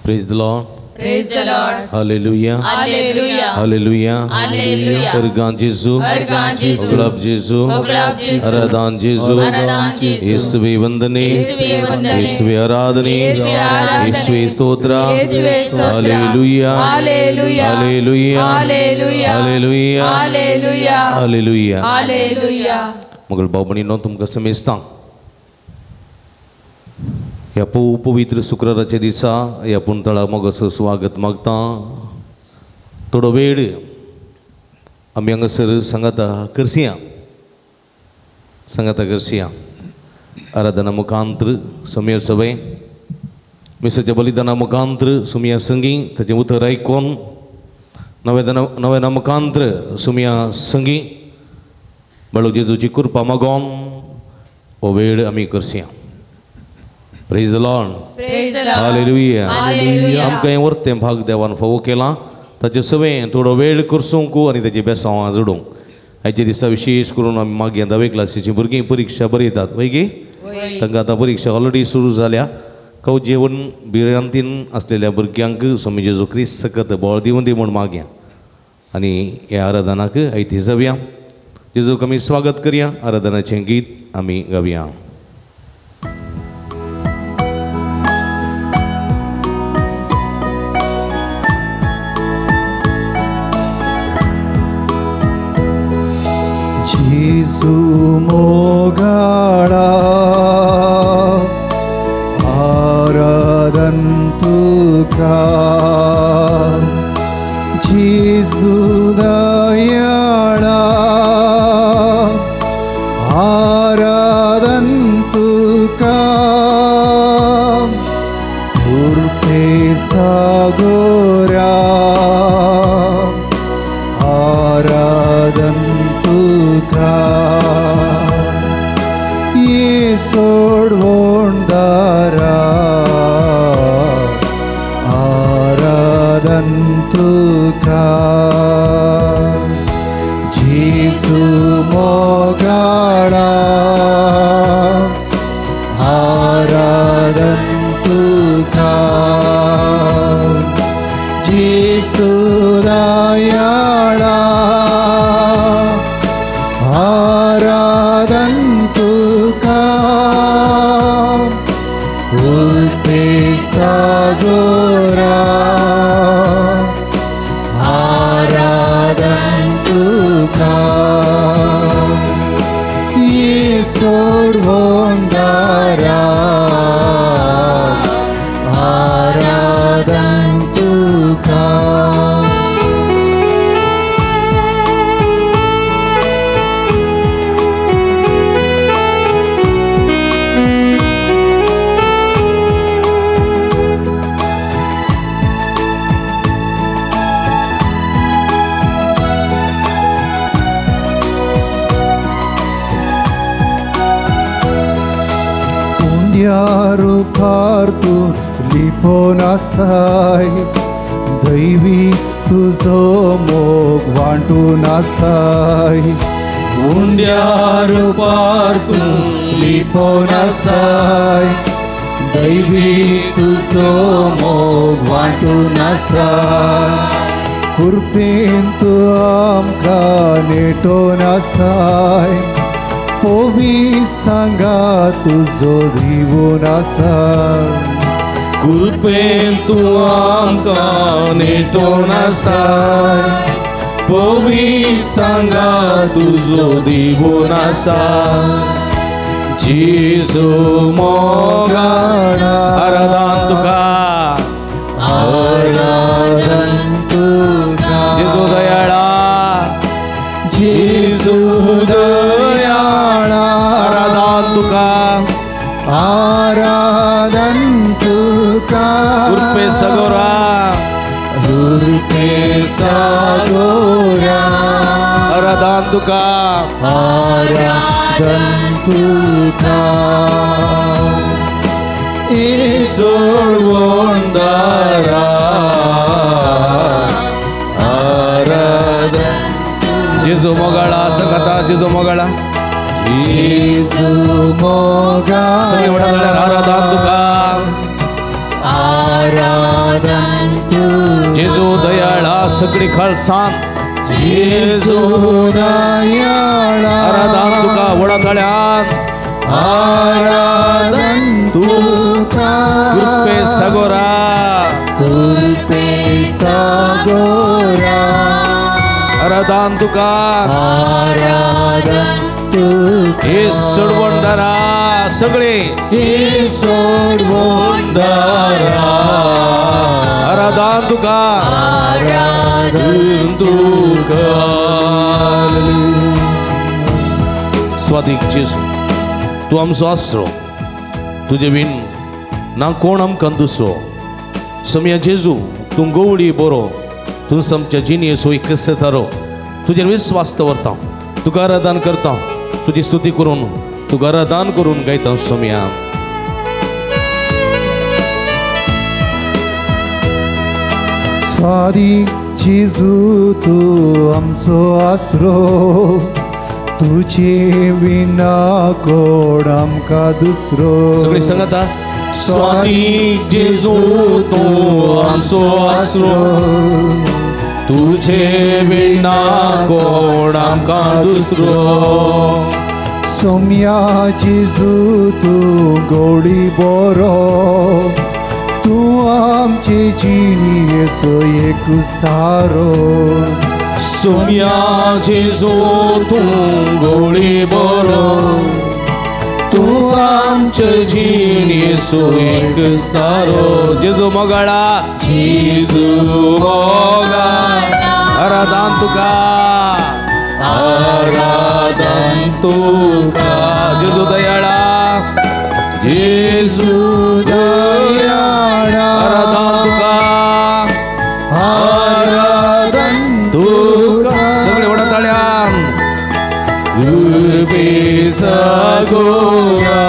Praise the Lord. Praise the Lord. Hallelujah. Hallelujah. Hallelujah. Hallelujah. अर्गां जेजू, अर्गां जेजू, गुलाब जेजू, गुलाब जेजू, आराधन जेजू, आराधन जेजू, येसुवे वंदने, येसुवे वंदने, येसुवे आराधने, येसुवे आराधने, येसुवे स्तोत्र, येसुवे स्तोत्र, hallelujah, hallelujah, hallelujah, hallelujah, hallelujah, hallelujah, hallelujah, hallelujah. मगल भाव भयणींनो, तुमकां समेस्तांक ह्या पवित्र शुक्राराच्या दिसा ह्या पुंतळा मोगाचो स्वागत मागता. थोडो वेळ आमी हांगासर सांगाता करसिया, सांगाता करसिया. आराधना मुखांत्र सुमया सवय मिसाच्या बलिदाना मुखांत्र सुमया संगी ताचें उतर आयकून नव्या मुखांत्र सुमया संगी बाळू जेजूची कृपा मागोन हो वेळ आमी करसिया. Praise the Lord. Praise the Lord. Hallelujah. Hallelujah. आमकां हें वर्तें भाग देवान फावो केलां, ताचें सवें थोडो वेळ करसूंक आनी ताचें बेसांव जोडूंक. आयच्या दिसा विशेष करून आमी मागीर धावे क्लासीचीं भुरगीं परिक्षा बरयतात वय गी, तांकां आतां परिक्षा ऑलरेडी सुरू जाल्या. कव जेवण भिरांतीन आसलेल्या भुरग्यांक स्वामी जेजू क्रिस्त सकत बळ दिवन दी म्हूण मागया आनी ह्या आराधनाक आयती जावया. जेजूक आमी स्वागत करया. आराधनाचें गीत आमी गावया. जेजू मोगाळा आराधन तुका, जेजू दयाळा आराधन तुका, कृपे सागोरा आराधन तुका, सोडवोंदारा आराधन तुका, जेजू मोगाळा आराधन तुका, जेजू दयाळा आराधन तुका, कृपे सागोरा आराधन तुका, सोडवोंदारा आराधन तुका. रुपार तूं लिपोन आसाय, दैवी तुजो मोग वांटून आसाय, उंड्या रुपार तूं लिपोन आसाय, दैवी तुजो मोग वांटून आसाय, कृपेन तूं आमकां नेटोन आसाय, पोवी सांगा तुजो दिवून आसाय, कृपेन तूं आमकां नेटोन आसाय, पोवी सांगा तुजो दिवून आसाय, जेजू मोगाळा आराधन तुका, आराधन तुका, जेजू दयाळा, जेजू दयाळा आराधन तुका, आराधन तुका, कृपे सागोरा, कृपे सागोरा आराधन तुका, आराधन तुका, सोडवोंदारा आराधन. जेजू मोगाळा सांगाता, जेजू मोगाळा, जेजू मोगाळा आराधन तुका, आराधन जेजू दयाळा सगळी खालसान जेजू दयाळा आराधन तुका व्हडा ताळ्यान आराधन तुका कृपे सागोरा कृपे सागोरा आराधन तुका आराधन तुका हे सोडवणदारा सगळे हे सोडवणदारा आराधन तुका आराधन तुका. स्वादीक जेजू तूं आमचो आसरो तुजे बीन ना कोण आमकां दुसरो. सोमया जेजू तूं गवळी बरो तूं आमच्या जिणेचो एक थारो. तुजेर विस्वास दवरता तुका आराधन करता तुजी स्तुती करून तुका आराधन करून गायता सोमया. स्वादीक जेजू तूं आमचो आसरो तुझे विना कोण आमकां दुसरो. सगळी सांगता स्वादीक जेजू तूं आमचो आसरो तुझे विना कोण आमकां दुसरो. सोमया जेजू तूं गोडी बरो तूं आमचे जिणेचो एकूच थारो. सोमया जेजू तूं गोडी बरो तूं आमचे जिणेचो एकूच थारो. जेजू मोगाळा जेजू मोगाळा आराधन तुका आराधन तुका जेजू दयाळा जेजू दयाळा आराधन तुका आराधन तुका. सगळे व्हडा ताळ्यान कृपे सागोरा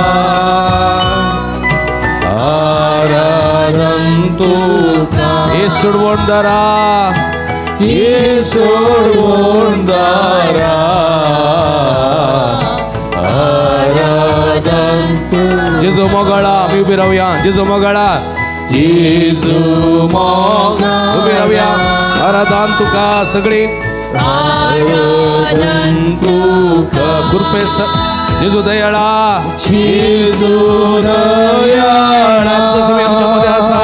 आराधन तुका हे सोडवणदारा हे सोडवणदारा आराधन तुका. जेजू मोगाळा आमी उबी रावया. जेजू मोगाळा जेजू मोगाळा उबी रावया. आराधन तुका सगळी आराधन तुका कृपे जेजू दयाळा जेजू दयाळा आमचो समय आमच्या मध्ये आसा.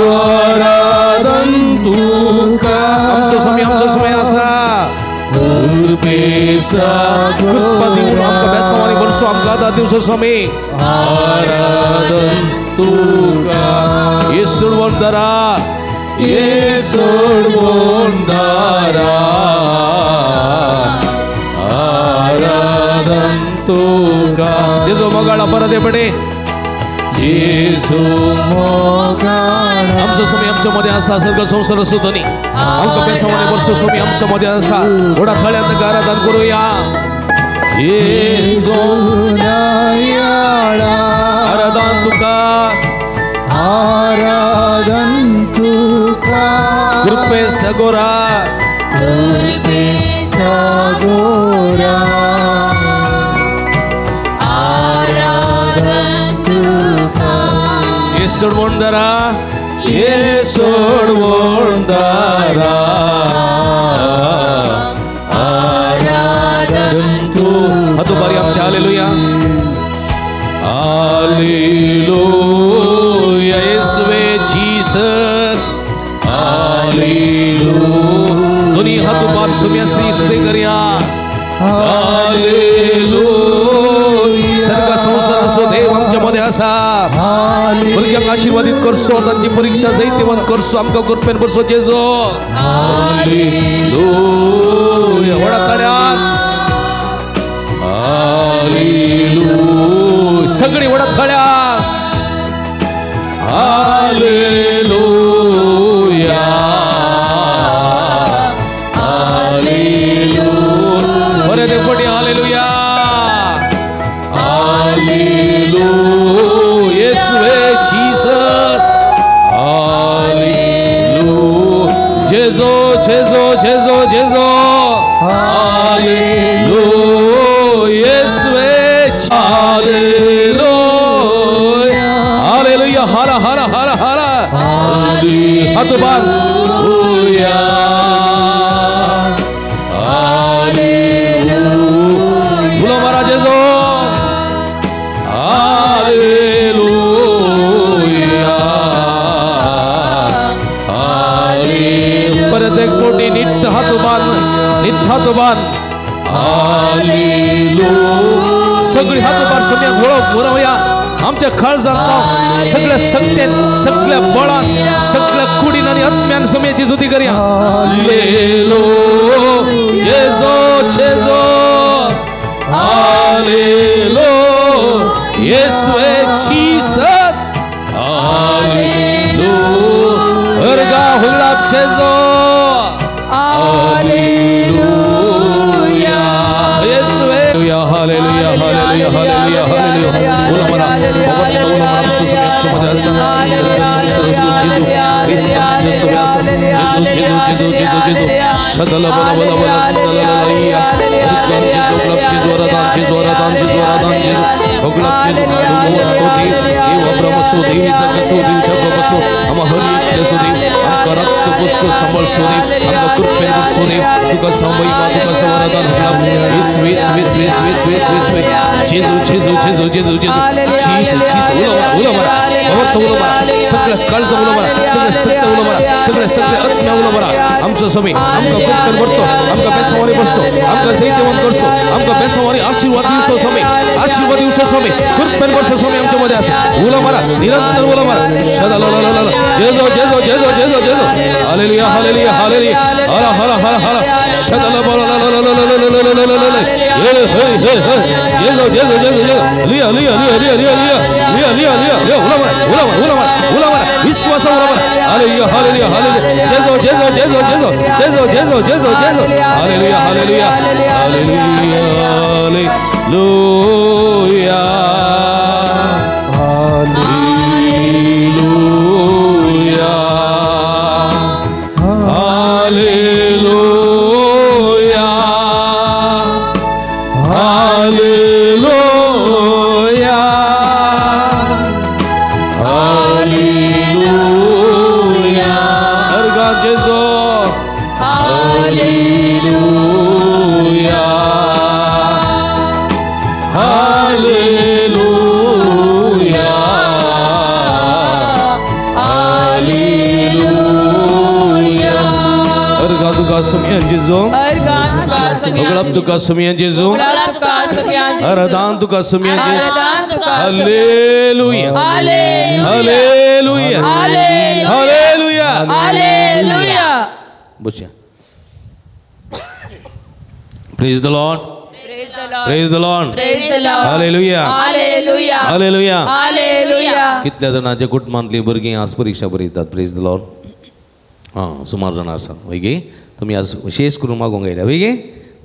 आराधन तुका आमचो समय आमचो समय आसा. कृपे कृपा दिवन आमकां बेसांवांनी भरसो आमकां आदार दिवचो स्वामी. आराधन तुका हे सोडवणदारा हे सोडवणदारा आराधन तुका. जेजू मोगाळा परत पडे जेजू मोगाळा आमचो स्वामी आमच्या मध्ये आसा. सर्ग संसार असो धनी आमकां बेसांवांनी भरसो स्वामी आमच्या मध्ये आसा. व्हडा ताळ्यान ताका आराधन करूया. जेजू दयाळा आराधन तुका आराधन तुका कृपे सागोरा कृपे सागोरा आराधन तुका हे सोडवणदारा हे सोडवणदारा आराधन तुका. हातू बारी आमच्या हालेलुया हालेलुया येसवे जीसस हालेलुया. दोन्ही हात उबार सुम्या श्री स्तुती करया. हालेलुया सर्ग संसार असो देव आमच्या मध्ये आसा. भुरग्यांक आशीर्वादीत करसो तांची परीक्षा जैतिवंत करसो आमकां कृपेन भरसो जेजू. हालेलुया व्हडा ताळ्यान हालेलुया सगळी व्हडा ताळ्यान हालेलुया हालेलुया. बरे देवपटी हालेलुया हालेलुया येसुवे जीसस हालेलुया. जेजू जेजू जेजू जेजू हालेलुया येसुवे हालेलुया हालेलुया. हर हर हर हला हातुबान हालेलुया बोलो महाराज जेजू हालेलुया हालेलुया परत एक कोटी निट्ट हातुबान निट्ट हातुबान हालेलुया सगळी हातुबान सोम्या घोळो मोरवया आमच्या काळजांत सगळ्या सत्तेन सगळ्या बळान सगळ्या कुडीन आनी आत्म्यान सोम्याची स्तुती करया हालेलुया जेजू जेजू हालेलुया येशुवे जीसस हालेलुया अर्गा हुगडाप जेजू हालेलुया येशुवे हालेलुया हालेलुया हालेलुया हालेलुया बोला मरा बोला मरा सगळ्या काळजा उलो मारा सगळ्या सत्य उलो मारा सगळ्या सगळ्या आत्म्या उलो मारा आमचो स्वामी आमकां कृपेन भरतो आमकां बेसावानी बसतो आमकां जैतवंत करचो आमकां बेसावानी आशीर्वाद दिवचो स्वामी आशीर्वाद दिवचो स्वामी कृपेन भरचो स्वामी आमच्या मध्ये आसा उलो मारा निरंतर उलो मारा सदा लो लो लो जेजो जेजो जेजो जेजो जेजो हालेलुया हालेलुया हालेलुया हरा हरा हरा हरा सदा लो लो लो लो लो लो लो लो लो लो लो हे हे हे जेजो जेजो जेजो जेजो लिया लिया लिया लिया लिया लिया लिया लिया लिया लिया उलो मारा उलो मारा उलो मारा उलो मारा विश्वास उलो मारा हालेलुया हालेलुया हालेलुया जेजो जेजो जेजो जेजो जेजो जेजो जेजो जेजो hallelujah hallelujah hallelujah hallelujah hallelujah hallelujah hallelujah हालेलुया अर्गा जेजू हालेलुया हालेलुया हालेलुया अर्गा तुका सुमियान जेजू उगळप तुका सुमियान जेजू हरदान तुका सुमियान जेजू हालेलुया हालेलुया हालेलुया hallelujah. बसया. Praise the Lord. Praise the Lord. Praise the Lord. Hallelujah. Hallelujah. Hallelujah. Hallelujah. कितल्या जाणांच्या कुटुंबांतली भुरगीं आज परीक्षा बरयतात. Praise the Lord. हां सुमार जाणां आसात वय गे तुमी आज विशेष करून मागूंक आयल्या वय गे.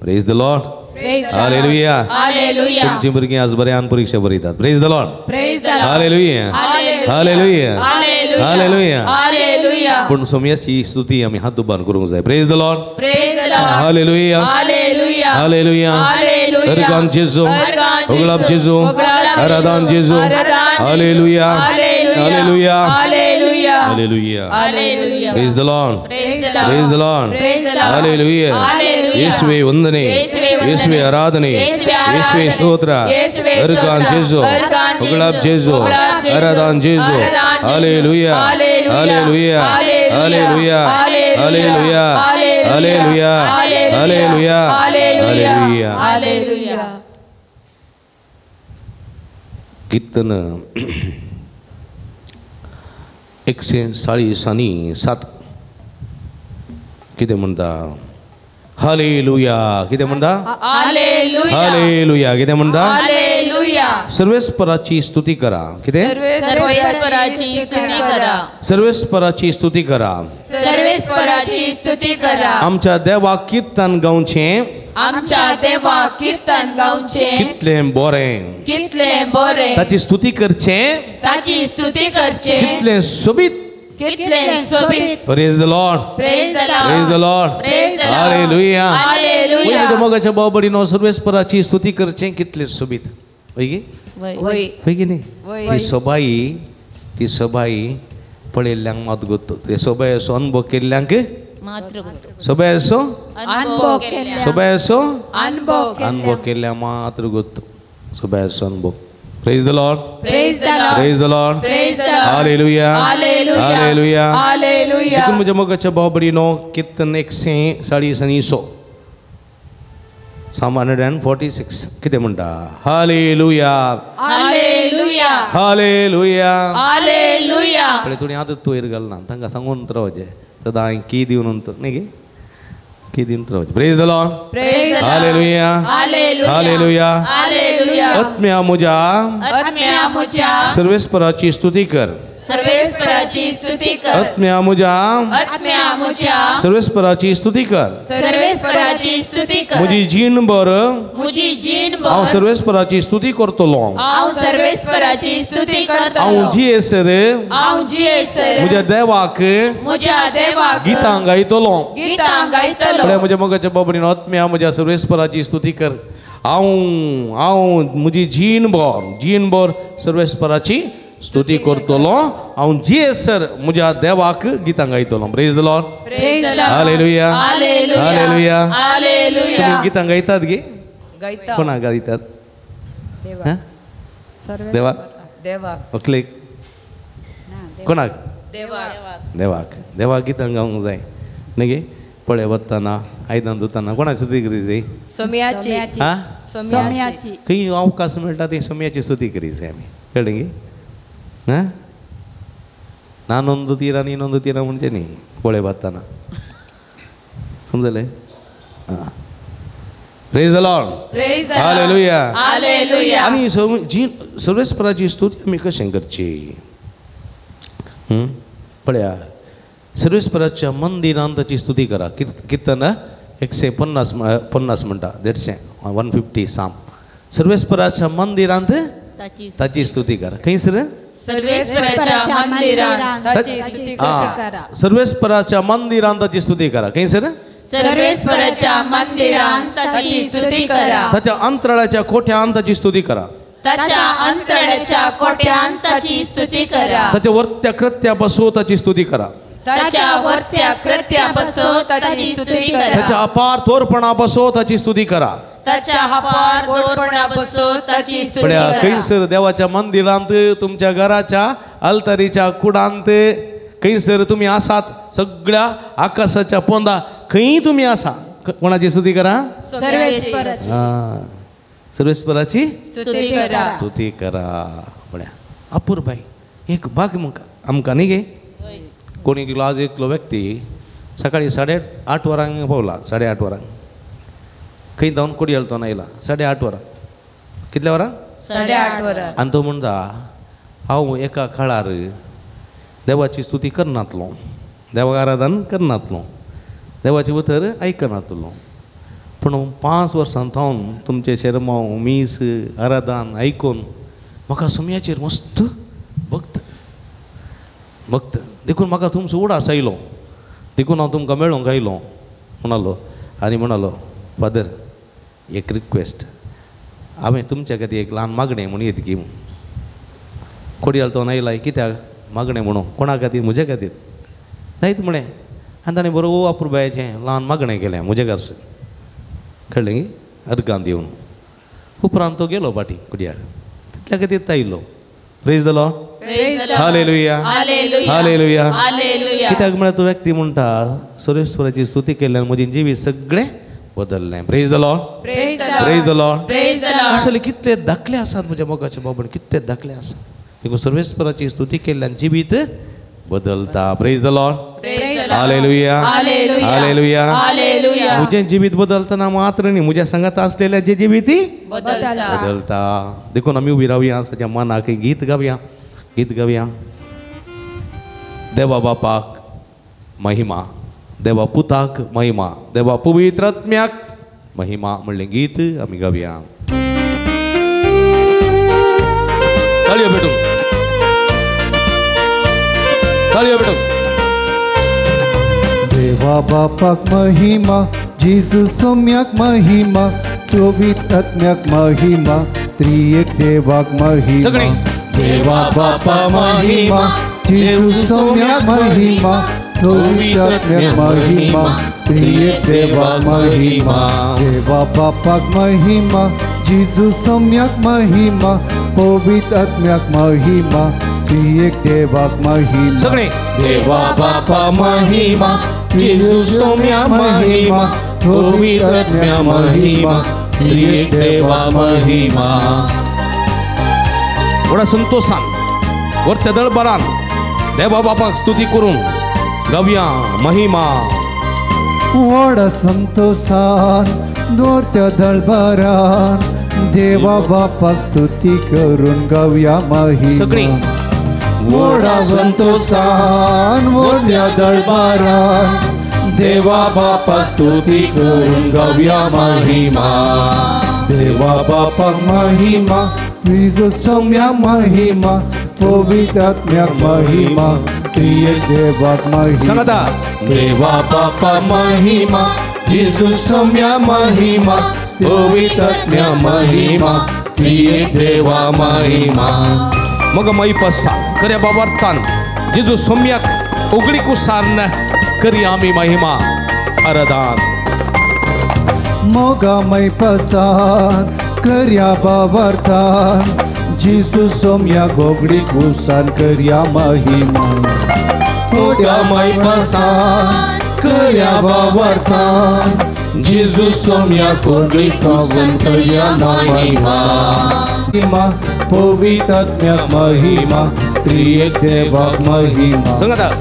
Praise the Lord. Hallelujah. Hallelujah. तुमची भुरगीं आज बऱ्यान परीक्षा बरयतात. Praise the Lord. Praise the Lord. Hallelujah. Hallelujah. Hallelujah. Hallelujah. पूण सोम्याची स्तुती आमी हात उबारून करूंक जाय. Praise the Lord. Praise the Lord. Hallelujah. Hallelujah. Hallelujah. Hallelujah. Organ जेजू उगळाप जेजू आराधान जेजू. Hallelujah. Hallelujah. Hallelujah. Hallelujah. Hallelujah. Praise the Lord. Praise the Lord. Hallelujah. ಯೇಸುವೇ ವಂದನೆ, ಯೇಸುವೇ ಆರಾಧನೆ, ಯೇಸುವೇ ಸ್ತೋತ್ರ. Argon ಜೇಸು, ಉಗಳಾಬ್ ಜೇಸು, ಆರಾಧಾನ್ ಜೇಸು. Hallelujah. Hallelujah. Hallelujah. Hallelujah. Hallelujah. Hallelujah. Hallelujah. Hallelujah. कीर्तन 140 आनी 7 कितें म्हणटा? हालेलुया. कितें म्हणटा? हालेलुया. हालेलुया. कितें म्हणटा? हालेलुया. सर्वेस्पराची स्तुती करा. कितें? सर्वेस्पराची स्तुती करा. सर्वेस्पराची स्तुती करा. सर्वेस्पराची स्तुती करा. आमच्या देवाक कीर्तन गावचें. आमच्या देवाक कीर्तन गावचें. कितलें बरें, कितलें बरें. ताची स्तुती करचें. ताची स्तुती करचें. कितलें सोबीत, कितलें सोबीत. Praise the Lord. Praise the Lord. Praise the Lord. Praise the Lord. Hallelujah. Hallelujah. वयर मोगाच्या भाव-भयणींनो, सर्वेस्पराची स्तुती करचें कितलें सोबीत. वय गे? वय. वय की न्ही? ती सोबाई, ती सोबाई पळयल्ल्यांक मात गोत्तो ते सोबायसो अनुभव केल्ल्यांक सोबायसो सोबायसो अनुभव केल्ल्या मात्र गोत्तो सोबायसो अनुभव. Praise the Lord. Praise the Lord. Praise the Lord. Praise the Lord. Hallelujah. Hallelujah. Hallelujah. Hallelujah. मुझे मोगाच्या भाव भयणीनो कीर्तन 146 Psalm 146 कितें म्हणटा? हालेलुया. हालेलुया. हालेलुया. हालेलुया. पळय तुणी आतां तोयर घालना तांकां सांगून रावचें सदां हांवें की दिवन न्ही गे की दिवन रावचें. Praise the Lord. Praise the Lord. Hallelujah. Hallelujah. Hallelujah. Hallelujah. आत्म्या मुझ्या आत्म्या मुझ्या सर्वेस्पराची स्तुती कर. सर्वेस्पराची स्तुती कर. आत्म्या मुझ्या आत्म्या मुझ्या सर्वेस्पराची स्तुती कर. सर्वेस्पराची स्तुती कर. म्हजी जीणभर म्हजी जीणभर हांव सर्वेस्पराची स्तुती करतलो. हांव सर्वेस्पराची स्तुती करतलो. हांव जियेसर हांव जियेसर म्हज्या देवाक म्हज्या देवाक गितां गायतलो. गितां गायतलो. पळय म्हज्या मोगाच्या बाबडीन आत्म्या म्हज्या सर्वेस्पराची स्तुती कर. हांव हांव म्हजी जीणभर जीणभर सर्वेस्पराची स्तुती करतलो. हांव जियेसर म्हज्या देवाक गितां गायतलो. Praise the Lord. Praise the Lord. Hallelujah. Hallelujah. Hallelujah. Hallelujah. तुमी गितां गायतात गे? गायता. कोणाक गायतात? देवाक. देवाक. ओकलेक कोणाक? देवाक. देवाक. देवाक गितां गावंक जाय न्ही गे? पळय वतना आयदन धुतना कोणाक स्तुती करी जाय? सोम्याची. आं सोम्याची. खंय अवकाश मेळटा ती सोम्याची स्तुती करी जाय आमी. कळ्ळें गे? हां नानोंदू तीरा निनोंदू तीरा म्हणजे न्ही पळय बांदतना समजलें? आं Praise the Lord. Praise the Lord. Hallelujah. Hallelujah. आनी जी सर्वेस्पराची स्तुती आमी कशें करची? पळया सर्वेस्पराच्या मंदिरान ताची स्तुती करा. कीर्तन 150 म्हणटा 150 150 साम. सर्वेस्पराच्या मंदिरांत ताची स्तुती करा. खंय सर? सर्वेस्पराच्या मंदिरांत ताची स्तुती करा. सर्वेस्पराच्या मंदिरांत ताची स्तुती करा. खंय सर? सर्वेस्पराच्या मंदिरांत ताची स्तुती करा. ताच्या अंतराळाच्या कोठ्यांत ताची स्तुती करा. ताच्या अंतराळाच्या कोठ्यांत ताची स्तुती करा. ताच्या वर्त्या कृत्या बसो ताची स्तुती करा. ताच्या वर्त्या कृत्या बसो ताची स्तुती करा. ताच्या अपार थोरपणा बसो ताची स्तुती करा. ताच्या अपार थोरपणा बसो ताची स्तुती करा. खंयसर देवाच्या मंदिरांत तुमच्या घराच्या अल्तारीच्या कुडांत खंयसर तुमी आसात सगळ्या आकाशाच्या पोंदा खंय तुमी आसा कोणाची स्तुती करा? सर्वेस्पराची. सर्वेस्पराची स्तुती करा. स्तुती करा. पळया अपुरबाई एक भाग आमकां न्ही गे? कोणी आज एकलो व्यक्ती सकाळी 8:30 वरांक पावला. 8:30 वरांक खंय धांवन कोडयाळ तो आयला 8:30 वरां. कितल्या वरां? 8:30 वरां. आनी तो म्हणटा हांव एका काळार देवाची स्तुती करनातलो, देवाक आराधन करनातलो, देवाचें उतर आयकनातलो, पूण 5 वर्सां थावन तुमचें शेरमांव मीस आराधन आयकून म्हाका सोम्याचेर मस्त भक्त भक्त देखून म्हाका तुमचो उडास आयलो, देखून हांव तुमकां मेळोंक आयलो म्हणालो. आनी म्हणालो फादर एक रिक्वेस्ट, हांवें तुमच्या खातीर एक ल्हान मागणें म्हूण येत की कोडयाळ तो आयला कित्याक मागणें म्हणून कोणा खातीर? म्हज्या खातीर जायत म्हळें. आनी ताणें बरो अपुरबायेचें ल्हान मागणें केलें म्हज्या घरसून. कळ्ळें गी? अर्गान दिवन उपरांत तो गेलो फाटीं कोडयाळ तितल्या खातीर आयलो. Praise the Lord. Hallelujah. Hallelujah. कित्याक म्हळ्यार तो व्यक्ती म्हणटा सर्वेस्पराची स्तुती केल्ल्यान म्हजें जिवीत सगळें बदललें. Praise the Lord. Praise the Lord. असले कितले दाखले आसात म्हज्या मोगाचे बाबा, कितले दाखले आसात. देखून सर्वेस्पराची स्तुती केल्ल्यान जिवीत बदलता. Praise the Lord. Hallelujah. Hallelujah. म्हजें जिवीत बदलतना मात्र न्ही, म्हज्या सांगात आसलेल्या जे जिवीत बदलता. देखून आमी उबी रावया, ताच्या मनाक गीत गावया, गीत गावया. देवा बापाक महिमा, देवा पुताक महिमा, देवा पवित्र आत्म्याक महिमा म्हणलें गीत आमी गावया. ताळयो भेटूंक, ताळयो भेटूंक. देवा बापाक महिमा, जेजू सोम्याक महिमा, सोबीत आत्म्याक महिमा, त्रिएक देवाक महिमा. सगळीं. देवा बापा महिमा, जेजू सोम्याक महिमा पवित्र आत्म्याक महिमा त्रिएक देवाक महिमा देवा बापाक महिमा जेजू सोम्याक महिमा पवित्र आत्म्याक महिमा त्रिएक देवाक महिमा सगळे देवा बापा महिमा जेजू सोम्या महिमा पवित्र आत्म्या महिमा त्रिएक देवा महिमा. व्हडा संतोषान वरत्या दळबरान देवा बापाक स्तुती करून गावया महिमा. व्हडा संतोषान वरत्या दळबरान देवा बापाक स्तुती करून गावया महिमा. सगळी व्हडा संतोषान वरत्या दळबरान देवा बापाक स्तुती करून गावया महिमा. देवा बापाक महिमा जेजू सोम्या महिमा पवित्र आत्म्याक महिमा त्रिएक देवाक महिमा. सांगा देवा बापा महिमा जेजू सोम्या महिमा पवित्र आत्म्या महिमा त्रिएक देवा महिमा. मग मैपसा खऱ्या बाबार्थान जेजू सोम्याक उगडी कुसारन करी आमी महिमा आराधन. मोगा मैपसान करया बाबार्थान जेजू सोम्याक उगडी कुसान करया महिमा. मोगा मैपसान करया बाबार्थान जेजू सोम्याक उगडी कुसान करया महिमा. महिमा पवित्र आत्म्याक महिमा त्रिएक देवाक महिमा.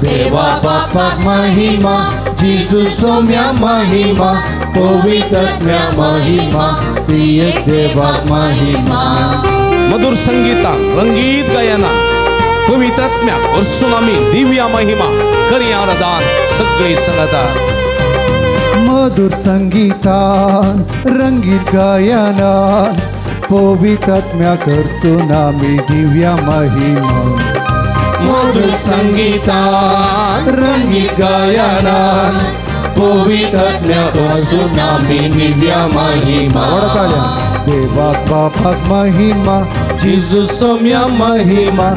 देवा बापाक महिमा जेजू सोम्या महिमा पवित्र आत्म्या महिमा त्रिएक देवाक महिमा. मधुर संगीता रंगीत गायना पवित्र आत्म्या वर्सून आमी दिव्या महिमा करी आराधन. सगळे सांगता मधुर संगीतान रंगीत गायनान पवित्र आत्म्याक वर्सून आमी दिव्या महिमा. मधुर संगीतान रंगीत गायनान पवित्र आत्म्याक वर्सून आमी दिव्या महिमा. देवाक बापाक महिमा जेजू सोम्या महिमा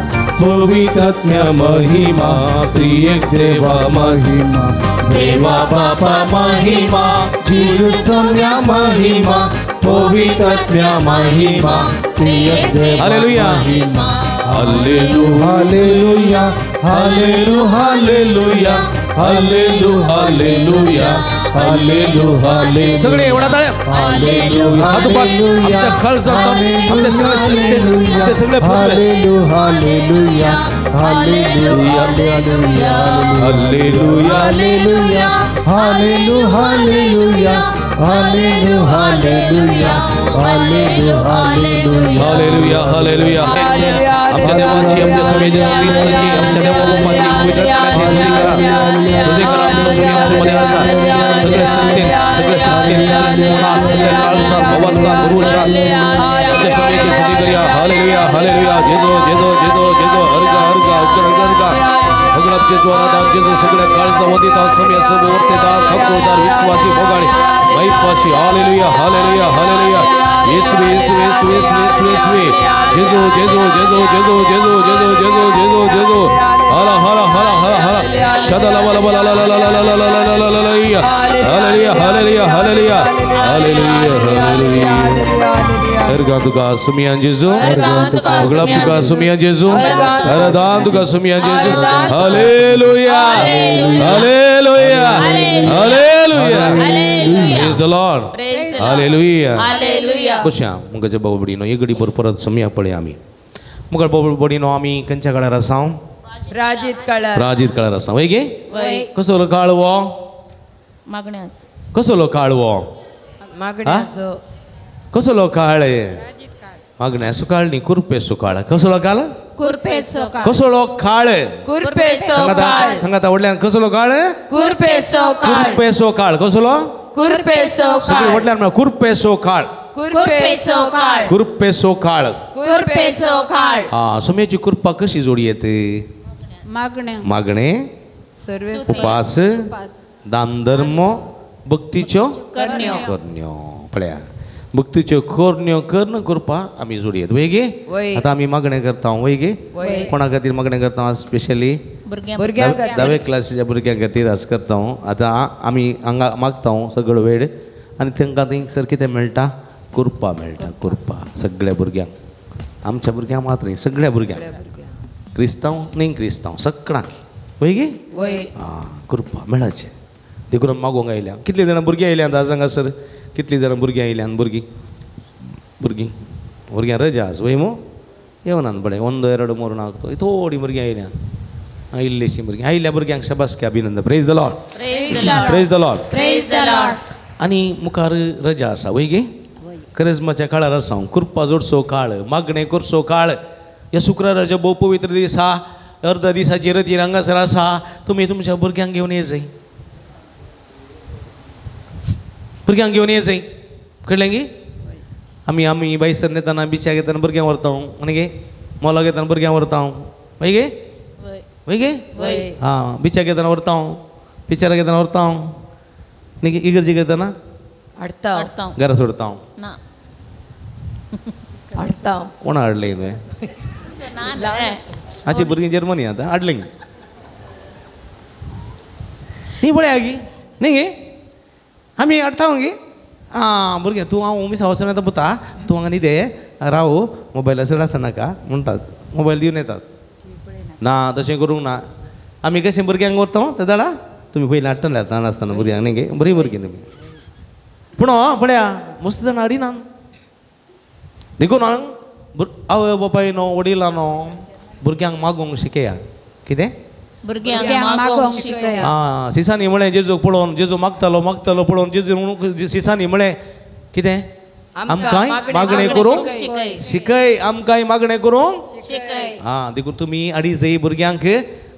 पवित्र आत्म्या महिमा त्रिएक देवा महिमा. देवा बापा महिमा जेजू सोम्या महिमा पवित्र आत्म्या महिमा त्रिएक देवा महिमा. हालेलुया हालेलुया हालेलुया हालेलुया हालेलुया हालेलुया. सगळे एवढा टाळ्या आमच्या कळसात आपले सगळे सगळे सगळे हालेलुया hallelujah hallelujah hallelujah hallelujah hallelujah hallelujah hallelujah hallelujah हालेलुया. आमच्या देवाची आमच्या स्वामी ख्रिस्ताची आमच्या देवा बापाची पवित्र आत्म्याची स्तुती करा. स्तुती करा. आमचं स्वामी आमच्या मध्ये असा सगळे सत्य सगळे सत्य सगळे मनात सगळे काळसार भवनदार पुरुषात आमच्या स्वामीची स्तुती करूया. हालेलुया हालेलुया. जेजो जेजो जेजो जेजो हरगा हरगा हरगा हरगा हगळप जेजो आराधन जेजो सगळ्या काळजा वतीत स्वामी असं वर्तेदार हक्कोदार विश्वासी भोगाळी मैपाशी. हालेलुया हालेलुया हालेलुया. येसवे येसवे येसवे येसवे येसवे येसवे जेजो जेजो जेजो जेजो जेजो जेजो जेजो जेजो जेजो हला हला हला हला हला शदला बला बला ला ला ला ला ला ला ला ला ला. Hallelujah hallelujah hallelujah hallelujah hallelujah. हरगा तुका सुमियान जेजू उगळप तुका सुमियान जेजू हरदान तुका सुमियान जेजू. Hallelujah hallelujah hallelujah. Praise the Lord. Hallelujah hallelujah. बशा मुगाच्या बाबडीनो एक घडी परत सुमिया पळय आमी मुगाळ बाबडीनो आमी खंयच्या काळार आसाव? राजीत काळार. राजीत काळार आसाव वय गे? कसलो काळ वो? मागण्याच. कसलो काळ वो? मागण्याचो. कसलो काळ? मागण्याचो काळ न्ही, कुरपेचो काळ. कसलो काळ? कुरपेचो काळ. कसलो काळ? कुरपेचो काळ. सांगाता व्हडल्यान कसलो काळ? कुरपेचो काळ. कुरपेचो काळ. कसलो? कुरपेचो काळ. सगळे व्हडल्यान म्हणा कुरपेचो काळ. कुरपेचो काळ. कुरपेचो काळ. कुरपेचो काळ. हा सुम्याची कृपा कशी जोडी येते? मागणे. मागणे, उपास, दान धर्म, भक्तीच्यो करण्यो. करण्यो. पळया भक्तीच्यो करण्यो कर्ण करपा आमी जोडयेत वय गे. आतां आमी मागणें करता वय गे. कोणा खातीर मागणें करता स्पेशली? धावे क्लासीच्या भुरग्यां खातीर आज करता. आतां आमी हांगा मागता सगळो वेळ आनी तांकां थंयसर कितें मेळटा? कृपा मेळटा. कृपा सगळ्या भुरग्यांक, आमच्या भुरग्यांक मात्र न्ही, सगळ्या भुरग्यांक, क्रिस्तांव न्ही क्रिस्तांव सगळ्यांक वय गे. आं कृपा मेळाचें देखून आमी मागूंक आयल्या. कितलीं जाणां भुरगीं आयल्यात आज हांगासर? कितलीं जाणां भुरगीं आयल्यान? भुरगीं भुरगीं भुरग्यां रजा आज वय मू येवनात बरें. 1 2 3 4 थोडीं भुरगीं आयल्यान, इल्लीशीं भुरगीं आयिल्ल्या भुरग्यांक शाबासकी, अभिनंदन. Praise the Lord, praise the Lord. आनी मुखार रजा आसा वय गे. करिज्माच्या काळार आसा, कृपा जोडचो काळ, मागणें करचो काळ. ह्या शुक्राराच्या भोव पवित्र दीस आहा, अर्द दिसाची रतीर हांगासर आसा. तुमी तुमच्या भुरग्यांक घेवन येजय, भुरग्यांक घेवन येजय. कळ्ळें गी? आमी आमी बायसर येताना बिचाक येताना भुरग्यांक व्हरता आनी गे मोलाक येताना भुरग्यांक व्हरता वय गे, वय गे. आं बिचाक येताना व्हरता, पिक्चराक येताना व्हरता न्ही, इगर्जेक येताना हाडटा, घरा सोडता. कोण हाडलें तुवें? आमची भुरगीं जर्मनी आतां हाडलें न्ही पळया गी न्ही गे. आमी हाडटा गे. आं भुरगें तूं हांव मिसा वचून येता पुता, तूं हांगा न्हिदे राव, मोबायला चड आसनाका म्हणटात, मोबायल दिवन येतात. ना तशें करूंक ना. आमी कशें भुरग्यांक व्हरता ते जाणा तुमी पयलीं हाडटले ल्हान आसतना भुरग्यांक न्ही गे, बरीं भुरगीं तुमी. पूण पळया मस्त जाणां हाडिना देखून आवय बापायनो वडिलांनो भुरग्यांक मागूंक शिकया. कितें? भुरग्यांक मागूंक शिकया. आं सिसांनी म्हळें जेजूक पळोवन, जेजू मागतालो मागतालो पळोवन जेजू सिसांनी म्हळें कितें? आमकांय मागणें करूंक शिकय, आमकांय मागणें करूंक शिकय. आं देखून तुमी हाडी जाय भुरग्यांक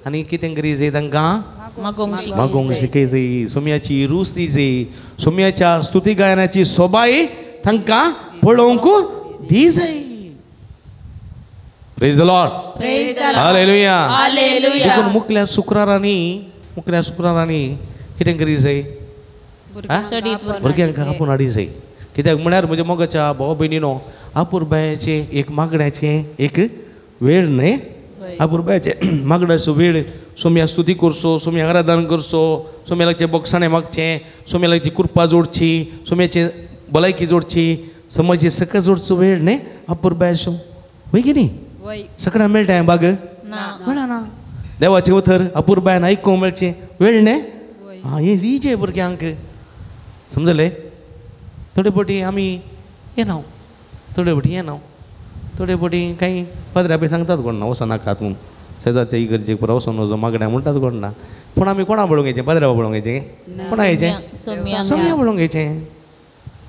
आनी कितें करी जाय तांकां? मागूंक शिकय जाय. सोम्याची रूच दी जाय, सोम्याच्या स्तुती गायनाची सोबाय तांकां पळोवंक दी जाय. Praise the Lord, hallelujah. देखून मुकल्या शुक्रारांनी, मुकल्या शुक्रारांनी कितें करी जाय? भुरग्यांक आपूण हाडी जाय. कित्याक म्हळ्यार म्हज्या मोगाच्या भाव भयणीनो, आपुरबायेचें एक मागण्याचें एक वेळ न्हय, आपुरबायेचें मागण्याचो वेळ. सोम्या स्तुती करचो, सोम्या आराधन करचो, सोम्या लागचें बोगसाणें मागचें, सोम्या लागची कृपा जोडची, सोम्याची भलायकी जोडची, समाजी सकाळ जोडचो वेळ न्हय आपुरबायेचो वय की न्ही? सगळ्यांक मेळटा बाग मेळना. देवाचें उतर अपुरबायन आयकूंक मेळचें वेळ न्हय. आं हें इजे भुरग्यांक समजलें. थोडे फावटी आमी येना, थोडे फावटी येना, थोडे फावटी कांय पाद्र्या बी सांगतात कोण ना वचनाकात म्हूण, शेजारच्या इगर्जेक पुरो वचोन वचो मागण्या म्हणटात कोण ना. पूण आमी कोणा पळोवंक येचें? पाद्र्या पळोवंक येचें? कोणा येचें? सोम्या पळोवंक येचें.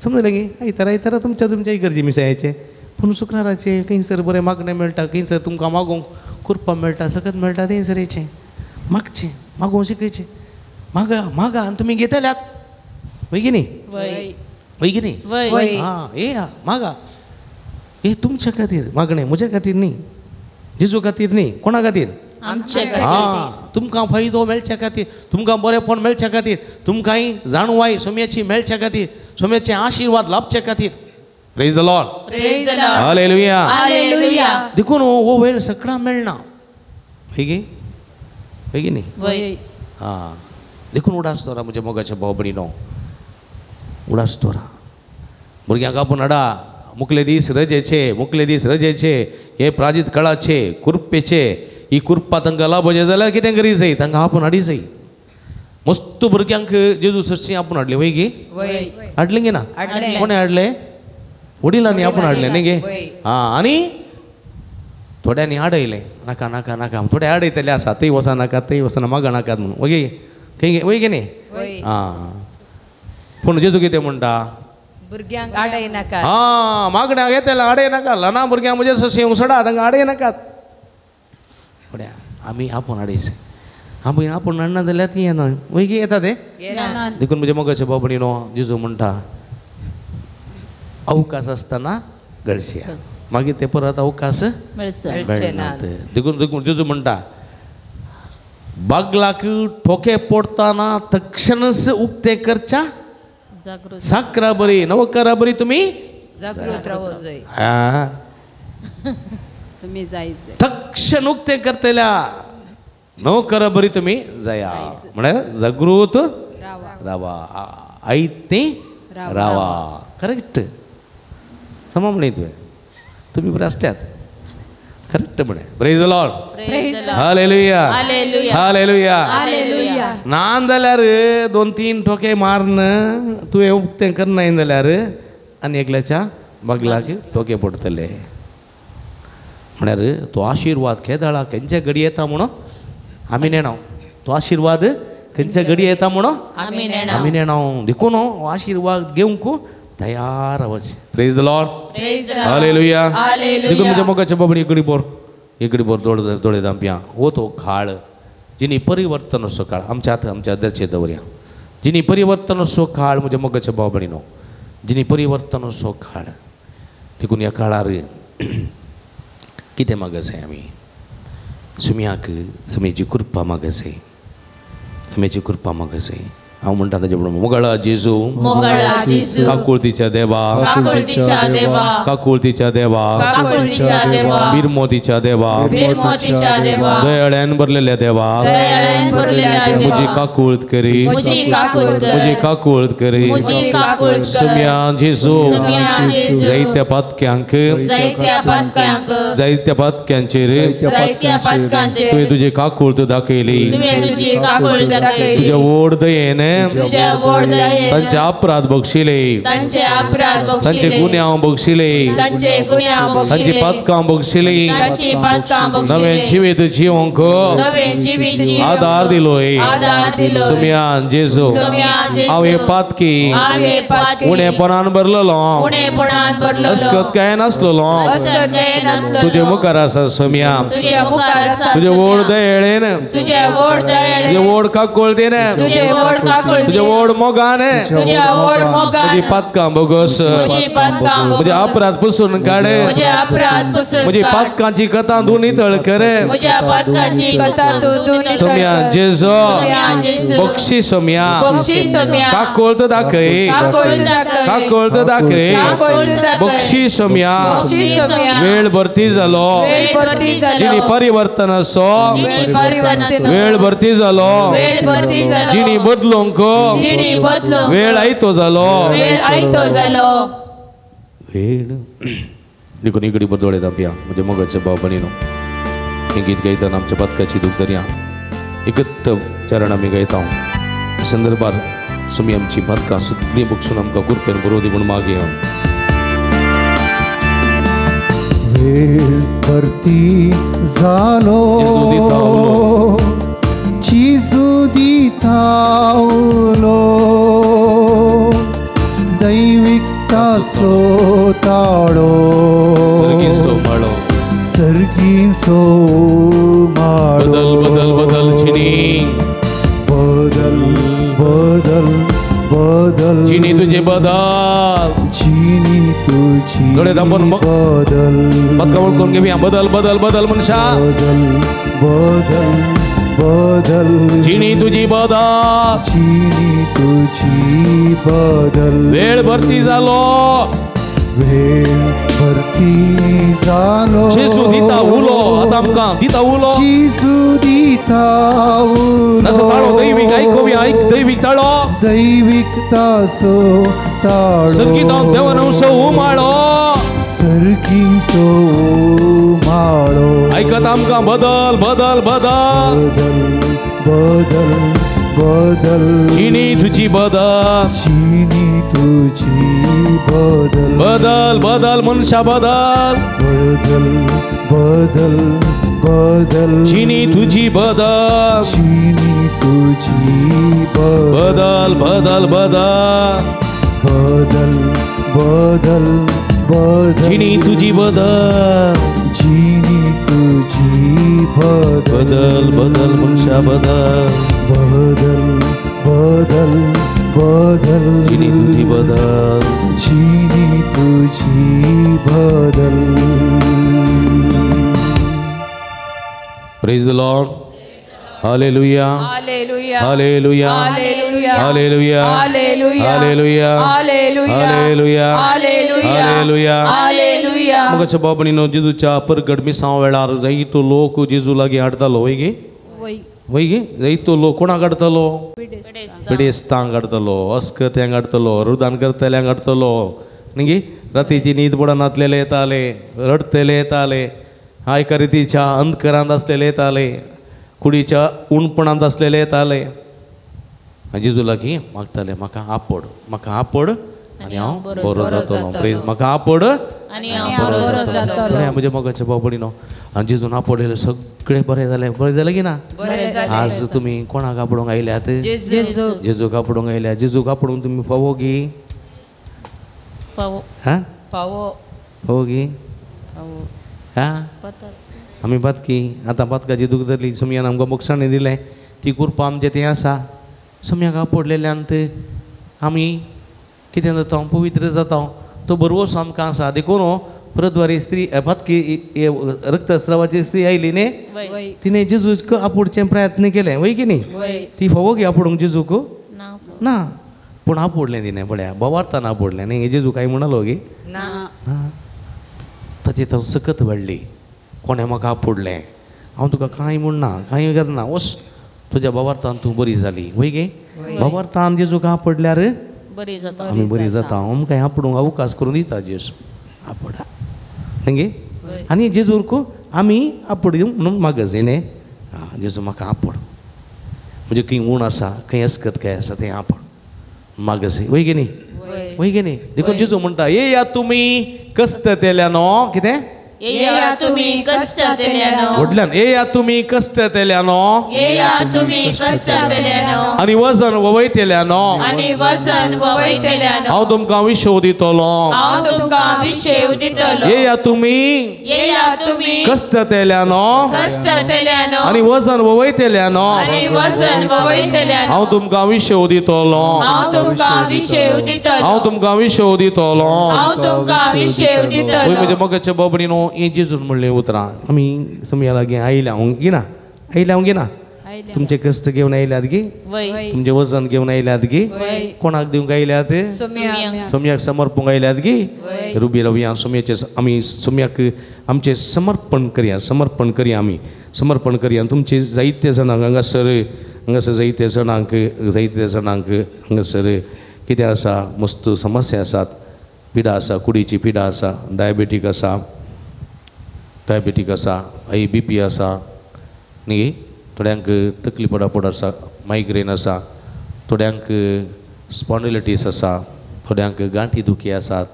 समजलें की? आयतारा आयतारा तुमच्या तुमच्या इगर्जे मिसा येचें. पूण शुक्राराचें खंयसर बरें मागणें मेळटा, खंयसर तुमकां मागूंक कृपा मेळटा, सकत मेळटा, थंयसर येचें मागचें, मागूंक शिकयचें. मागा मागा आनी तुमी घेतल्यात वय की न्ही? वय की न्ही? आं ये मागा, हे तुमच्या खातीर मागणें, म्हज्या खातीर न्ही, जेजू खातीर न्ही, कोणा खातीर? आं तुमकां फायदो मेळच्या खातीर, तुमकां बरेंपण मेळच्या खातीर, तुमकांय जाणवाय सोम्याची मेळच्या खातीर, सोम्याचे आशिर्वाद लाभच्या खातीर. Praise the Lord, hallelujah. देखून हो वेळ सगळा मेळना वय गे, वय की न्ही? आं देखून उडास दवरा म्हज्या मोगाच्या भाव भयणीनो, उडास दवरा भुरग्यांक आपूण हाडा. मुकले दीस रजेचे, मुकले दीस रजेचे, हे प्राजीत काळाचे कृपेचे, ही कृपा तांकां लाभचे जाल्यार कितें करी जाय? तांकां आपूण हाडी जाय. मस्त भुरग्यांक जेजू सरशी आपूण हाडली वय गे? हाडलें गे ना? कोणें हाडलें? वडिलांनी आपूण हाडलें न्ही गे? आं आनी थोड्यांनी आडयलें, नाका नाका नाका, थोडे आडयतले आसा, थंय वचनाका नाका, थंय वचना, मागा नाकात म्हणून वय खंय वय गे न्ही? आं पूण जेजू कितें म्हणटा? भुरग्यांक आडयनाकात. आं मागण्यांक येतले आडयनाकात, ल्हान भुरग्यांक म्हजेर सशें येवंक सोडा, तांकां आडयनाकात. फुड्या आमी आपूण आडयचें, आमी आपूण हाडना जाल्यार ती येना वय गे? येता ते? देखून म्हज्या मोगाचे भाव भयणीनो, जेजू म्हणटा अवकाश आसतना गळशिया, मागीर ते परत अवकाश मेळनात. देखून देखून जेजू म्हणटा बागलाक ठोके पडताना तक्षणच उक्ते करच्या साकरा बरी नवकरा बरी तुमी जागृत रावो जाय. तुम्ही जायचे तक्षण उक्ते करतल्या नो करा बरी तुम्ही जाया म्हळ्यार जागृत रावा आयते रावा. करेक्ट समा म्हणे तुवें तुमी बरें आसल्यात. करेक्ट म्हणे. Praise the lord. Hallelujah hallelujah. ना जाल्यार 2-3 ठोके मारन तुवें उक्तें करनाय जाल्यार आनी एकल्याच्या बगलाक ठोके पडटले. म्हळ्यार तो आशिर्वाद केदळा खंयच्या घडी येता म्हणून आमी नेणाव. तो आशिर्वाद खंयच्या घडी येता म्हणून आमी नेणाव. देखून आशिर्वाद घेवंक तयार रावचें. Praise the lord. Hallelujah. देखून म्हज्या मोगाच्या बाबणी इकडी बोर इकडी बोर दोळे दांपया. हो तो काळ जिनी परिवर्तन असो काळ आमच्या हात आमच्या अध्यक्षे दवरया. जिनी परिवर्तन असो काळ म्हज्या मोगाच्या बाबणीनो जिनी परिवर्तन असो काळ. देखून ह्या काळार कितें मागसाय आमी सुम्याक सुम्याची कृपा मागसाय सुम्याची कृपा मागसाय. हांव म्हणटा ताजे प्रमाण मोगाळा जेजू काकुळतीच्या देवा काकुळतीच्या देवा बिरमोतीच्या देवा दयाळ्यान भरलेल्या देवा म्हजी काकुळत करी म्हजी काकुळत करी. सुम्या जेजू जायत्या पातक्यांक जायत्या पातक्यांचेर तुवें तुजी काकुळत दाखयली. तुज्या व्हड दयेन तांचे अपराध बक्षिले तांचे गुन्यांव बक्षिले तांची पातकां बक्षिली. नवें जिवीत जिवंक आदार दिलोय. सुम्यान जेजू हांव हे पातकी उणेपणान भरलेलो अस्कत काय नासलेलो तुजे मुखार आसा सुम्या. तुजे व्हड दयेन तुजे व्हड काकुळतीन तुजे व्हड मोगान म्हजी पातकां बोगस म्हजे अपराध पुसून काड म्हजी पातकांची कथा तूं नितळ कर. सोम्या जेजू बक्षी सोम्या काकुळत दाखय काकुळत दाखय बक्षी सोम्या. वेळ भरती जालो जिणी परिवर्तन असो वेळ भरती जालो जिणी बदलूंक वेळ आयतो जालो वेळ. देखून इकडी बर दोळे दापया म्हज्या मोगाच्या भाव भयणीनो. हें गीत गायतना आमच्या पातकाची दूख धरया. एकत चरण आमी गायता संदर्भार सुमी आमची पातकां सगळीं बक्षून आमकां कृपेन बरोवं दी म्हूण मागया. वेळ भरती जालो जेजू दिता उलो दैविकताचो ताळो सर्गीचो माळो. बदल बदल बदल चिनी बदल बदल बदल चिनी तुझे बदल चिनी तुझी बदल पत्का करून घेऊया. बदल बदल बदल मनशा बदल बदल बदल चिनी तुझी बदल चिनी तुझी बदल. वेळ भरती जालो वेळ भरती जालो जेजू दिता उलो आतां आमकां दिता उलो जेजू दिता उलो. ताळो दैवीक आयकुया. ऐक दैवीक ताळो दैवीक तासो ताळो संगीतान देवान उमाळो सर्गीचो उमाळो. आयकत आमकां बदल बदल बदल बदल बदल बदल चिनी तुझी बदल चिनी तुझी बदल बदल बदल मनशा बदल बदल बदल बदल चिनी तुझी बदल चिनी तुझी बदल बदल बदल बदल बदल बदल चिनी तुझी बदल चिनी तुझी बदल बदल बदल मनशा बदल बदल बदल बदल चिनी तुझी बदल चिनी तुझी बदल. Praise the lord. Hallelujah hallelujah hallelujah hallelujah hallelujah hallelujah hallelujah hallelujah hallelujah hallelujah hallelujah. मोगाच्या बाबांनो, जेजूच्या परगड मिसांव वेळार जायतो लोक जेजू लागीं हाडटालो. वय गे? वय गे? जायतो लोक कोणाक हाडटालो? पिडेस्तांक हाडटालो, अस्कत्यांक हाडटालो, रुदान करतल्यांक हाडटालो. न्ही, रातीची न्हीद पडनातलेले येताले, रडटले येताले, हा एका रितीच्या अंधकारांत आसलेले येताले, कुडीच्या उणपणांत आसलेले येताले. आनी जेजू लागीं मागताले, म्हाका आपड, म्हाका आपड आनी हांव बरो जातलो. प्रेज, म्हाका आपड आनी हांव बरो जातलो. म्हज्या मोगाच्या बाबडीनो, आनी जेजून आपडलेले सगळे बरें जालें. बरें जालें की ना? आज तुमी कोणाक आपडूंक आयल्यात? जेजूक आपडूंक आयल्यात. जेजूक आपडूंक तुमी फावो गी? पावो. हा, पावो. फावो गी? हा, आमी पातकी. आतां पातकाची दूख धरली, सोमयान आमकां मोक्षांनी दिलें, ती कुरपा आमचें तें आसा. सोमयाक आपडलेल्यान आमी कितें जाता? पवित्र जाता. तो बरवसो आमकां आसा. देखून परद्वारी स्त्री पातकी रक्तस्रावाची स्त्री आयली न्ही, तिणें जेजूक आपोडचें प्रयत्न केलें. वय की न्ही? ती फावो गी आपोडूंक जेजूक? ना, पूण आपोडलें तिणें. पळया, बोवार्थान आपोडलें न्ही. जेजू कांय म्हणलो गी ना? ताची थंय सकत वाडली. कोणें म्हाका आपोडलें, हांव तुका कांय म्हणना, कांय करना, वच तुज्या बोवार्थान तूं बरी जाली. वय गे? बोवार्थान जेजूक आपडल्यार बरी जाता, आमी बरी जाता. आमकां आपडूंक अवकाश करून दिता जेजू. आपडा न्ही? आनी जेजूक आमी आपड म्हणून मागज न्ही. आं, जेजू म्हाका आपड, म्हणजे खंय ऊण आसा, खंय अस्कत काय आसा तें आपड मागज. वय गे न्ही? वय गे न्ही? देखून जेजू म्हणटा, येया तुमी कश्टतेल्यानो. कितें? येया तुमी कश्टतेल्यानो. व्हडल्यान, येया तुमी कश्टतेल्यानो. येया तुमी कश्टतेल्यानो. आनी वजन ववयतेल्यानो. आनी वजन ववयतेल्यानो. हांव तुमकां विशेव दितलो. हांव तुमकां विशेव दितलो. येया तुमी, येया तुमी कश्टतेल्यानो. कश्टतेल्यानो. आनी वजन ववयतेल्यानो. आनी वजन ववयतेल्यानो. हांव तुमकां विशेव दितलो. हांव तुमकां विशेव दितलो. हांव तुमकां विशेव दितलो. हांव तुमकां विशेव दितलो. म्हज्या मोगाच्या बाबडीनो, हें जेजून म्हणलें उतरां आमी सोमया लागीं आयल्या गी ना? आयल्या गी ना? तुमचे कश्ट घेवन आयल्यात गी? तुमचें वजन घेवन आयल्यात गी? कोणाक दिवंक आयल्यात? सोमयाक समर्पूंक आयल्यात गी? रुबी रवया सोमयाचे आमी सोमयाक आमचें समर्पण करया, समर्पण करया, आमी समर्पण करया. तुमचे जायते जाणांक हांगासर, हांगासर जायते जाणांक, जायते जाणांक हांगासर कितें आसा, मस्त समस्या आसात, पिडा आसा, कुडीची पिडा आसा, डायबेटीक आसा, डायबेटीक आसा, हाय बी पी आसा न्ही, थोड्यांक तकली पडापड आसा, मायग्रेन आसा, थोड्यांक स्पॉन्डिलिटीस आसा, थोड्यांक गांठी दुखी आसात,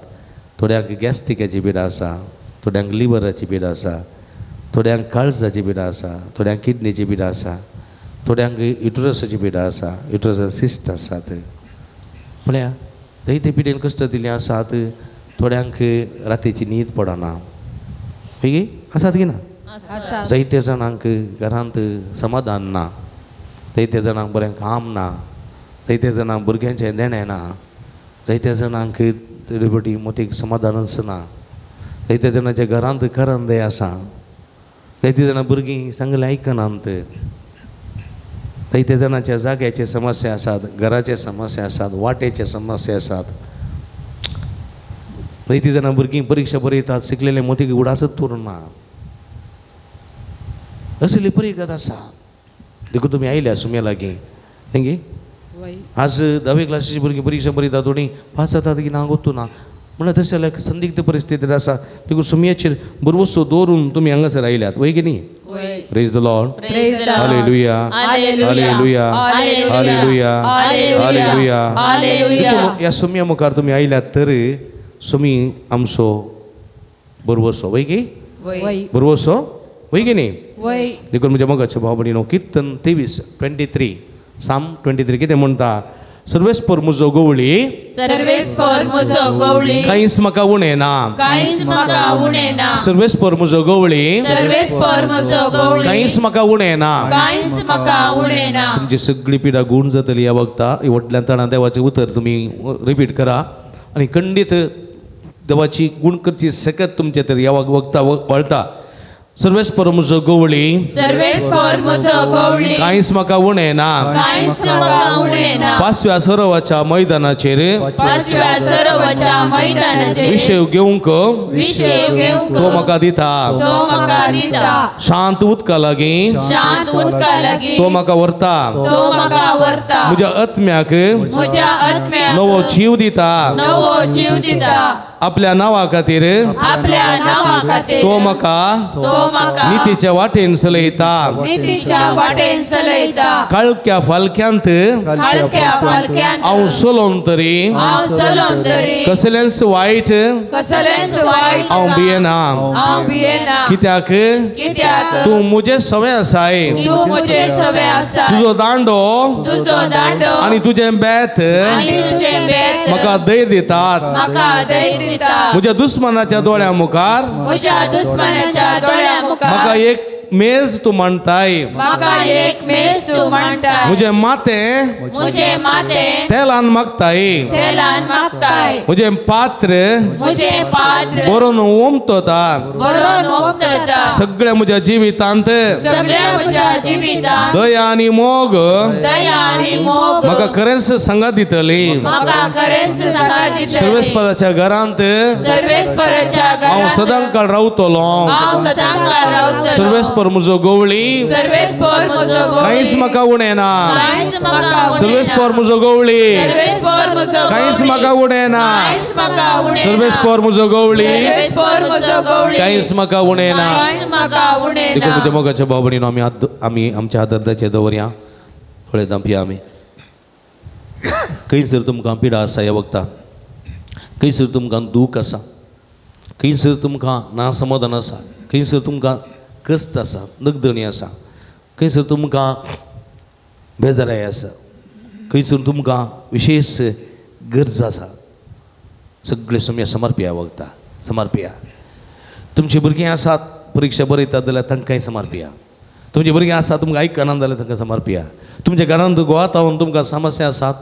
थोड्यांक गॅस्ट्रिकाची पिडा आसा, थोड्यांक लिवराची पिडा आसा, थोड्यांक काळजाची पिडा आसा, थोड्यांक किडनीची पिडा आसा, थोड्यांक युटरसाची पिडा आसा, युटरसा सिस्ट आसात. पळया, जायते पिडेन कश्ट दिल्ले आसात. थोड्यांक रातीची न्हीद पडना. हय आसात की ना? जायते जाणांक घरांत समाधान ना, जायते जाणांक बरें काम ना, जायते जाणांक भुरग्यांचें देणें ना, जायते जाणांक तेडे फावटी मोतीक समाधानच ना, जायते जाणांच्या घरांत करंदे आसा, जायते जाणां भुरगीं सांगलें आयकनात, जायते जाणांच्या जाग्याचे समस्या आसात, घराचे समस्या आसात, वाटेचे समस्या आसात. जायतीं जाणां भुरगीं परिक्षा बरयतात, शिकलेले मोतीक उडासच उरना. असली परिगत आसा. देखून तुमी आयल्या सुम्या लागीं न्ही. आज धावे क्लासीची भुरगीं परिक्षा बरयतात, थोडीं पास जातात की ना गोतू ना म्हणल्यार तशें जाल्यार संदिग्ध परिस्थितीर आसा. देखून सुम्याचेर भरवसो दवरून तुमी हांगासर आयल्यात. वय की न्ही? Praise the Lord. Hallelujah hallelujah hallelujah hallelujah. ह्या सुम्या मुखार तुमी आयल्यात तर सुमी आमचो बरवसो. वय की? बरवसो वय की न्ही? देखून म्हज्या मोगाच्या भाव भयणीनो, किर्तन 23 23 साम 23 कितें म्हणटा? सर्वेस्पर म्हजो गवळी, सर्वेस्पर म्हजो गवळी, कांयच म्हाका उणें ना, कांयच म्हाका उणें ना. सर्वेस्पर म्हजो गवळी, सर्वेस्पर म्हजो गवळी, कांयच म्हाका उणें ना, कांयच म्हाका उणें ना. तुमची सगळी पिडा गूण जातली ह्या वखता. व्हडल्यान तणा देवाचें उतर तुमी रिपीट करा आनी खंडीत देवाची गूण करची सकत तुमचे तर ह्या वखता वळता. सर्वेस्पर म्हजो गवळी, सर्वेस्पर म्हजो गवळी, कांयच म्हाका उणें ना, कांयच म्हाका उणें ना. पाचव्या सरोवराच्या मैदानाचेर, पाचव्या सरोवराच्या मैदानाचेर विशेव घेवंक, विशेव घेवंक तो म्हाका दिता, तो म्हाका दिता. शांत उदका लागीं, शांत उदका लागीं तो म्हाका व्हरता, तो म्हाका व्हरता. म्हज्या आत्म्याक, म्हज्या आत्म्याक नवो जीव दिता, नवो जीव दिता. आपल्या नांवा खातीर, आपल्या नांवा खातीर तो म्हाका, तो म्हाका नितीच्या वाटेन चलयता, नितीच्या वाटेन चलयता. काळख्या फालक्यांत, काळख्या फालक्यांत हांव चलोन तरी, हांव चलोन तरी कसलेंच वायट, कसलेंच वायट हांव भियेना, हांव भियेना. कित्याक, कित्याक तूं म्हजें सवें आसाय, तूं म्हजें सवें आसाय. तुजो दांडो, तुजो दांडो आनी तुजें बेत, आनी तुजें बेत म्हाका धैर्य दितात, म्हाका धैर्य दितात. म्हज्या दुस्मानाच्या दोळ्या मुखार, म्हज्या दुस्मानाच्या दोळ्या मुखार म्हाका एक मेज तूं मांडताय, म्हाका एक मेज तूं मांडताय. म्हजें माथें, म्हजें माथें तेलान मागताय, तेलान मागताय. म्हजें पात्र, म्हजें पात्र बरोवन ओमतता, बरोवन ओमतता. सगळ्या म्हज्या जिवितांत, सगळ्या म्हज्या जिवितांत दया आनी मोग, दया आनी मोग म्हाका खरेंच सांगात दितली, म्हाका खरेंच सांगात दितली. सर्वेस्पराच्या घरांत, सर्वेस्पराच्या घरांत हांव सदांकाळ रावतलो, हांव सदांकाळ रावतलो. सर्वेस्पर म्हजो गवळी, सर्वेस्पर म्हजो गवळी, कांयच म्हाका उणें ना. कांयच म्हाका उणें ना. सर्वेस्पर म्हजो गवळी, सर्वेस्पर म्हजो गवळी, कांयच म्हाका उणें ना. कांयच म्हाका उणें ना. सर्वेस्पर म्हजो गवळी, सर्वेस्पर म्हजो गवळी, कांयच म्हाका उणें ना, कांयच म्हाका उणें ना. देखून म्हज्या मोगाच्या भाव भयणीनो, आमी आमच्या आदर्दाचे दवरया, थोडे दांपया आमी. खंयसर तुमकां पिडा आसा ह्या वखता, खंयसर तुमकां दूख आसा, खंयसर तुमकां नासमाधान आसा, खंयसर तुमकां कश्ट आसा, नगदणी आसा, खंयसर तुमकां बेजाराय आसा, खंयसर तुमकां विशेश गरज आसा, सगळे सोम्या समर्पया वखता, समर्पया. तुमची भुरगीं आसात परिक्षा बरयतात जाल्यार तांकांय समर्पया. तुमची भुरगीं आसात तुमकां आयकना जाल्यार तांकां समर्पया. तुमच्या घरांत घोवा तावन तुमकां समस्या आसात,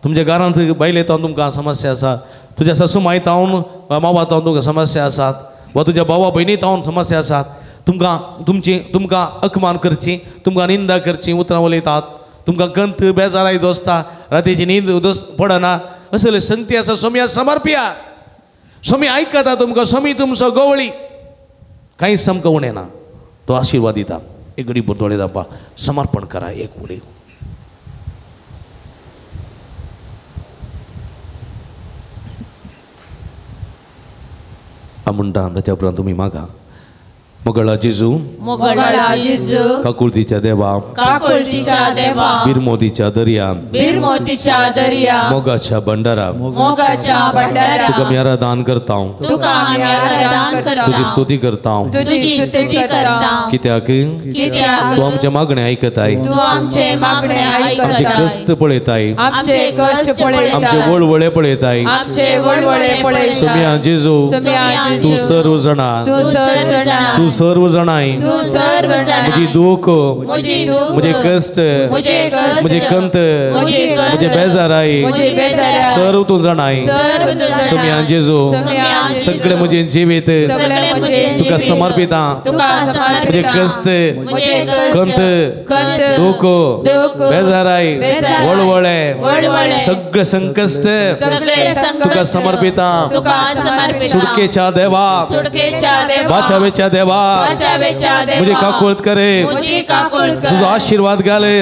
तुमच्या घरांत बायले तावन तुमकां समस्या आसा, तुज्या सासू माय तावन वा मावा तावन तुमकां समस्या आसात, वा तुज्या भावा भयणी तावन समस्या आसात. तुमकां तुमची तुमकां अपमान करची, तुमकां निंदा करची उतरां उलयतात, तुमकां कंत बेजाराय दोसता, रातीची न्हीद दोस पडना, असले संगती आसा. सोम्या समर्पया, सोमी आयकता तुमकां, सोमी तुमचो गवळी, कांय सामको उणें ना, तो आशिर्वाद दिता. एक घडी दोळे दापा, समर्पण करा एक उडी. म्हणटा ताच्या उपरांत तुमी मागा. मोगळा जेजू, मोगळा जेजू, काकुळतीच्या देवा, काकुळतीच्या देवा, बिरमोतीच्या दर्या, बिरमोतीच्या दर्या, मोगाच्या भंडारा, मोगाच्या भंडारा, तुका आमी आराधन करता, तुका आमी आराधन करता, तुजी स्तुती करता, तुजी स्तुती करता. कित्याक, कित्याक तूं आमचे मागणे आयकताय, तूं आमचे मागणे आयकताय, आमचे कश्ट पळयताय, आमचे कश्ट पळयताय, आमचे वळवळे पळयताय, आमचे वळवळे पळयताय. सोम्या जेजू, तूं सर्व जाणा, तूं सर्व जाणा, तूं सर्व जाणाय, म्हजी दूख, म्हजे कश्ट, म्हजे कंत, म्हजे बेजाराय सर्व तूं जाणाय. सोम्या जेजू, सगळे म्हजें जिवीत तुका समर्पिता, म्हजे कश्ट, कंत, दूख, बेजाराय, वळवळे सगळे संकश्ट तुका समर्पिता. सुटकेच्या देवा, बाचावेच्या देवा, मुझे काकुळत करे, तुजो आशीर्वाद घाले.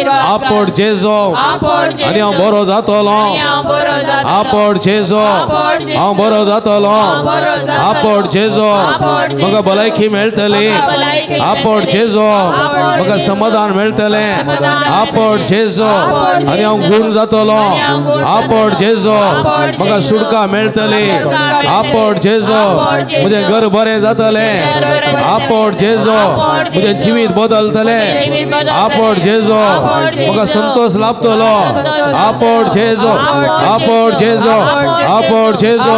आपोड जेजो आनी हांव बरो जातलो, आपोड जेजो हांव बरो जातलो, आपोड जेजो म्हाका भलायकी मेळटली, आपोड जेजो म्हाका समाधान मेळटलें, आपोड जेजो आनी हांव गूण जातलो, आपोड जेजो म्हाका सुटका मेळटली, आपोड जेजो म्हजें घर बरें जातलें, आपोड जेजो म्हजें जिवीत बदलतलें, आपोड जेजो म्हाका संतोष लाभतलो, आपोड जेजो, आपोड जेजो, आपोड जेजो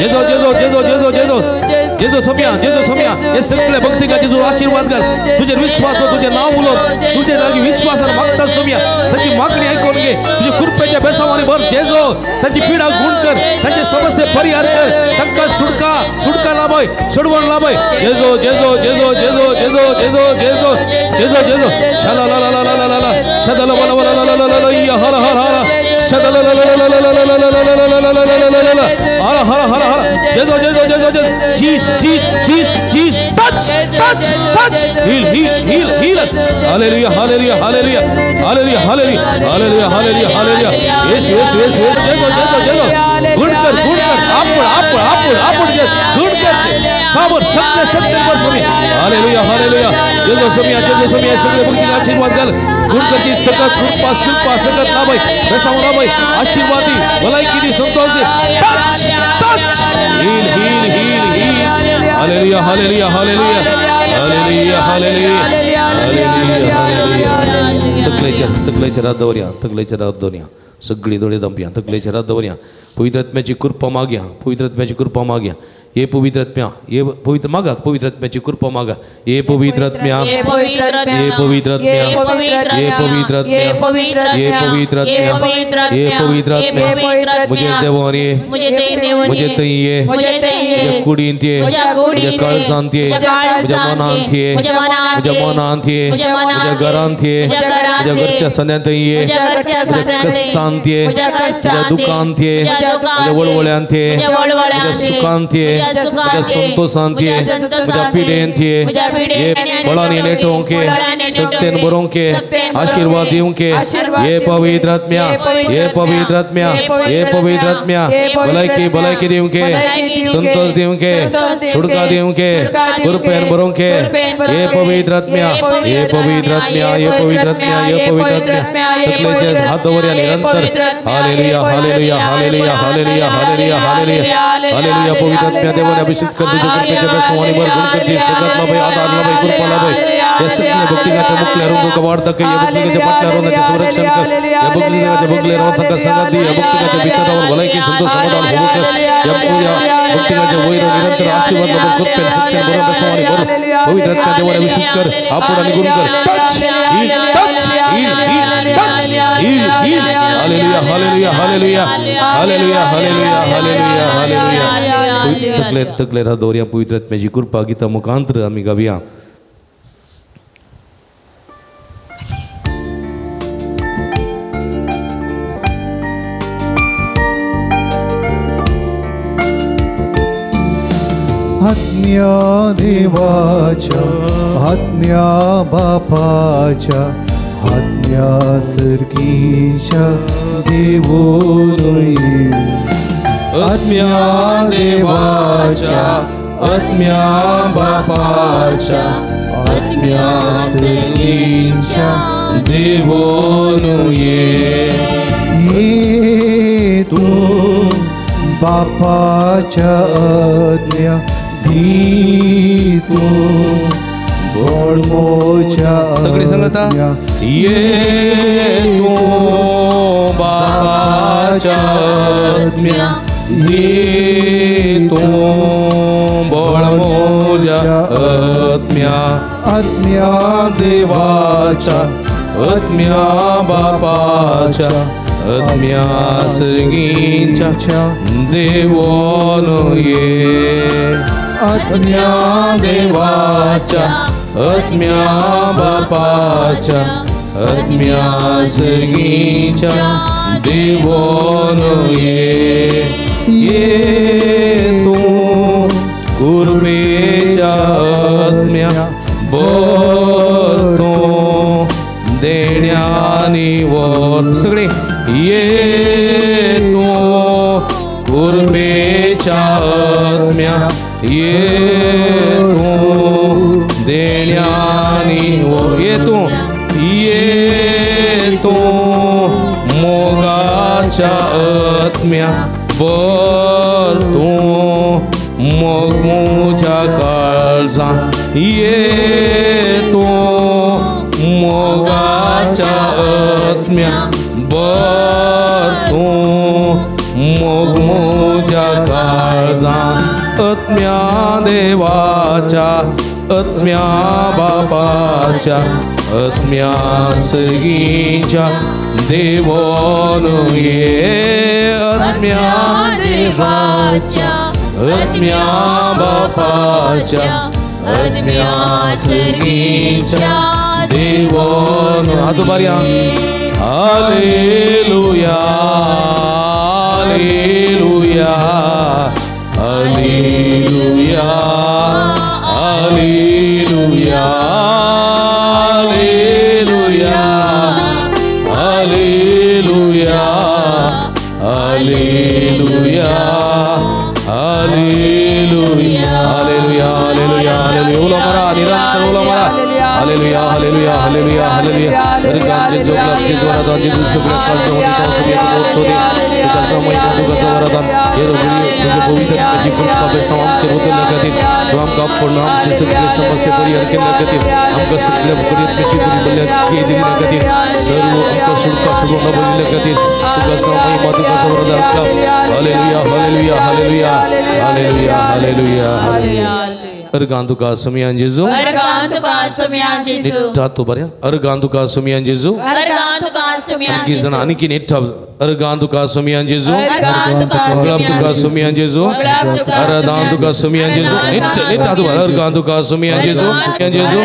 जेजो जेजो जेजो जेजो जेजो जेजो सोम्या जेजो सोम्या हे सगळे भक्तिकाचे तूं आशीर्वाद घाल तुजेर विश्वास हो तुजें नांव उलोवन तुजे लागीं विश्वासान मागता सोम्या तांची मागणी आयकून घे तुजे कृपेच्या बेसावांनी भर जेजो तांची पिडा गुण कर तांचे समस्ये परिहार कर तांकां सुटका सुटका लाभय सोडवण लाभय जेजो जेजो जेजो जेजो जेजो जेजो जेजो जेजो जेजो शला ला ला ला ला ला ला शदल बल बल ला ला ला ला या हल हल हल शदल ला ला ला ला ला ला ला ला ला ला ला ला ला ला हल हल हल हल जेजो जेजो जेजो जेजो चीज चीज चीज चीज touch touch touch heal heal heal heal hallelujah hallelujah hallelujah hallelujah hallelujah hallelujah hallelujah hallelujah Yesu Yesu Yesu Jeju जेजो जेजो गुड कर आपण आपण आपण आपण गुड कर साबर सत्य सत्य पर स्वामी हालेलुया हालेलुया जेजो स्वामी जेजो स्वामी सगळे भक्तीला आशीर्वाद घाल गुड करची सकत कृपा कृपा सकत लाभय बेसाव लाभय आशीर्वाद दी भलायकी दी संतोष दी touch touch heal heal heal heal hallelujah hallelujah hallelujah hallelujah hallelujah hallelujah hallelujah तकलेचेर तकलेचेर हात दवरया तकलेचेर हात दवरया सगळीं दोळे दमया तकलेचेर हात दवरया पवित्र आत्म्याची कृपा मागया पवित्र आत्म्याची कृपा मागया हे पवित्र आत्म्या हे पवित्र मागात पवित्र आत्म्याची कृपा मागा हे पवित्र आत्म्या हे पवित्र आत्म्या हे पवित्र आत्म्या हे पवित्र आत्म्या हे पवित्र आत्म्या मुझे देवान ये मुझे थंय ये म्हज्या कुडींत ये म्हज्या काळजांत ये म्हज्या मनांत ये म्हज्या मनांत ये म्हज्या घरांत ये म्हज्या घरच्या संद्यांत ये म्हज्या कश्टांत ये म्हज्या दुखांत ये म्हज्या वळवळ्यांत ये म्हज्या सुखांत ये म्हज्या संतोषांत ये म्हज्या पिडेंत ये हे बळांनी नेटोवंक ये शक्तेन बरोवंक ये आशीर्वाद दिवंक ये हे पवित्र आत्म्या हे पवित्र आत्म्या हे पवित्र आत्म्या भलायकी भलायकी दिवंक ये संतोष दिवंक ये सुटका दिवंक ये कृपेन बरोवंक ये हे पवित्र आत्म्या हे पवित्र आत्म्या हे पवित्र आत्म्या हे पवित्र आत्म्या तकलेचेर हात दवरया निरंतर hallelujah hallelujah hallelujah hallelujah hallelujah hallelujah hallelujah पवित्र आत्म्या देवाने अभिषेक कर तुझ्या कृपेच्या बेसवानी भर गुण करची सगत लाभय आधार लाभय कृपा लाभय या सगळ्या भक्तिकाच्या मुकल्या रोग वाढ दाखय या भक्तिकाच्या फाटल्या रोगाचे संरक्षण कर या भक्तिकाच्या बगले राव तांकां संगत दी या भक्तिकाच्या भितरावर भलायकी संतोष समाधान होवो कर या भक्तिकाच्या वयर निरंतर आशीर्वाद लाभून कृपेन सत्यान बरो बेसवानी भर पवित्र आत्म्या देवाने अभिषेक कर आपण आणि गुण कर touch heal touch heal heal touch heal heal hallelujah hallelujah hallelujah hallelujah hallelujah hallelujah hallelujah तकलेर तकलेर हात दवरया पवित्र आत्म्याची कृपा गीता मुखांतर आमी गावया. आत्म्या देवाच्या आत्म्या बापाच्या आत्म्या सर्गीच्या देवोनय आत्म्या देवाच्या आत्म्या बापाच्या आत्म्या सर्गीच्या देवोनय ये तूं बापाच्या आज्ञा दी तूं गोडमोच्या सगळी सांगता ये तूं बापाच्या आज्ञा दी तूं बळमोच्या आत्म्या आत्म्या देवाच्या आत्म्या बापाच्या आत्म्या सर्गीच्या देवोनये आत्म्या देवाच्या आत्म्या बापाच्या आत्म्या सर्गीच्या देवोनये ये तूं कृपेच्या आत्म्या भर तूं देण्यानी वर सगळे ये तूं कृपेच्या आत्म्या ये तूं देण्यानी वर ये तूं ये तूं मोगाच्या आत्म्या भर तूं मोग म्हज्या काळजा ये तूं मोगाच्या आत्म्या भर तूं मोग म्हज्या काळजा आत्म्या देवाच्या आत्म्या बापाच्या आत्म्या सर्गीच्या देवोनु ये आत्म्या देवाच्या आत्म्या बापाच्या आत्म्या सर्गीच्या देवोनु. हात बारया. Hallelujah hallelujah hallelujah hallelujah hallelujah hallelujah hallelujah hallelujah hallelujah hallelujah hallelujah. उलो मारा निरंतर उलो मारा. Hallelujah hallelujah hallelujah hallelujah. Organ जेजू क्लब जेजू वरदान जेजू सगळ्या काळजां वरदान तुका समय तुका वरदान हे तुझे पवित्र आत्म्याची कृपा बेसांव आमचेर ओतल्या खातीर तूं आमकां आपोवन आमचे सगळे समस्या परिहार केल्ल्या खातीर आमकां सगळ्या आत्म्याची बरी दिल्ल्या खातीर सर्व आमकां सुटका सोडून दिल्ल्या खातीर तुका महिमा तुका वरदान. Hallelujah hallelujah hallelujah hallelujah hallelujah hallelujah. Organ तुका सुमयान जेजू अर्गान तुका सुमयान जेजू. निट्टा तो बऱ्या. अर्गान तुका सुमयान जेजू अर्गान तुका सुमयान आणखी जण आणखी निट्टा. अर्गान तुका सुमयान जेजू अर्गान तुका सुमयान जेजू अरदान तुका सुमयान जेजू. निट्टा निट्टा तू अर्गान तुका सुमयान जेजू जेजू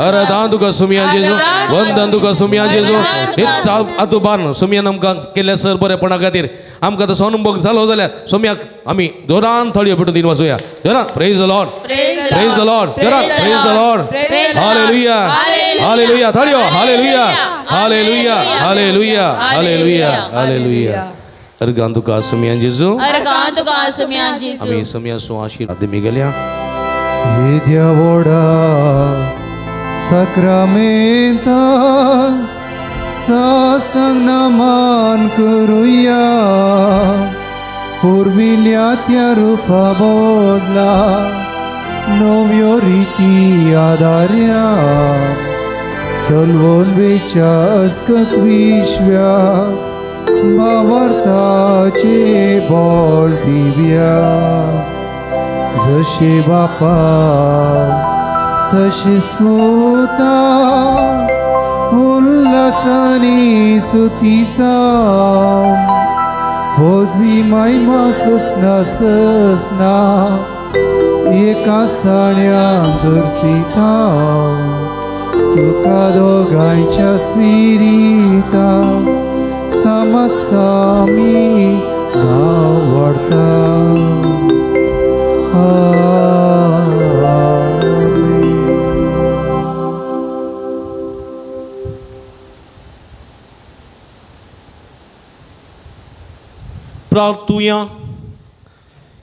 अरदान तुका सुमयान जेजू वंदन तुका सुमयान जेजू. निट्टा आतू बार सुमयान आमकां केल्ल्या सर बरेपणा खातीर आमकां तसो अनुभव जालो जाल्यार सोम्याक आमी जोरान थळयो पेटून दिन वाचुया. जोरान praise the Lord praise the Lord जोरान praise the Lord. Hallelujah hallelujah. थळयो hallelujah hallelujah hallelujah hallelujah hallelujah. Organ तुका सुमयान जेजू अर्गान तुका सुमयान जेजू. आमी सुमयासो आशीर्वाद मिगल्या. येद्या व्हडा साक्रामेंता साष्टांग नमन करुया पुर्विल्या त्या रुपा बदला नव्यो रिती आदार्या सलवोन वेच्या अस्कत विश्व्या भावार्थाचे बळ दिव्या जशे बापा तशे स्मृता उल्हासानी स्तुतीसा पदवी महिमा ससना ससना एका साण्यान दर्शिता तुका दोगांयच्या स्पिरिता समसामी नांव वाडता. प्रार्थुया.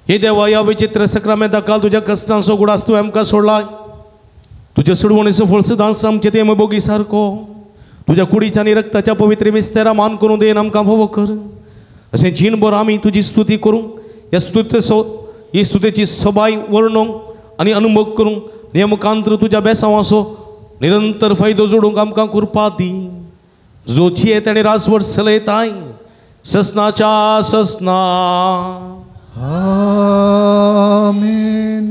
हे देवा ह्या विचित्र सक्रामेंता काल तुज्या कश्टांचो गुडास तुवें आमकां सोडला. तुज्या सोडवणेचो फळ सदांच आमचे ते बोगी सारको तुज्या कुडीच्या आनी रक्ताच्या पवित्र मिस्तेरा मान करून देन आमकां भोव कर. अशें जीणभर आमी तुजी स्तुती करूं ह्या स्तुतेचो ही स्तुतेची सबाय वर्णूंक आनी अनुभव करूंक ह्या मुखांतर तुज्या बेसांवाचो निरंतर फायदो जोडूंक आमकां कृपा दी. जो जियेत आनी राजवट चलयताय ससनाच्या ससना. आमेन.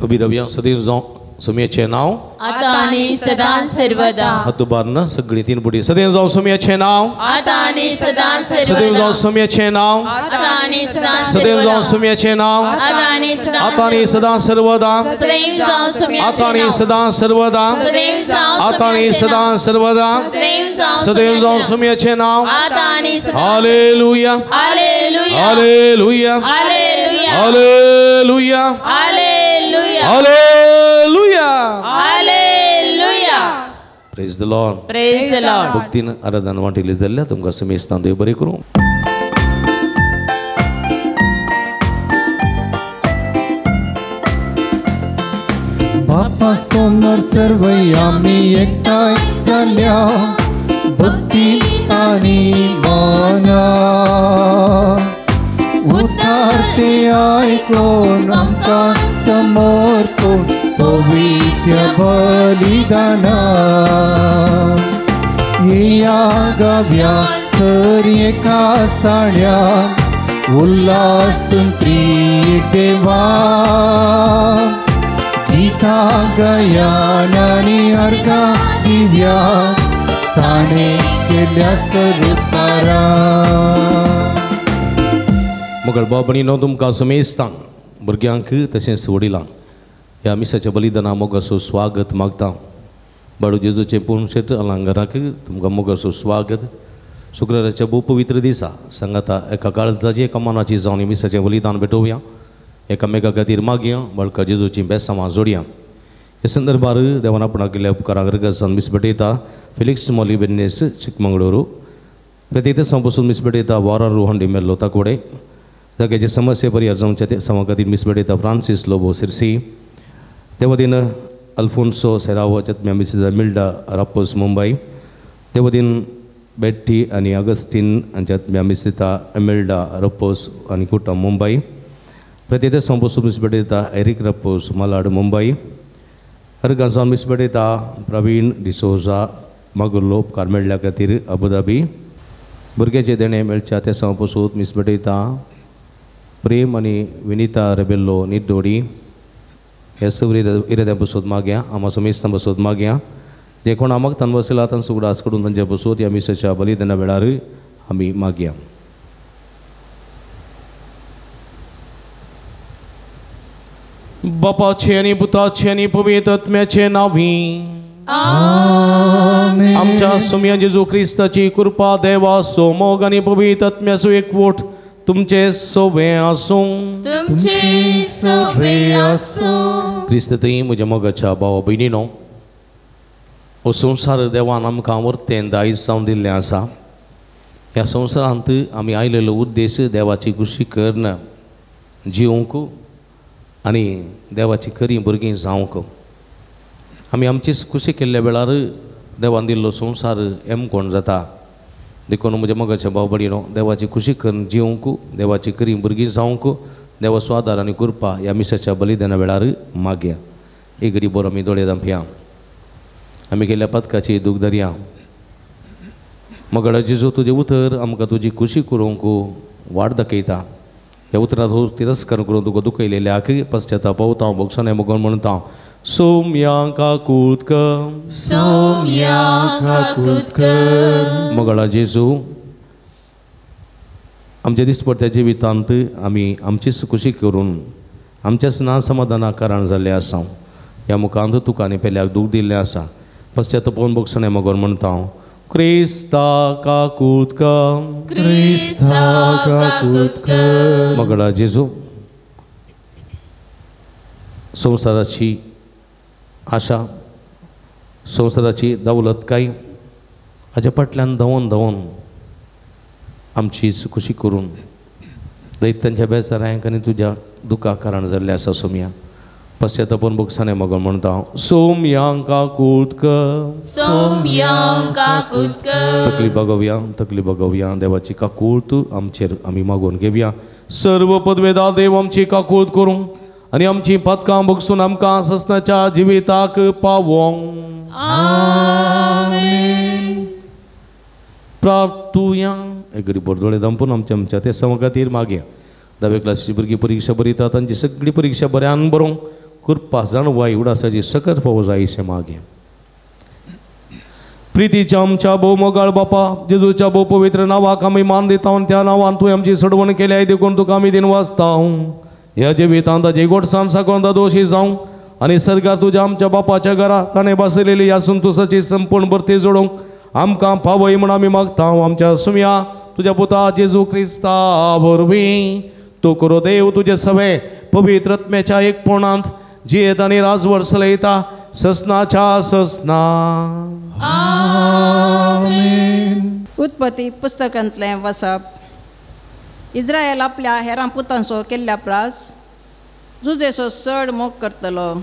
उबी रावया. सदैव सोम्याचें नांव आतां आनी सदां सर्वदा. हात उबारून सगळीं तीन पुडी सदैव जावं सोम्याचें नांव आतां आनी सदां सर्वदा. सदैव जावं सोम्याचें नांव आतां आनी सदां सदैव जावं सोम्याचें नांव आतां आनी सदां आतां आनी सदां सर्वदा. सदैव जावं सोम्याचें आतां आनी सदां सर्वदा. सदैव जावं आतां आनी सदां सर्वदा. सदैव जावं सोम्याचें नांव आतां आनी सदां. Hallelujah hallelujah hallelujah hallelujah hallelujah hallelujah hallelujah hallelujah. Praise the Lord. Praise the Lord. भक्तीन आराधना वांटिल्ली जाल्यार तुमकां समेस्तान देव बरें करूं. बापा समोर सर्वय आमी एकठांय जाल्या भक्ती आनी मना उतार ते आयकून आमकां समर्पून पवित्र बलिदाना येया गाव्या सर एका स्थाण्या उल्हासून त्रिएक देवा गीता गायन आनी अर्घां दिव्या ताणें केल्या सरुतारा. मगळ बाबणीनो तुमकां समेस्तांक भुरग्यांक तशेंच वडिलांक ह्या मिसाच्या बलिदाना मोगाचो स्वागत मागता. बाळू जेजूचें पुणशेट अलंकाराक तुमकां मोगाचो स्वागत. शुक्राराच्या भोव पवित्र दिसा सांगाता एका काळजाची एका मनाची जावन मिसाचें बलिदान भेटोवया. एकामेका खातीर मागया बाळका जेजूचीं बेसांवां जोडया. हे संदर्भार देवान आपणाक केल्ल्या उपकाराक रगसान मीस भेटयता फिलिक्स मोली बेन्नेस चिकमंगळुरू. प्रत्येक दिसा पसून मीस भेटयता वॉरन रोहन डिमेल्लो ताकोडे. जाग्याचे समस्ये परिहार जावच्या ते समा खातीर मीस भेटयता फ्रांसीस लोबो सिरसी. देवदीन अल्फोन्सो सेरावो चतम्या मिसिजा मिल्डा रापोस मुंबय. देवदीन बेट्टी आनी अगस्टीन हांच्या मिसिता एमेल्डा रपोस आनी कुटम मुंबय. प्रत्येक दिसा पसून मीस भेटयता एरिक रपोस मलाड मुंबय. हरगांसावन मीस भेटयता प्रवीण डिसोजा मागुर्लो उपकार मेळ्ळ्या खातीर अबुधाबी. भुरग्याचें देणें मेळच्या ते दिसा पसून मीस भेटयता प्रेम आनी विनिता रेबेल्लो निड्डोडी. हे सगळी इराद्या बसोत मागया आमा समेस्तां बसोत मागया. जे कोण आमाक तान बसयला तांचो उगडास करून तांच्या बसोत ह्या मिसाच्या बलिदाना वेळार आमी मागया. बापाचे आनी पुताचे आनी पवित्र आत्म्याचे नांवी आमेन. आमच्या सोम्या जेजू क्रिस्ताची कृपा देवाचो मोग आनी पवित्र आत्म्याचो एकवट तुमचे सोबे आसूं. तुमचे सोबे आसूं. क्रिस्त थंय म्हज्या मोगाच्या भावा भयणीनो, हो संवसार देवान आमकां वर्तें दायज जावन दिल्लें आसा. ह्या संवसारांत आमी आयलेलो उद्देश देवाची खुशी करून जिवंक आनी देवाची खरी भुरगीं जावंक. आमी आमचीच खुशी केल्ल्या वेळार देवान दिल्लो संवसार एमकोण जाता. देखून म्हज्या मोगाच्या भाव भयणीनो, देवाची खुशी करून जिवंक, देवाची खरी भुरगीं जावंक देवाचो आदार आनी कृपा ह्या मिसाच्या बलिदाना वेळार मागया. एक घडी बरो आमी दोळे धांपया. आमी केल्ल्या पदकाची दूख धरया. मगळ जेजू तुजें उतर आमकां तुजी खुशी करूंक वाट दाखयता. ह्या उतरांत हो तिरस्कार करून तुका दुखयलेल्याक पश्चाताप पावता भोगसणे मोगून म्हणटा सोम्या काकूत कर सोम्या काकूत कर. मगळा जेजू आमच्या दिसपट्ट्या जिवितांत आमी आमचीच खुशी करून आमच्याच ना समाधाना कारण जाल्लें आसा. ह्या मुखांत तुका आनी पेल्याक दूख दिल्लें आसा. पश्चाताप भोगसणे मोगून म्हणटा हांव क्रिस्ता काकूत कर क्रिस्ता काकूत कर. मगळा जेजू संवसाराची आशा, संवसाराची दौलत काय हाज्या फाटल्यान धांवून धांवून आमचीच खुशी करून दैत्यांच्या बेजारांक आनी तुज्या दुखा कारण जाल्लें आसा सोम्या. पश्चातापून भोगसणे मगन म्हणटा हांव सोम्या काकूत कर सोम्या काकूत कर. तकली बागोवया, तकली बागोवया. देवाची काकूत आमचेर आमी मागोवन घेवया. सर्व पदवेदा देव आमची काकूत करूं आनी आमची पातकां भोगसून आमकां ससनाच्या जिविताक पावोंक. आमेन. प्रार्थुया. एक घडी दोळे धांपून आमच्या आमच्या ते समा खातीर मागया. धावे क्लासीची भुरगीं परिक्षा बरयता तांची सगळी परिक्षा बऱ्यान बरोवंक कृपा जाणवाय उडासाची सकत पावो जायशें मागें. प्रितीच्या आमच्या भोव मोगाळ बापा जेजूच्या भोव पवित्र नांवाक आमी मान दिता आनी त्या नांवान तुवें आमची सडवण केल्या देखून तुका आमी दिन वाचता. ह्या जिवितांत ताजी गोडसाण साकून दोशी जावं आनी सरकार तुज्या आमच्या बापाच्या घरा ताणें बसयलेली ह्या संतोसाची संपूर्ण भरती जोडूंक आमकां पावय म्हूण आमी मागता. आमच्या सुम्या तुज्या पुता जेजू क्रिस्ता वरवीं तूं करो देव तुजे सवे पवित्र आत्म्याच्या एकपणांत जियेत आनी राजवट चलयता ससनाच्या ससना. आमेन. उत्पत्ती पुस्तकांतलें वसप. इज्रायल आपल्या हेरां पुतांचो केल्ल्या प्रास जुजेचो चड मोग करतलो,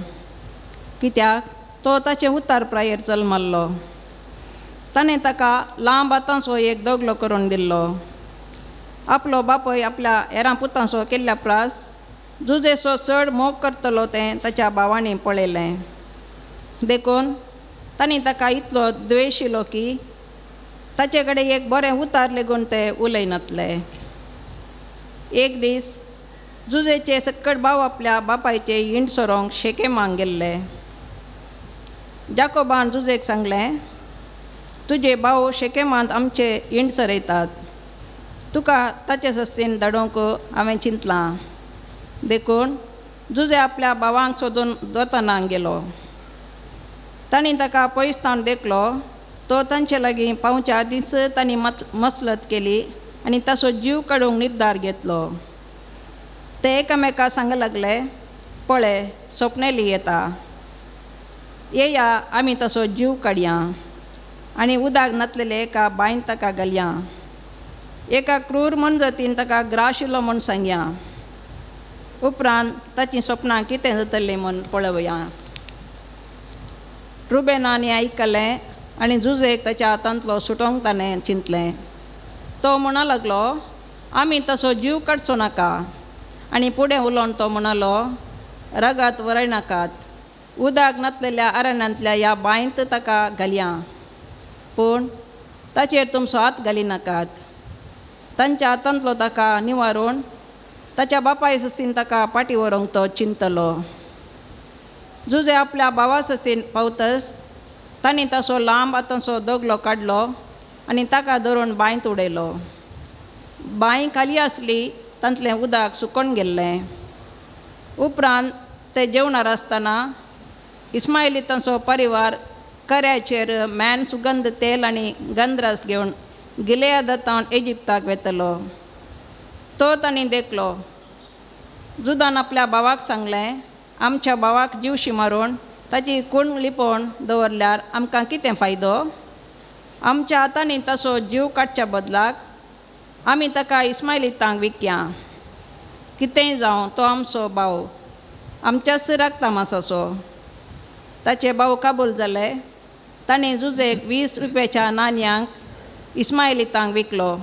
कित्याक तो ताचे उतार प्रायेर चल मारलो. ताणें ताका लांब हातांचो एक दगलो करून दिल्लो. आपलो बापूय आपल्या हेरां पुतांचो केल्ल्या प्रास जुजेचो चड मोग करतलो तें ताच्या भावांनी पळयलें. देखून तांणी ताका इतलो द्वेशिलो की ताचे कडेन एक बरें उतार लेगून ते उलयनातले. एक दीस जुजेचे सक्कड भाव आपल्या बापायचे हिंड सोरोंक शेकेमांक गेल्ले. जाकोबान जुजेक सांगलें, तुजे भाव शेकेमांत आमचे हिंड सरयतात, तुका ताचे सस्तीन धाडूंक हांवें चिंतलां. देखून जुजे आपल्या भावांक सोदून दोतानाक गेलो. तांणी ताका पयस तावन देखलो. तो तांचे लागीं पावच्या आदींच तांणी मसलत केली आनी ताचो जीव काडूंक निर्धार घेतलो. ते एकामेका सांग लागले, पळय सोपनेली येता, येया आमी तसो जीव काडया आनी उदक नातलेले एका बांयन ताका घालया, एका क्रूर मनजातीन ताका ग्राशिल्लो म्हूण सांगया, उपरांत ताचीं सपनां कितें जातलीं म्हूण पळोवया. रुबेनान हें आयकलें आनी जुजेक ताच्या हातांतलो सुटोवंक ताणें चिंतलें. तो म्हणा लागलो, आमी तसो जीव काडचो नाका. आनी फुडें उलोवन तो म्हणालो, रगात वरयनाकात, उदक नातलेल्या अरण्यांतल्या ह्या बांयत ताका घालया, पूण ताचेर तुमचो हात घालिनाकात. तांच्या हातांतलो ताका निवारून ताच्या बापाय ससीन ताका पाटी व्हरूंक तो चिंतलो. जुजे आपल्या भावा ससीन पावतच तांणी ताचो लांब हातांचो दगलो काडलो आनी ताका धरून बांयत उडयलो. बांय खाली आसली, तांतलें उदक सुकोन गेल्लें. उपरांत ते जेवणार आसतना इस्मायली तांचो परिवार कऱ्याचेर मॅन सुगंध तेल आनी गंधरस घेवन गिलेयादातावन इजिप्ताक वेतलो. तो तांणी देखलो. जुदान आपल्या भावाक सांगलें, आमच्या भावाक जिवशी मारून ताची खूण लिपोवन दवरल्यार आमकां कितें फायदो? आमच्या हातांनी ताचो जीव काडच्या बदलाक आमी ताका इस्मायलितांक विकया. कितेंय जावं तो आमचो भाव, आमच्याच रक्तामासाचो. ताचे भाव काबूल जाले. ताणें जुजेक 20 रुपयाच्या नाण्यांक इस्मायलितांक विकलो.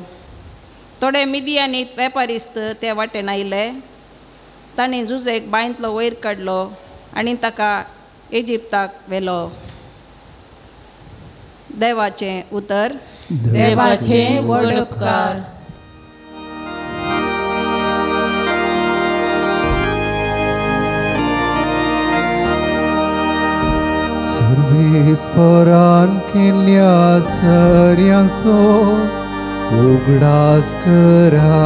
थोडे मिदियानीत वेपारिस्त ते वाटेन आयले. ताणें जुजेक बांयंतलो वयर काडलो आनी ताका इजिप्ताक व्हेलो. देवाचें उतर. देवाचें व्हड उपकार. सर्वेस्परान केल्ल्या सर्यांचो उगडास करा.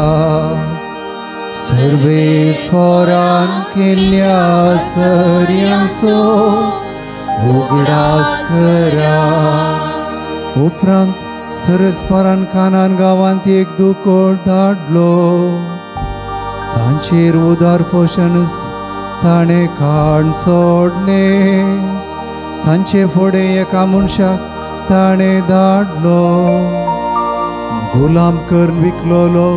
सर्वेस्परान केल्ल्या सर्यांचो उगडास करा. उपरांत सरस्परान कानान गांवांत एक दुकोळ धाडलो. तांचेर उदार पोशणच ताणें काण सोडलें. तांचे फुडें एका मनशाक ताणें धाडलो. गुलाम करून विकलोलो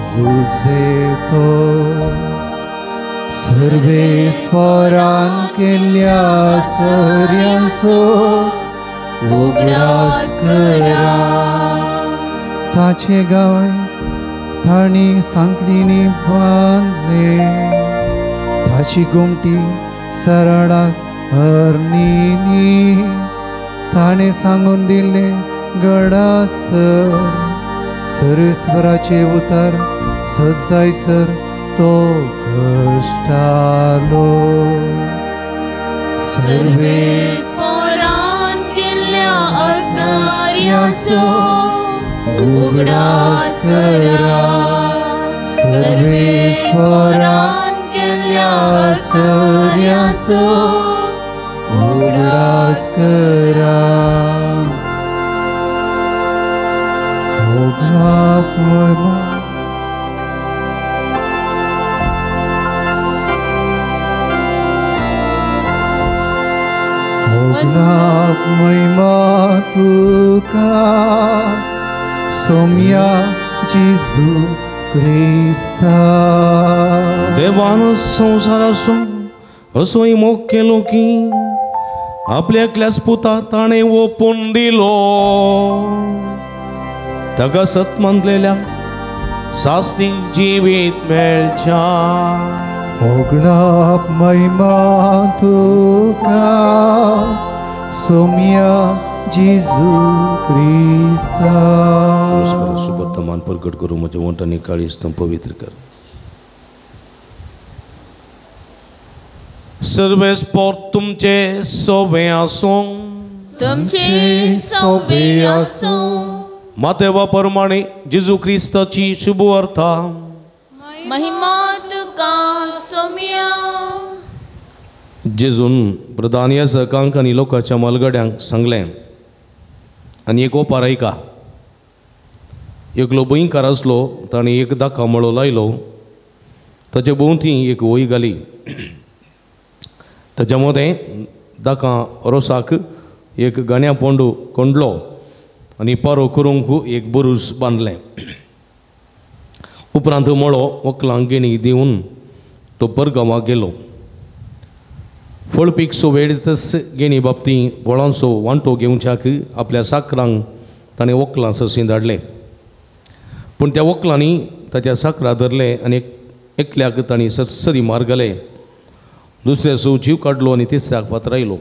जुजे तो. सर्वेस्परान केल्ल्या सर्यांचो उगडास करा. ताचे गाय तांणी सांकळींनी बांदले. ताची गोमटी सरळाक हरणीनी. ताणें सांगून दिल्लें गडासर सर्वेस्पराचे उतार सजायसर तो कश्टालो. सर्वेस्परान केल्ल्या आसार्याचो उगडास करा. सर्वेस्परान केल्ल्या आसार्याचो उगडास करा. होगणाप महिमा होगणाप महिमा तुका सोम्या जेजू क्रिस्ता. देवान संवसाराचो असोय मोग केलो की आपल्या एकल्याच पुता ताणें ओपून दिलो. ताका सत मानलेल्या सासणीक जिवीत मेळच्या. होगणाप महिमा तुका सोम्या जेजू क्रिस्ता. सुबत्तमान प्रगट करू म्हजें वंट आनी काळीज तूं पवित्र कर. सर्वेस्पोर तुमचे सोबे आसूं. तुमचे सोबे आसूं. मातेवा प्रमाणे जेजू क्रिस्ताची शुभ अर्था. महिमा तुका सोम्या. जेजून प्रधान याजकांक आनी लोकांच्या मालगड्यांक सांगलें आनी एक ओपार आयका. एकलो भंयकार आसलो, ताणें एक दाका मळो लायलो, ताचे भोंवती एक वय घाली. ताच्या मदें दाका रोसाक एक गाण्या पोंडू कोंडलो आनी पारो करूंक एक बुरूस बांदलें. उपरांत मळो वकलांक गेणी दिवन तो परगांवाक गेलो. फळपीकसो वेळतच गेणी बाबती फळांचो वांटो घेवच्याक आपल्या साकरांक ताणें वकलां सशीं धाडलें. पूण त्या वकलांनी ताच्या साकरा धरलें आनी एकल्याक तांणी सरसरी मार घाले, दुसऱ्याचो जीव काडलो आनी तिसऱ्याक फातरायलो.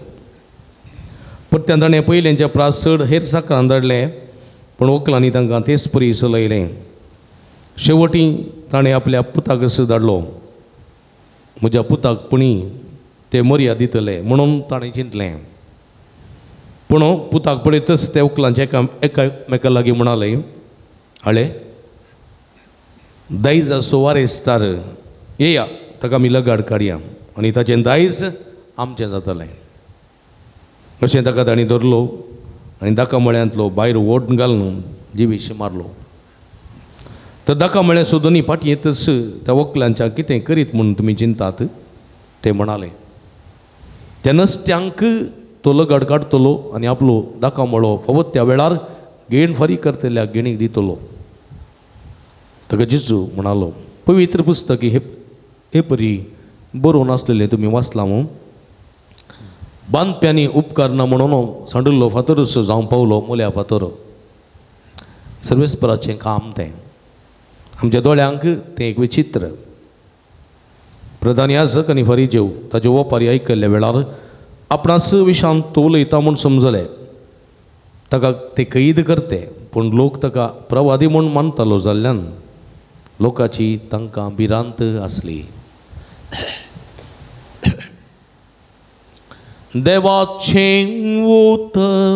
परत्यान ताणें पयल्यांच्या प्रास चड हेर साकरां धाडलें, पूण वकलांनी तांकां तेच परी चलयलें. शेवटी ताणें आपल्या पुताकच धाडलो. म्हज्या पुताक पुणी ते मर्याद दितले म्हणून ताणें चिंतलें. पूण पुताक पळयतच ते वकलांच्या एकामेका लागीं म्हणाले, हाळे दायजाचो वारेसदार येया, ताका आमी लगाड काडया आनी ताचें दायज आमचें जातलें. अशें ताका तांणी धरलो आनी दाका मळ्यांतलो भायर वोट घालून जिवीश मारलो. तर दाका मळ्या सोदूनी फाटीं येतच त्या वकलांच्या कितें करीत म्हूण तुमी चिंतात ते म्हणाले. त्या नसत्यांक तो लगाड काडटलो आनी आपलो दाका मळो फावत त्या वेळार घेण फारीक करतल्या घेणीक दितलो. ताका जेजू म्हणालो, पवित्र पुस्तक हे परी बरोवन आसलेलें तुमी वाचलां मूं? बांदप्यांनी उपकारना म्हणून सांडिल्लो फातरूच जावं पावलो मोल्या फातर. सर्वेस्पराचें काम तें. आमच्या दोळ्यांक तें एक विचित्र. प्रधान याजक आनी फरिजेव ताच्यो ओपारी आयकल्ल्या वेळार आपणास विशांत तो उलयता म्हूण समजले. ताका ते कैद करते, पूण लोक ताका प्रवादी म्हूण मानतालो जाल्ल्यान लोकांची तांकां भिरांत आसली. देवाचें उतर.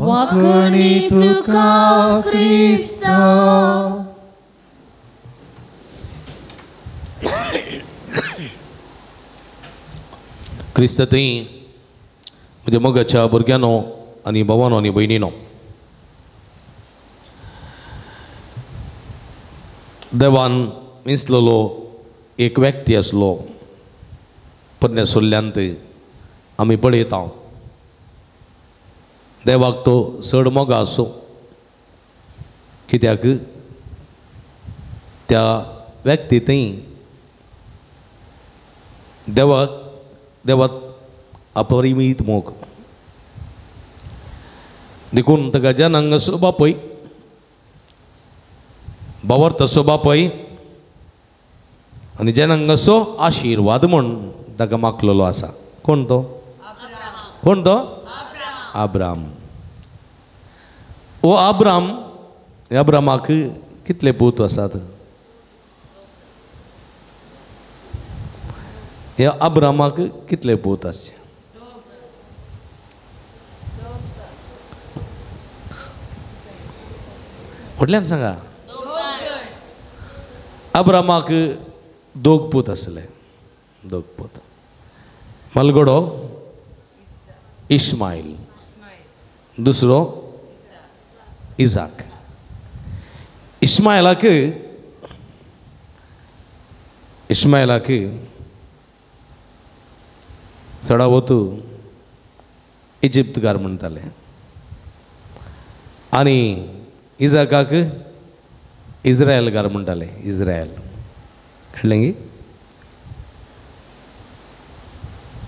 वाखणी तुका क्रिस्ता. क्रिस्त थंय म्हज्या मोगाच्या भुरग्यांनो आनी भावानो आनी भयणीनो, देवान विंचलेलो एक व्यक्ती आसलो पोरण्या सोल्ल्यांत आमी पळयता. देवाक तो चड मोगा आसो, कित्याक त्या व्यक्ती थंय देवाक देवाक अपरिमीत मोग देखून ताका जनांग असो बापय भावार्थ असो बापय आनी जनांग असो आशिर्वाद म्हूण ताका मागलेलो आसा. कोण तो? कोण तो? आब्राम. ओ आब्राम, आब्रामाक कितले पूत आसात? ह्या अब्रामाक कितले पूत आसचे? व्हडल्यान सांगा. अब्रामाक दोग पूत आसले, दोग पूत. मलगडो इस्मायल, दुसरो इजाक. इस्मायलाक इस्मायलाक चडावत इजिप्तकार म्हणटाले आनी इजाकाक इज्रायलकार म्हणटाले. इज्रायल कळ्ळें गी?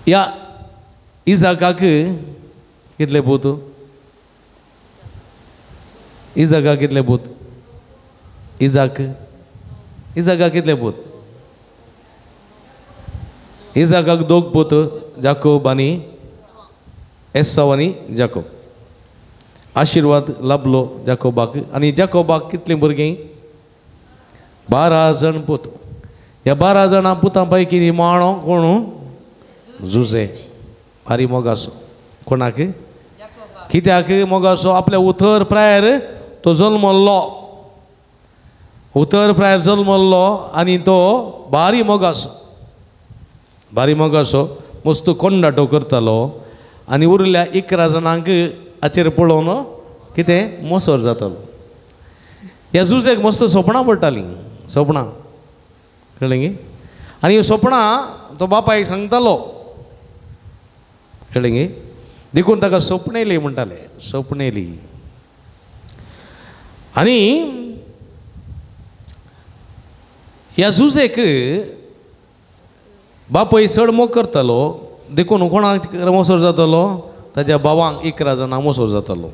ह्या इजाकाक कितले पूत? इजाकाक कितले पूत? इजाक इजाकाक कितले पूत? इजाकाक दोग पूत, जाकोब आनी एसाव आनी जाकोब. आशिर्वाद लाभलो जाकोबाक. आनी जाकोबाक कितलीं भुरगीं? 12 जाण पूत. ह्या 12 जाणां पुतां पैकी निमाणो कोण? जुजे. भारी मोगासो. कोणाक? कित्याक मोगासो? आपल्या उतर प्रायर तो जल्मल्लो, उतर प्रायर जल्मल्लो आनी तो भारी मोगासो, भारी मोगासो. मस्त कोंडाटो करतालो आनी उरल्या 11 जाणांक हाचेर पळोवन कितें मोसोर जातालो. ह्या जुजेक मस्त सोपणां पडटालीं, सोपणां कळ्ळें गी? आनी सोपणां तो बापायक सांगतालो, कळ्ळें गी? देखून ताका सोपणेली म्हणटाले, सोपणेली. आनी ह्या जुजेक बापय चड मोग करतालो, देखून कोणाक मोसोर जातालो? ताज्या भावांक 11 जाणां मोसोर जातालो.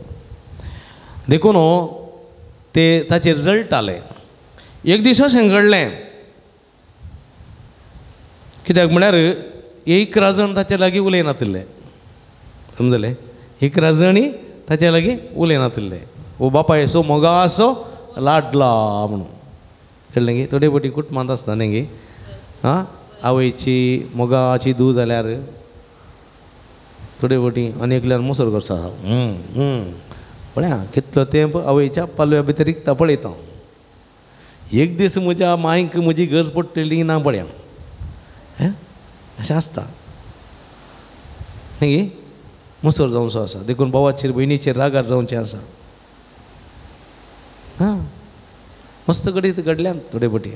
देखून ते ताचेर जळटाले. एक दीस अशें घडलें, कित्याक म्हळ्यार हे 11 जाण ताचे लागीं उलयनातिल्ले, समजले? 11 जाणी ताचे लागीं उलयनातिल्ले. ओ बापायचो मोगासो लाडला म्हणून, कळ्ळें गी? थोडे फावटी कुटुंबांत आसता न्ही गी, आं, आवयची मोगाची धूव जाल्यार थोडे फावटी आनी एकल्यान मोसोर करचो आसा. पळया कितलो तेंप आवयच्या पालव्या भितर रिगता पळयता. एक दीस म्हज्या मांयक म्हजी गरज पडटली ना पळया, हें अशें आसता न्ही गी? मोसोर जावचो आसा. देखून भावाचेर भयणीचेर रागार जावचें आसा. हां, मस्त घडीत घडल्यान थोडे फावटी.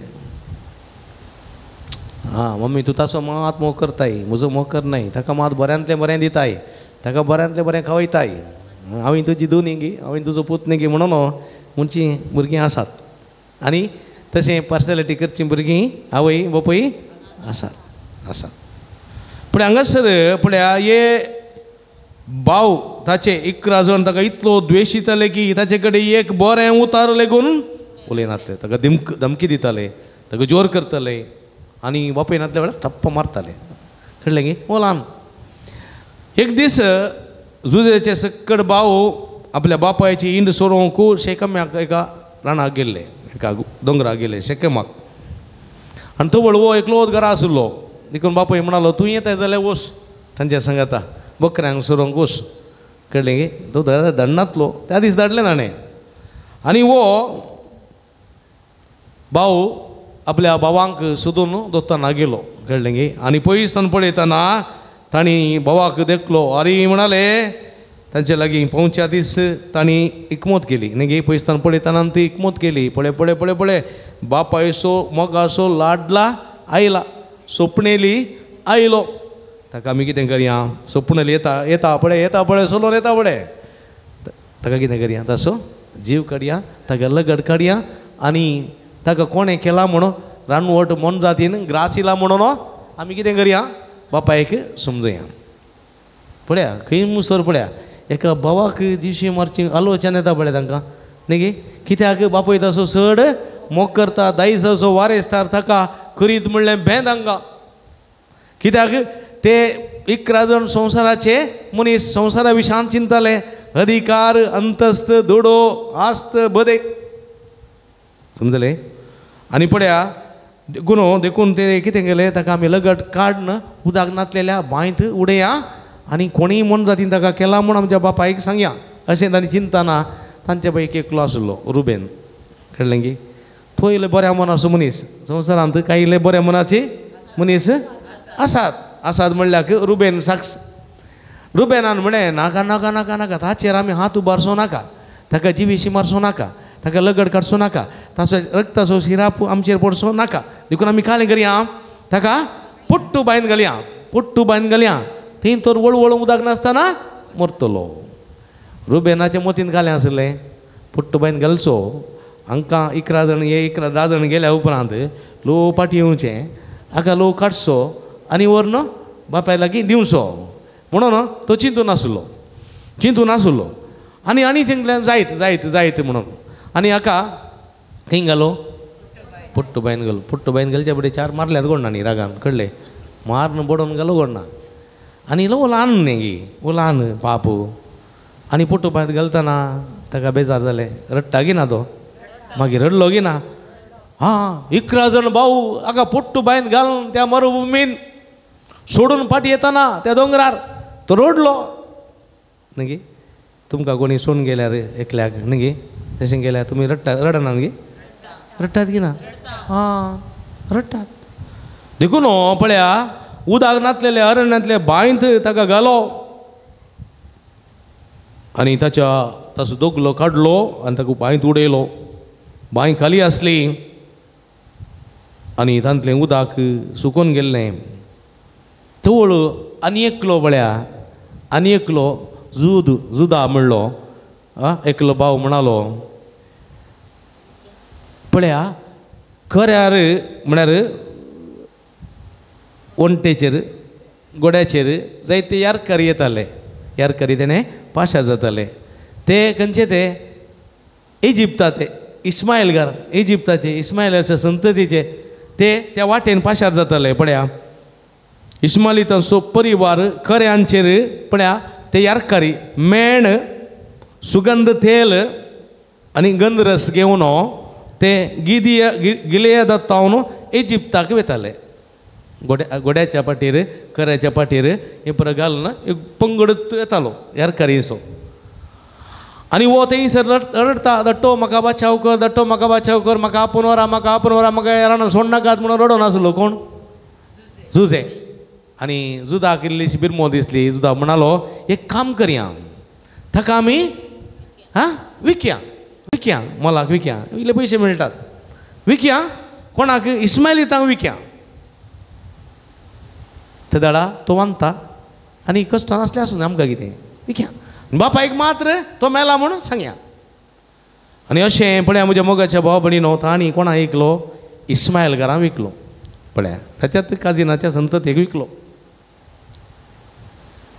हां मम्मी तूं ताचो मात मोग करताय, म्हजो मोग करनाय, ताका मात बऱ्यांतलें बरें दिताय, ताका बऱ्यांतलें बरें खावयताय, हांवें तुजी धूव न्ही गी, हांवें तुजो पूत न्ही गी म्हणून म्हणचीं भुरगीं आसात. आनी तशें पार्सलिटी करचीं भुरगीं आवय बापूय आसात आसात. पूण हांगासर पळया हे भाव ताचे 11 जाण ताका इतलो द्वेशिताले की ताचे कडेन एक बरें उतार लेगून उलयनासले, ताका धमकी दिताले, ताका जोर करताले आनी बापूय नासल्या वेळार ठप्प मारताले, कळ्ळें गी? मोलान एक दीस जुजेचे सक्कड भाव आपल्या बापायची इंड सोरोवंक शेकम्याक एका रानाक गेल्ले, एका दोंगराक गेले शेकमाक. आनी तो वळवो एकलोच घरा आशिल्लो. देखून बापूय म्हणालो तूं येताय जाल्यार वस तांच्या सांगाता बकऱ्यांक सोरोवंक वस, कळ्ळें गी? तो धाडनातलो त्या दीस धाडलें ताणें. आनी हो भाव आपल्या भावांक सोदून दोत्ताना गेलो, कळ्ळें गी? आनी पयस पळयतना तांणी भावाक देखलो आनी म्हणाले तांचे लागीं पावच्या दीस तांणी इकमत केली न्ही गी? पयस पळयतना ती इकमत केली. पळय पळय पळय पळय बापायचो मोगासो लाडला आयला, सोपणेली आयलो. ताका आमी कितें करया? सोपणेली येता येता पळय येता पळय सोलोन येता पळय, ताका कितें करया? तसो जीव काडया, ताका लगड काडया आनी ताका कोणें केला म्हणून रानवट मोनजातीन ग्रासिला म्हणून आमी कितें करया? बापायक समजुया. पळया खंय मुसर पळया एका भावाक जिशी मारची आलोचन येता पळय तांकां न्ही गी? कित्याक बापूय तसो चड मोग करता, दायज असो वारेसतार ताका करीत म्हणलें भें तांकां. कित्याक ते 11 जाण संवसाराचे मनीस संवसारा विशयान चिंतताले, अधिकार अंतस्त दोडो आस्त बदे, समजले? आनी पळया गुनो देखून ते कितें केलें ताका आमी लगट काडून उदक नातलेल्या बांयत उडया आनी कोणीय मोनजातीन ताका केला म्हूण आमच्या बापायक सांगया अशें तांणी चिंतना तांचे पैकी एकलो आसलो रुबेन कळ्ळें की तो इल्ले बऱ्या मनाचो मनीस संवसारांत कांय इल्ले बऱ्या मनाचे मनीस आसात आसात म्हणल्यार रुबेन साक्स रुबेनान म्हणलें नाका नाका नाका नाका ताचेर आमी हात उबारचो नाका ताका जिवीशी मारचो नाका ताका लगड काडचो नाका ताचो रक्ताचो शिराप आमचेर पडचो नाका देखून आमी कालें करया ताका पुट्टू बांयन घालया पुट्टू बांयन घालया थंय तर वळवळ उदक नासतना मरतलो रुबेनाच्या मोतीन घालें आसलें पुट्टू बांयन घालचो हांकां 11 जाण हे 11 10 जाण गेल्या उपरांत लो पाटी येवचें हाका लो काडचो आनी व्हरून बापाय लागीं दिवचो म्हणून तो चिंतून आसलो चिंतून आसलो आनी आनी थिंगल्यान जायत जायत जायत म्हणून आनी हाका खंय घालो पुट्टू बांयन घालो पुट्टू बांयन घालच्या फुडें 4 मारल्यात कोण न्ही रागान कळ्ळें मारून बडोवन घालो कोण ना आनी इल्लो ल्हान न्ही गी वो ल्हान पाप आनी पुट्टू बांयत घालतना ताका बेजार जालें रडटा गी ना तो मागीर रडलो गी ना हां 11 जाण भाऊ हाका पुट्टू बांयत घालून त्या मरुभुमीन सोडून फाटी येताना त्या दोंगरार तो रडलो न्ही तुमकां कोणी सोडून गेल्यार एकल्याक न्ही तशें गेल्यार तुमी रडटा रडना न्ही रडटात की ना हां रडटात देखून पळया उदक नातलेले अरण्यांतले बांयत ताका घालो आनी ताच्या ताचो दोगलो काडलो आनी ताका बांयत उडयलो बांय खाली आसली आनी तांतलें उदक सुकून गेल्लें तवळ आनी एकलो पळया आनी एकलो जुद जुदा म्हणलो एकलो भाव म्हणालो पळया खऱ्यार म्हळ्यार वण्टेचेर गोड्याचेर जायते यारकरी येताले यारकरी तेणें पाशार जाताले ते खंयचे ते इजिप्ता ते इस्मायलगार इजिप्ताचे इस्मायलाच्या संततीचे ते त्या वाटेन पाशार जाताले पळया इस्मालितांचो परिवार खऱ्यांचेर पळया ते यारकारी मेण सुगंध तेल आनी गंधरस घेवन ते गिदिया गिलेदातावन इजिप्ताक वताले गोड्या गोड्याच्या पाटीर कऱ्याच्या पाटीर हे परत घालून एक पंगड येतालो यारकारीचो आनी वो थंयसर रडटा दट्टो म्हाका बाचाव कर दट्टो म्हाका बाचाव कर म्हाका आपूण व्हरा म्हाका आपूण व्हरा म्हाका रानान सोडनाकात म्हणून रडोन आसलो कोण जुजे आनी जुदाक इल्लीशी बिरमो दिसली जुदा म्हणालो एक काम करया ताका आमी हां विकया विकया मोलाक विकया इल्ले पयशे मेळटात विकया कोणाक इस्मायलितांक विकया ते दाडा तो वांदता आनी कश्ट नासलें आसूं आमकां कितें विकया बापायक मात्र तो मेला म्हणून सांगया आनी अशें पळया म्हज्या मोगाच्या भाव भयणीनो तांणी कोणा विकलो इस्मायल घरां विकलो पळया ताच्यात काजिनाच्या संततीक विकलो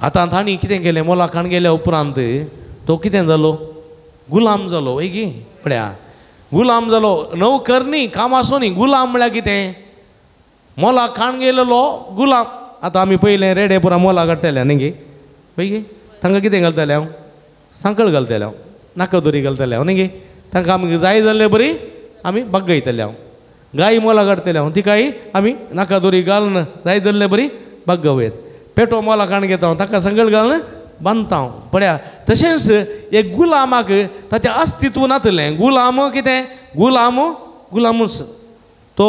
आतां तांणी कितें केलें मोला खाण गेल्या उपरांत तो कितें जालो गुलाम जालो वय गी पळया गुलाम जालो नोकर न्ही कामाचो न्ही गुलाम म्हळ्यार कितें मोला खाण गेलेलो गुलाम आतां आमी पयलें रेडे पुरा मोला काडटले न्ही गे वय गे तांकां कितें घालतलें हांव सांकळ घालतलें हांव नाका दोरी घालतलें हांव न्ही गे तांकां आमी जाय जाल्ले बरी आमी बागयतले हांव गाय मोला काडटले हांव तिकाय आमी नाका दोरी घालून जाय जाल्ले बरी बागवयत पेटो मोला काण घेता हांव ताका सांकळ घालून बांदता हांव पळया तशेंच एक गुलामाक ताचें अस्तित्व नातलें गुलाम कितें गुलाम गुलामूच तो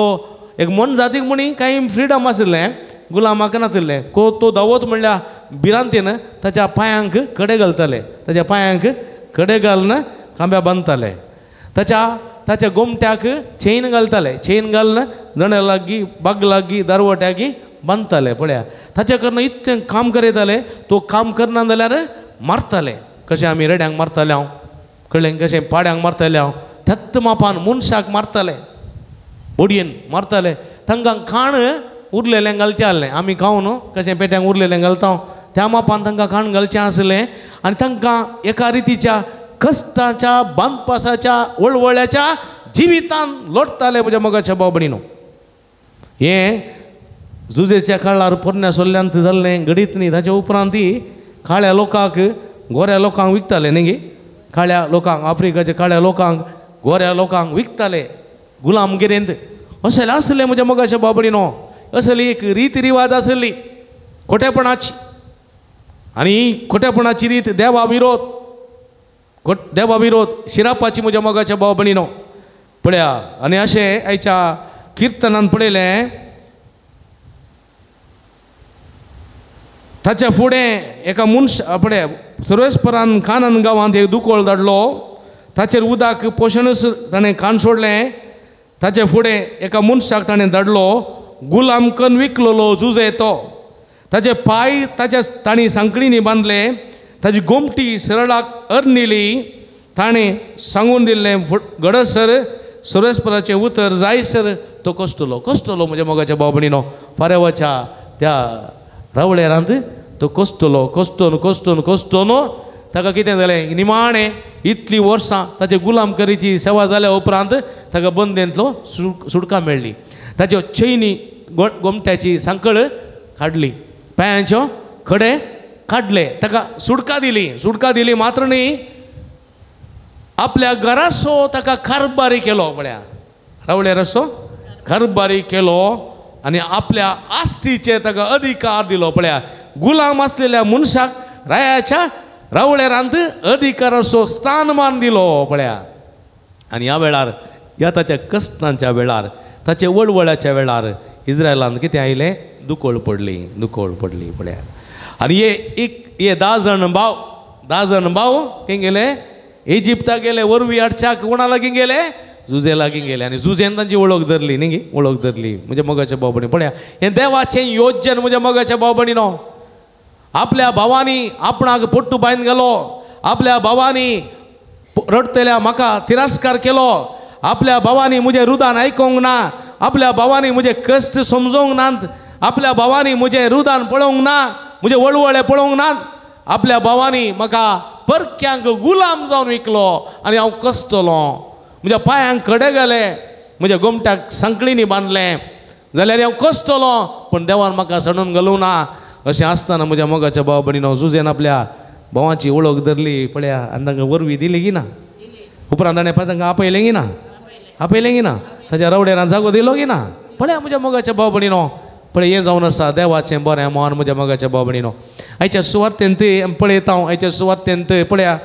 एक मोनजातीक म्हणी कांय फ्रिडम आशिल्लें गुलामाक नाशिल्लें को तो धांवत म्हणल्यार भिरांतेन ताच्या पांयांक कडे घालताले ताच्या पांयांक कडे घालून खांब्या बांदताले ताच्या ताच्या गोमट्याक चेन घालताले चेन घालून जणे लागीं बाग लागीं दारवट्याकी बांदताले पळया ताच्या कारणान इतलें काम करयताले तो काम करना जाल्यार मारताले कशें आमी रेड्यांक मारताले हांव कळ्ळें कशें पाड्यांक मारताले हांव त्याच मापान मनशाक मारताले बोडयेन मारताले तांकां खाण उरलेलें घालचें आसलें आमी खावन कशें पेट्यांक उरलेलें घालता त्या मापान तांकां खाण घालचें आसलें आनी तांकां एका रितीच्या कश्टाच्या बांदपासाच्या वळवळ्याच्या जिवितान लोटताले म्हज्या मोगाच्या भाव भयणीनो हें जुजेच्या काळार पोरण्या सोल्ल्यांत जाल्लें घडीत न्ही ताच्या उपरांत काळ्या लोकांक गोऱ्या लोकांक विकताले न्ही गे काळ्या लोकांक आफ्रिकाच्या काळ्या लोकांक गोऱ्या लोकांक विकताले गुलामगिरेंत अशें आसलें म्हज्या मोगाच्या बाबडीनो. असली एक रीत रिवाज आसली खोटेपणाची, आनी खोटेपणाची रीत देवा विरोध, देवा विरोध शिरापाची म्हज्या मोगाच्या भाव भयणीनो. पळया आनी अशें आयच्या किर्तनान पळयलें ताच्या फुडें एका मनश पळय सर्वेस्परान कानन गांवांत एक दुकोळ धाडलो, ताचेर उदक पोशणूच ताणें कान सोडलें. ताचे फुडें एका मनशाक ताणें धाडलो, गुलाम कन विकलोलो जुजे तो, ताचे पांय ताच्या तांणी सांकळींनी बांदले, ताजी गोमटी सरळाक अर्निली. ताणें सांगून दिल्लें घडसर सर्वेस्पराचें उतर जायसर तो कश्टलो. कश्टलो म्हज्या मोगाच्या भाव भयणीनो. फारेवाच्या त्या रावळेरांत तो कश्टलो, कश्टोन कश्टोन कश्टोन ताका कितें जालें निमाणें इतलीं वर्सां ताचे गुलामकरीची सेवा जाल्या उपरांत ताका बंदेंतलो सुटका मेळ्ळी. ताच्यो चैनी गोमट्याची सांकळ काडली, पांयांच्यो खडे काडले, ताका सुटका दिली. सुटका दिली मात्र न्ही, आपल्या घरासो ताका कारबारी केलो. पळया रावळेर असो कारबारी केलो आनी आपल्या आस्तीचेर ताका अधिकार दिलो. पळया गुलाम आसलेल्या मनशाक रायाच्या रावळेरांत अधिकाराचो स्थानमान दिलो. पळया आनी ह्या वेळार, ह्या ताच्या कश्टांच्या वेळार, ताच्या वळवळ्याच्या वेळार इस्रायलांत कितें आयलें? दुकोळ पडली, दुकोळ पडली. पळया आनी हे एक हे 10 जाण भाव, 10 जाण भाव खंय गेले? इजिप्ताक गेले. वरवीं हाडच्याक कोणा लागीं गेले? जुजे लागीं गेले. आनी जुजेन तांची वळख धरली न्ही गी, वळख धरली म्हज्या मोगाच्या भाव भयणी. पळया हें देवाचें योजन म्हज्या मोगाच्या भाव भयणीनो. आपल्या भावांनी आपणाक पोट्टू बांयन घालो, आपल्या भावांनी रडटल्या म्हाका तिरस्कार केलो, आपल्या भावांनी म्हजें रुदान आयकोंक ना, आपल्या भावांनी म्हजें कश्ट समजोंक नात, आपल्या भावांनी म्हजें रुदान पळोवंक ना, म्हजें वळवळे पळोवंक नात, आपल्या भावांनी म्हाका परक्यांक गुलाम जावन विकलो आनी हांव कश्टलो, म्हज्या पांयांक खडे घाले, म्हज्या गोमट्याक सांकळींनी बांदलें, जाल्यार हांव कश्टलो पूण देवान म्हाका सणून घालूं ना. अशें आसतना म्हज्या मोगाच्या भाव भयणीनो जुजेन आपल्या भावांची वळख धरली. पळया आनी तांकां वरवीं दिली की ना? उपरांत ताणें तांकां आपयलें की ना? आपयलें की ना? ताच्या रवड्यान जागो दिलो की ना? पळया म्हज्या मोगाच्या भाव भयणीनो. पळय हें जावन आसा देवाचें बरें मन म्हज्या मोगाच्या भाव भयणीनो. आयच्या सुवार्तेंत पळयता हांव, आयच्या सुवार्तेंत पळया,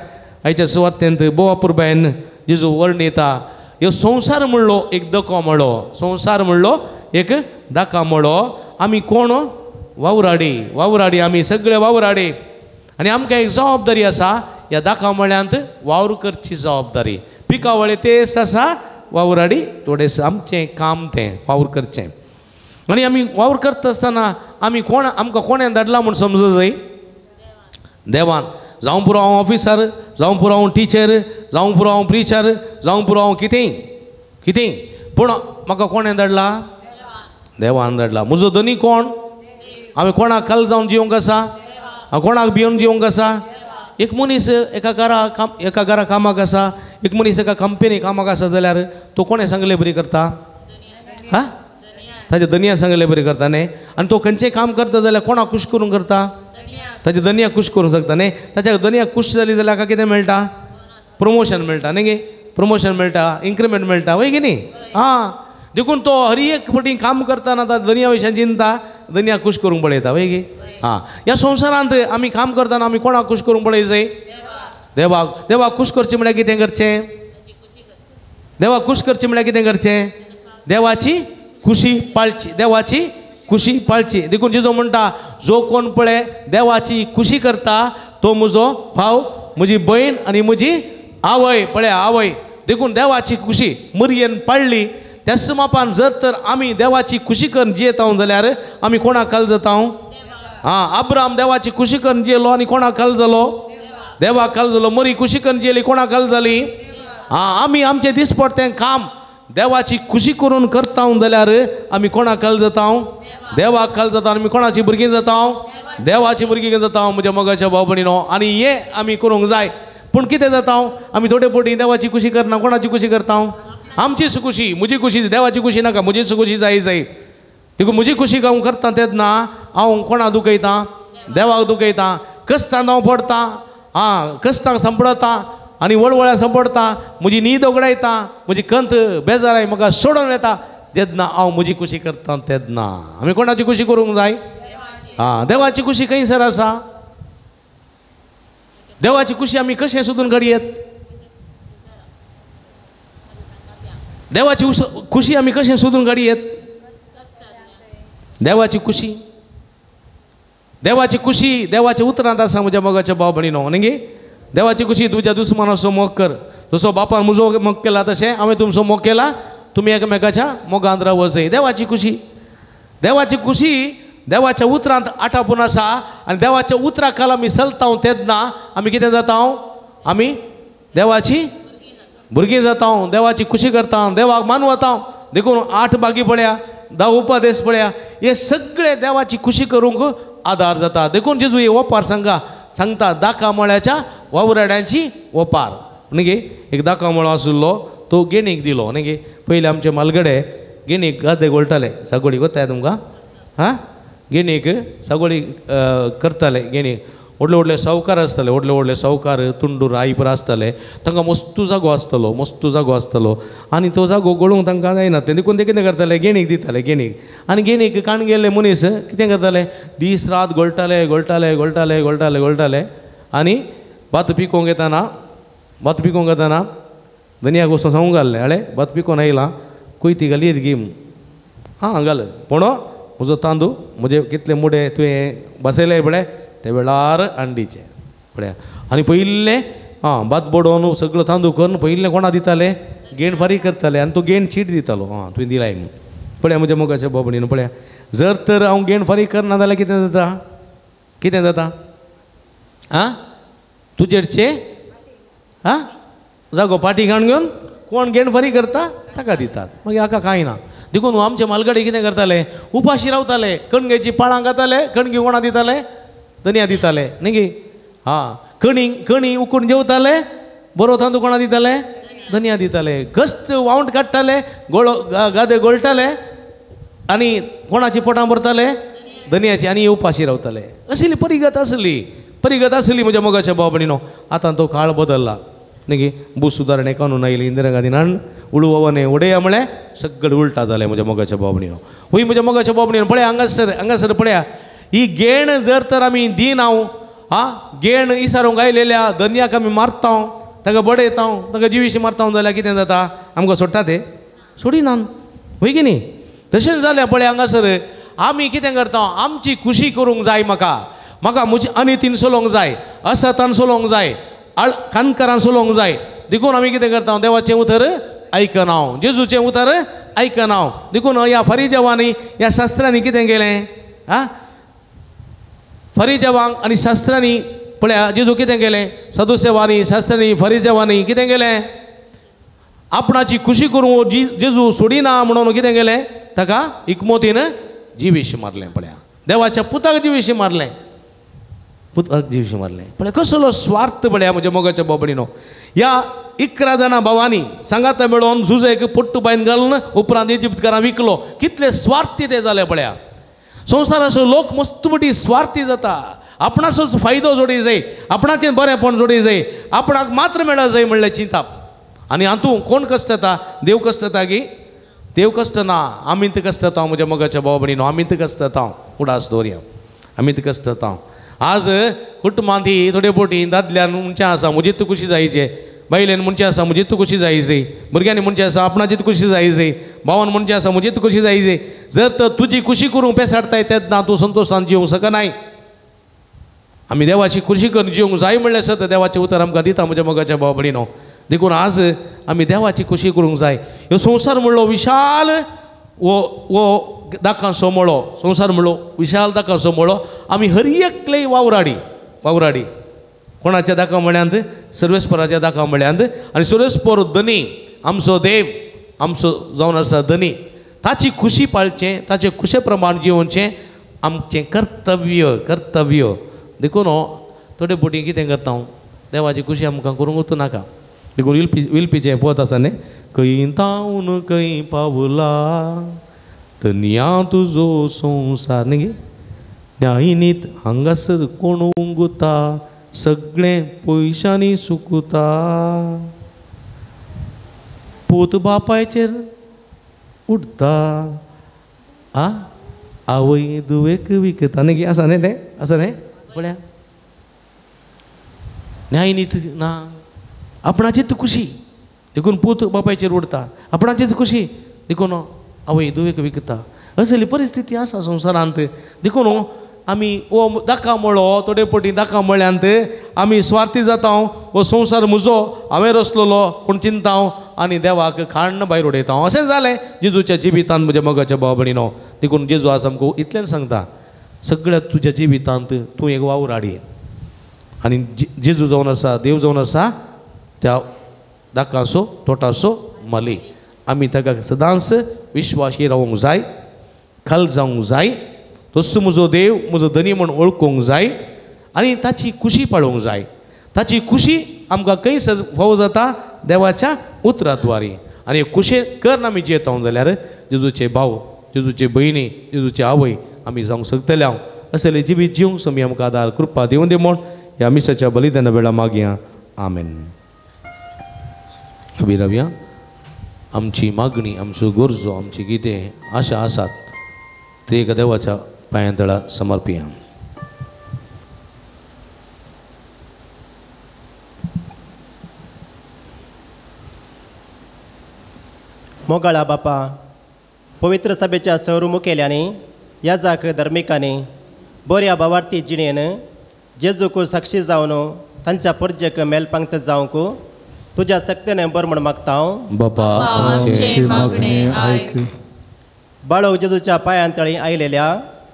आयच्या सुवार्तेंत बोवा पुरबायन जेजू वर्णिता ह्यो संवसार म्हणलो एक धको म्हणलो, संवसार म्हणलो एक धका म्हणलो. आमी कोण? वावराडी, वावराडी, आमी सगळे वावराडी. आनी आमकां एक जबाबदारी आसा ह्या दाका मळ्यांत वावर करची जबाबदारी. पिकावळे तेच आसा, वावराडी थोडेस आमचें काम तें वावर करचें. आनी आमी वावर करता आसतना आमी कोण, आमकां कोणें धाडला म्हूण समजू जाय? देवान. जावं पुरो हांव ऑफिसर, जावं पुरो हांव टिचर, जावं पुरो हांव प्रिचर, जावं पुरो हांव कितेंय कितेंय, पूण म्हाका कोणें धाडला? देवान धाडला. म्हजो धनी कोण? हांवें कोणाक खाल जावन जिवंक आसा? हांव कोणाक भिवन जिवंक आसा? एक मनीस एका घरा काम, एका घरा कामाक आसा, एक मनीस एका कंपनी कामाक आसा जाल्यार तो कोणें सांगले बरी करता? हा, ताच्या धनया सांगले बरी करता न्ही. आनी तो खंयचें काम करता जाल्यार कोणाक खूश करूंक करता? ताच्या धनया खूश करूंक शकता न्ही. ताच्या धनया खूश जाली जाल्यार हाका कितें मेळटा? प्रमोशन मेळटा न्ही गे, प्रमोशन मेळटा, इन्क्रिमेंट मेळटा, वय की न्ही? आं, देखून तो हर एक पटी काम करतना ता धनया विशयान चिंता, धनया खूश करूंक पळयता, वय गे? आं, ह्या संवसारांत आमी काम करतना आमी कोणाक खूश करूंक पळय जाय? देवाक. देवाक खूश करचें म्हळ्यार कितें करचें? देवाक खूश करचें म्हळ्यार कितें करचें? देवाची खुशी पाळची, देवाची खुशी पाळची. देखून जेजू म्हणटा, जो कोण पळय देवाची खुशी करता तो म्हजो भाव, म्हजी भयण आनी म्हजी आवय. पळय आवय. देखून देवाची खुशी मरयेन पाळ्ळी त्याच मापान जर तर आमी देवाची खुशी करून जियेता जाल्यार आमी कोणाक खाल जाता? आं, अब्राम देवाची खुशी करून जियेलो आनी कोणाक खाल जालो? देवाक खाल जालो. मरी खुशी करून जियेली, कोणाक खाल जाली? आं, आमी आमचें दिसपडटें काम देवाची खुशी करून करता जाल्यार आमी कोणाक खाल जाता? देवाक खाल जाता. आमी कोणाची भुरगीं जाता? देवाची भुरगीं जाता म्हज्या मोगाच्या भाव भयणीनो. आनी हें आमी करूंक जाय. पूण कितें जाता? आमी थोडे फावटी देवाची खुशी करना, कोणाची खुशी करता? आमचीच खुशी, म्हजी खुशी, देवाची खुशी नाका, म्हजीच खुशी जाय जाय. देखून म्हजी खुशी हांव करता तेन्ना हांव कोणाक दुखयता? देवाक दुखयता. कश्टान हांव पडटा, आं, कश्टांक सांपडटा आनी वळवळ्यां सांपडटा, म्हजी न्हीद ओगडायता, म्हजी कंत बेजाराय म्हाका सोडून वेता. जेन्ना हांव म्हजी खुशी करता तेन्ना. आमी कोणाची खुशी करूंक जाय? आं, देवाची खुशी खंयसर आसा? देवाची खुशी आमी कशें सोदून काडयेत? देवाची खुशी आमी कशें सोदून काडयेत? देवाची खुशी, देवाची खुशी देवाच्या उतरांत आसा म्हज्या मोगाच्या भाव भयणीनो, न्ही गे? देवाची खुशी तुज्या दुस्मानाचो मोग कर, जसो बापान म्हजो मोग केला तशें हांवें तुमचो मोग केला, तुमी एकामेकाच्या मोगांत रावो. देवाची खुशी, देवाची खुशी देवाच्या उतरांत आटापून आसा आनी देवाच्या उतरा खाला आमी चलता तेन्ना आमी कितें जाता? आमी देवाची भुरगीं जाता, देवाची खुशी करता, देवाक मानवता. देखून 8 बागी पळया, 10 उपदेश पळया, हे सगळे देवाची खुशी करूंक आदार जाता. देखून जेजू हे ओपार सांगा सांगता, दाका मळ्याच्या वावराड्यांची ओपार, न्ही गे? एक दाका मळो आशिल्लो तो गेणीक दिलो, न्ही गे? पयलीं आमचे मालगडे गेणीक गादे गोळटाले, सागोळी कोत्ताय तुमकां? हां, गेणीक सागोळी करताले. गेणीक व्हडले व्हडले सावकार आसताले, व्हडले व्हडले सावकार तुंडूर आईपर आसताले, तांकां मस्तू जागो आसतलो, मस्तू जागो आसतलो आनी तो जागो गळूंक तांकां जायना. देखून ते कितें करताले? गेणीक दिताले, गेणीक. आनी गेणीक काण गेल्ले मनीस कितें करताले? दीस रात गोळटाले, गोळटाले, गोळटाले, गोळटाले, गोळटाले आनी भात पिकोवंक येताना, भात पिकोवंक येताना धनयाक वचून सांगूंक घाल्लें, आळे भात पिकोवन आयला कोयती घाली येत गी? आं घाल, पूण म्हजो तांदूळ म्हजे कितले मुडे तुवें बसयले पळय ते वेळार अंडीचे पळया. आनी पयिल्लें आं भात बडोवन सगळो तांदूळ करून पयिल्लें कोणा दिताले? गेण फारीक करताले आनी तो गेण चीट दितालो, आं तुवें दिलाय म्हूण. पळया म्हज्या मोगाच्या बाबणीन पळया, जर तर हांव गेण फारीक करना जाल्यार कितें जाता? कितें जाता? आं तुजेरचे आं जागो पाटी घाण घेवन कोण गेण फारीक करता ताका दितात, मागीर हाका कांय ना. देखून आमचे मालगडे कितें करताले? उपाशी रावताले, कणगेची पाळां खाताले, कणगी कोणा दिताले? धनया दिताले, न्ही गे? आं, कणी कणी उकडून जेवताले, बरो तांदूळ कोणा दिताले? धनया दिताले. कश्ट वावंट काडटाले, गोळो गादे गोळटाले आनी कोणाची पोटां भरताले? धनयाची, आनी उपाशी रावताले. असली परिगत आसली, परिगत आसली म्हज्या मोगाच्या भाव भयणीनो. आतां तो काळ बदल्ला, न्ही गे? भू सुदारणे कानून आयली, इंदिरा गांधीन हाडून उडोवने उडया म्हळें सगळें उल्टा जालें म्हज्या मोगाच्या भाव भयणीनो. हूय म्हज्या मोगाच्या भाव भयणीनो पळया हांगासर, हांगासर पळया, ही गेण जर तर आमी दिना, आं गेण इसारूंक आयलेल्या धनयाक आमी मारता, ताका बडयता, ताका जिवीशी मारता जाल्यार कितें जाता? आमकां सोडटा ते? सोडिनात, हय की न्ही? तशेंच जालें पळय हांगासर आमी कितें करता? आमची खुशी करूंक जाय, म्हाका म्हाका म्हजी अनितीन चलोवंक जाय, असतान चलोवंक जाय, कानकारान चलोवंक जाय. देखून आमी कितें करता? देवाचें उतर आयकना, जेजूचें उतर आयकना. देखून ह्या फरिजेवांनी ह्या शास्त्रांनी कितें केलें? आं फरिजेवांक आनी शास्त्रांनी पळया जेजू कितें केलें? सदुसेवांनी, शास्त्रांनी, फरिजेवांनी कितें केलें? आपणाची खुशी करूं जेजू सोडिना म्हणून कितें केलें? ताका इकमोतीन जिवीश मारलें. पळया देवाच्या पुताक जिवीश मारलें, पुताक जिवीश मारलें. पळय कसलो स्वार्थ पळया म्हज्या मोगाच्या बाबणीनो. ह्या 11 जाणां भावांनी सांगाता मेळोवन जुजेक पोट्टू बांयन घालून उपरांत इजिप्तकारां विकलो. कितले स्वार्थी ते जाले पळया. संवसाराचो लोक मस्त मोटी स्वार्थी जाता, आपणाचोच फायदो जोडी जाय, आपणाचें बरेंपण जोडी जाय, आपणाक मात्र मेळा जाय म्हणलें चिंताप. आनी हातूंत कोण कश्ट जाता? देव कश्ट जाता की? देव कश्ट ना, आमी त कश्ट जाता म्हज्या मोगाच्या भाव भयणीनो, आमी त कश्ट जाता. उडास दवरया, आमी त कश्ट जाता. आज कुटुंबांत ही थोडे बोटी दादल्यान म्हणचें आसा म्हजी तूं खुशी जायचे, बायलेन म्हणचें आसा म्हजी तूं खुशी जायचे, भुरग्यांनी म्हणचें आसा आपणाची तूं खुशी जायचे, भावान म्हणचें आसा म्हजी तूं खुशी जायचे. जर तर तुजी खुशी करूंक पेसाडटाय तेन्ना तूं संतोशान जिवंक शकनाय. आमी देवाची खुशी करून जिवंक जाय म्हणलें आसत देवाचें उतर आमकां दिता म्हज्या मोगाच्या भाव भयणीनो. देखून आज आमी देवाची खुशी करूंक जाय. ह्यो संवसार म्हणलो विशाल वो वो दाकांचो मळो, संवसार म्हणलो विशाल दाकांचो मळो. आमी हर एकले वावराडी, वावराडी कोणाच्या दाका म्हळ्यांत? सर्वेस्पराच्या दाका म्हळ्यांत. आनी सर्वेस्पर धनी आमचो देव आमचो जावन आसा धनी, ताची खुशी पाळचें, ताचे खुशे प्रमाण जिवचें आमचें कर्तव्य, कर्तव्य. देखून थोडे बोटी कितें करता हांव, देवाची खुशी आमकां करूंक नाका. देखून विल्पी विल्पीचें पोत आसा न्ही, खंय तावन खंय पावला धनया तुजो संवसार, न्ही गे? न्यायनीत हांगासर कोण उंगता, सगळें पयशांनी सुकता, पूत बापायचेर उठता आ आवय दुवेक विकता न्ही आसा न्ही तें आसा न्ही पळया न्यायनीत ना आपणाचीच खुशी देखून पूत बापायचेर उडता आपणाचीच खुशी देखून आवय दुवेक विकता असली परिस्थिती आसा संवसारांत. देखून आमी हो दाका मळो थोडे पटी दाका मळ्यांत आमी स्वार्थी जाता हो संवसार म्हजो हांवें रचलेलो पूण चिंता हांव आनी देवाक खाण भायर उडयता हांव. अशें जालें जेजूच्या जिवितांत म्हज्या मोगाच्या भाव भयणीनो. देखून जेजू आज आमकां इतलेंच सांगता सगळ्या तुज्या जिवितांत तूं एक वावर हाडी आनी जेजू जावन आसा देव जावन आसा त्या दाकाचो तोटाचो माली. आमी ताका सदांच विश्वासी रावूंक जाय खाल जावंक जाय तसो म्हजो देव म्हजो धनी म्हूण वळखूंक जाय आनी ताची खुशी पाळोवंक जाय. ताची खुशी आमकां खंय फावो जाता देवाच्या उतराद्वारी आनी खुशी कर आमी जियेता जाल्यार जेजूचे भाव जेजूचे भयणी जेजूचे आवय आमी जावंक शकतले. हांव असले जिवीत जिवंक स्वामी आमकां आदार कृपा दिवन दी म्हूण ह्या मिसाच्या बलिदाना वेळा मागया. आमेन. उबी रावया. आमची मागणी आमच्यो गरजो आमची कितें आशा आसात ती एका देवाच्या पांयां तळा समर्पिया. मोगाळा बापा पवित्र सभेच्या सर्व मुखेल्यांनी याजाक धर्मिकांनी बऱ्या भावार्थी जिणेन जेजूक साक्षी जावन तांच्या परजेक मेलपांगत जावंक तुज्या सक्तेन बर म्हूण मागता हांव. बापा आमचे मागणे आयक. बाळो जेजूच्या पांयां तळी आयलेल्या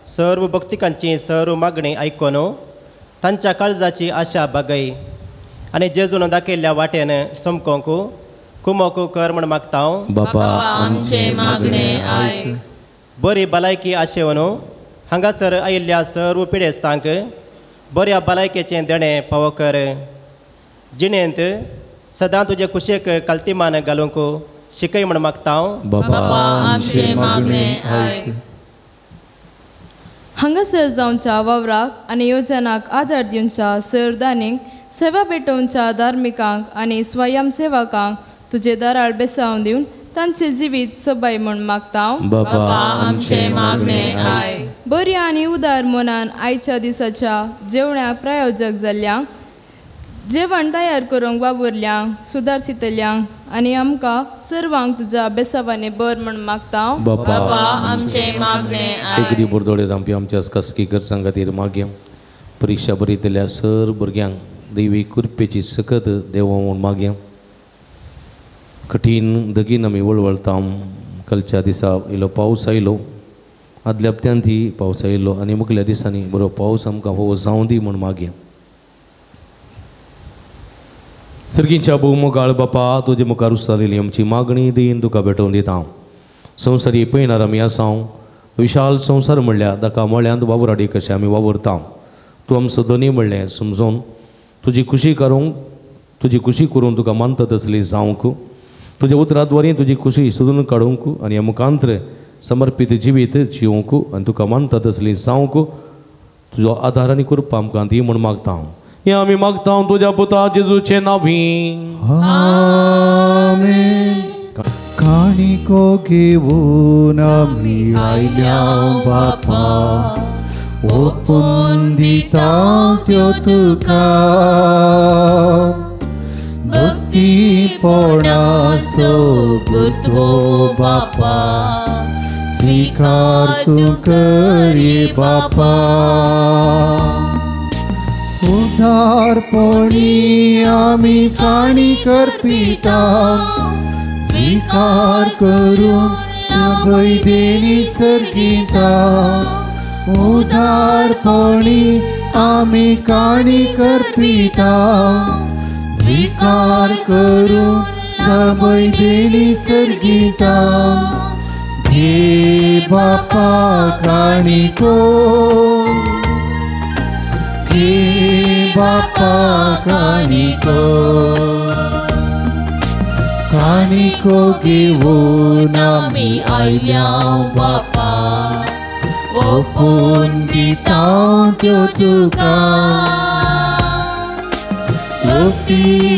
सर्व भक्तिकांची सर्व मागणी आयकून तांच्या काळजाची आशा बागय आनी जेजून दाखयल्ल्या वाटेन समकोंक कुमोक कर म्हूण मागता हांव. बापा आमचे मागणे आयक. बरी भलायकी आशेवन हांगासर आयिल्ल्या सर्व पिडेस्तांक बऱ्या भलायकेचें देणें पावो कर. जिणेंत सदां तुजे कुशेक कल्तिमान घालूंक शिकय म्हूण मागता हांव. बापा आमचे मागणे आयक. हांगासर जावच्या वावराक आनी योजनाक आदार दिवच्या सरदानींक सेवा भेटोवच्या धार्मिकांक आनी स्वयंसेवकांक तुजे दाराळ बेसावन दिवन तांचे जिवीत सोबाय म्हूण मागता हांव. बापा आमचे मागणे आयक. बरी आनी उदार मनान आयच्या दिसाच्या जेवणाक प्रायोजक जाल्ल्यांक जेवण तयार करूंक वावुरल्यांक सुदारशितल्यांक आनी आमकां सर्वांक तुज्या बेसावांनी बर म्हूण मागता हांव. बापा आमचे मागणे आयक. एकडे बोर्दोळे धांपी आमच्या खासगी गरजां खातीर मागया. परिक्षा बरयतल्या सर भुरग्यांक दैवी कृपेची सकत देवा म्हूण मागया. कठीण दगीन आमी वळवळता. कालच्या दिसा इल्लो पावस आयलो आदल्या हप्त्यांत ही पावस आयलो आनी मुखल्या दिसांनी बरो पावस आमकां हो जावं दी म्हूण मागया. सर्गींच्या भोवमोगाळ बापा तुजे मुखार उसारिल्ली आमची मागणी दीन तुका भेटोवन दिता हांव. संवसारी पयणार आमी आसा विशाल संवसार म्हणल्यार ताका मळ्यांत वावुराडी कशें आमी वावुरता. तूं आमचो धनी म्हणलें समजून तुजी खुशी करूंक तुजी खुशी करून तुका मानता तसली जावंक तुज्या उतराद्वारी तुजी खुशी सोदून काडूंक आनी ह्या मुखांत्र समर्पीत जिवीत जिवंक आनी तुका मानता तसली जावंक तुजो आदार आनी कृपा आमकां दी म्हूण मागता हांव. हें आमी मागता तुज्या पुता जेजूचे नांवी. आमेन. काणिको घेवन आमी आयल्या बापा ओपून दिता त्यो तुका भक्तीपणाचो गुरत्वो बापा स्वीकार तूं करी बापा. उदारपणी आमी काणी करपिता स्वीकार करून अभय देणी सर्गिता. उदारपणी आमी काणी करपिता स्वीकार करून अभय देणी सर्गिता. घे बापा काणिको घे बापा काणिको काणिको घेवन आमी आयल्या बापा ओपून दिता त्यो तुका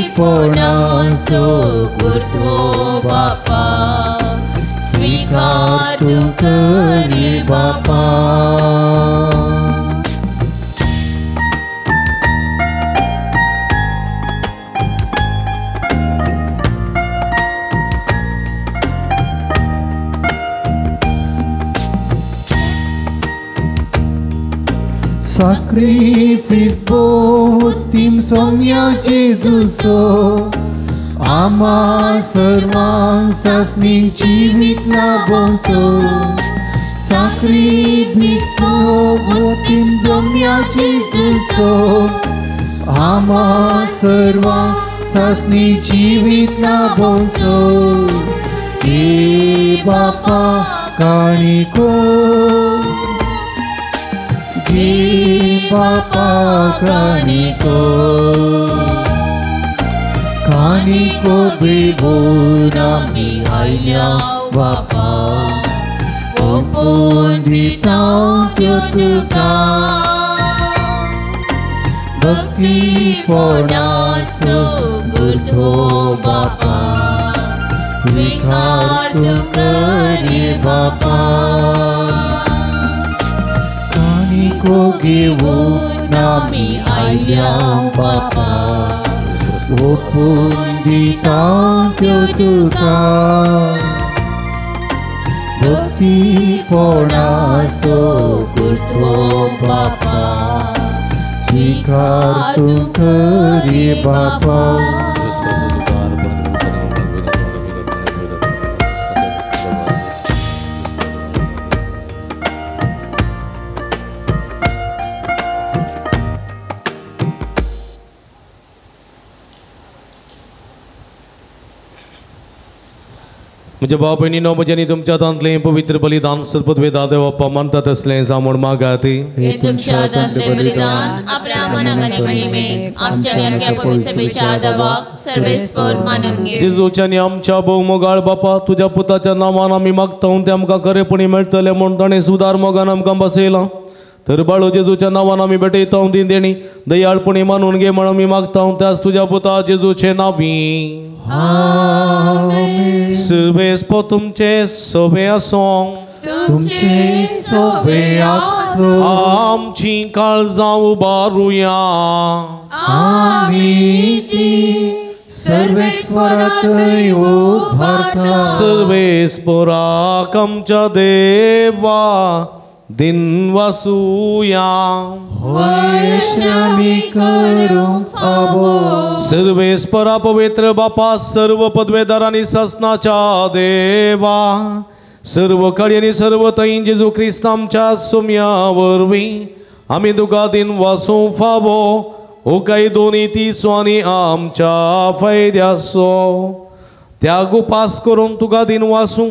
भक्तीपणाचो गुरत्वो बापा स्वीकार तूं करी बापा. Sacrifice botim somya Jesuso Ama सर्वांक सासणी जिवीत लाभोंचो. Sacrifice botim somya Jesuso Ama सर्वांक सासणी जिवीत लाभोंचो. हे बापा काणिको घे बापा काणिको काणिको घेवन आमी आयल्या बापा ओंपून दिता त्यो तुका भक्तीपणाचो गुरथो बापा स्वीकार तूं करी बापा. काणिको घेवन आमी आयल्या बापा ओंपून दिता त्यो तुका भक्तीपणाचो गुरथो बापा स्वीकार तूं करी बापा. म्हज्या भाव भयणीनो म्हज्यांनी तुमच्या हातांतलें पवित्र बलिदान सर्पद्वेदा देवप्पा मानतात असलें जावं मागात. हे तुमच्या हातांतलें बलिदान आपल्या मनाक आनी महिमेक आमच्या सारक्या पवित्र सभेच्या देवाक सर्वेस्पर मानून घे. जेजूच्या आनी आमच्या भोवमोगाळ बापा तुज्या पुताच्या नांवान आमी मागता तें आमकां खरेपणी मेळटलें म्हूण ताणें सुदार मोगान आमकां बसयलां. तर बाळू जेजूच्या नांवान आमी भेटयता ती देणी दयाळपणी मानून घे म्हूण आमी मागता त्याच तुज्या पुता जेजूचे नांवी. सर्वेस्पर तुमचे सोबे आसूं. तुमचे सोबे आसूं. आमची काळजां उबारुया. आमी ती सर्वेस्पराकय उबारता. सर्वेस्पराक आमच्या देवा दिनवासुया. होय आमी करूंक फावो. सर्वेस्परा पवित्र बापा सर्व पदवेदार आनी सासनाच्या देवा सर्व काळी आनी सर्व थंय जेजू क्रिस्त आमच्या सुम्या वरवीं आमी तुका दिनवासूंक फावो. हो काय दोनी तिसो आनी आमच्या फायद्याचो त्या उपास करून तुका दिनवासूं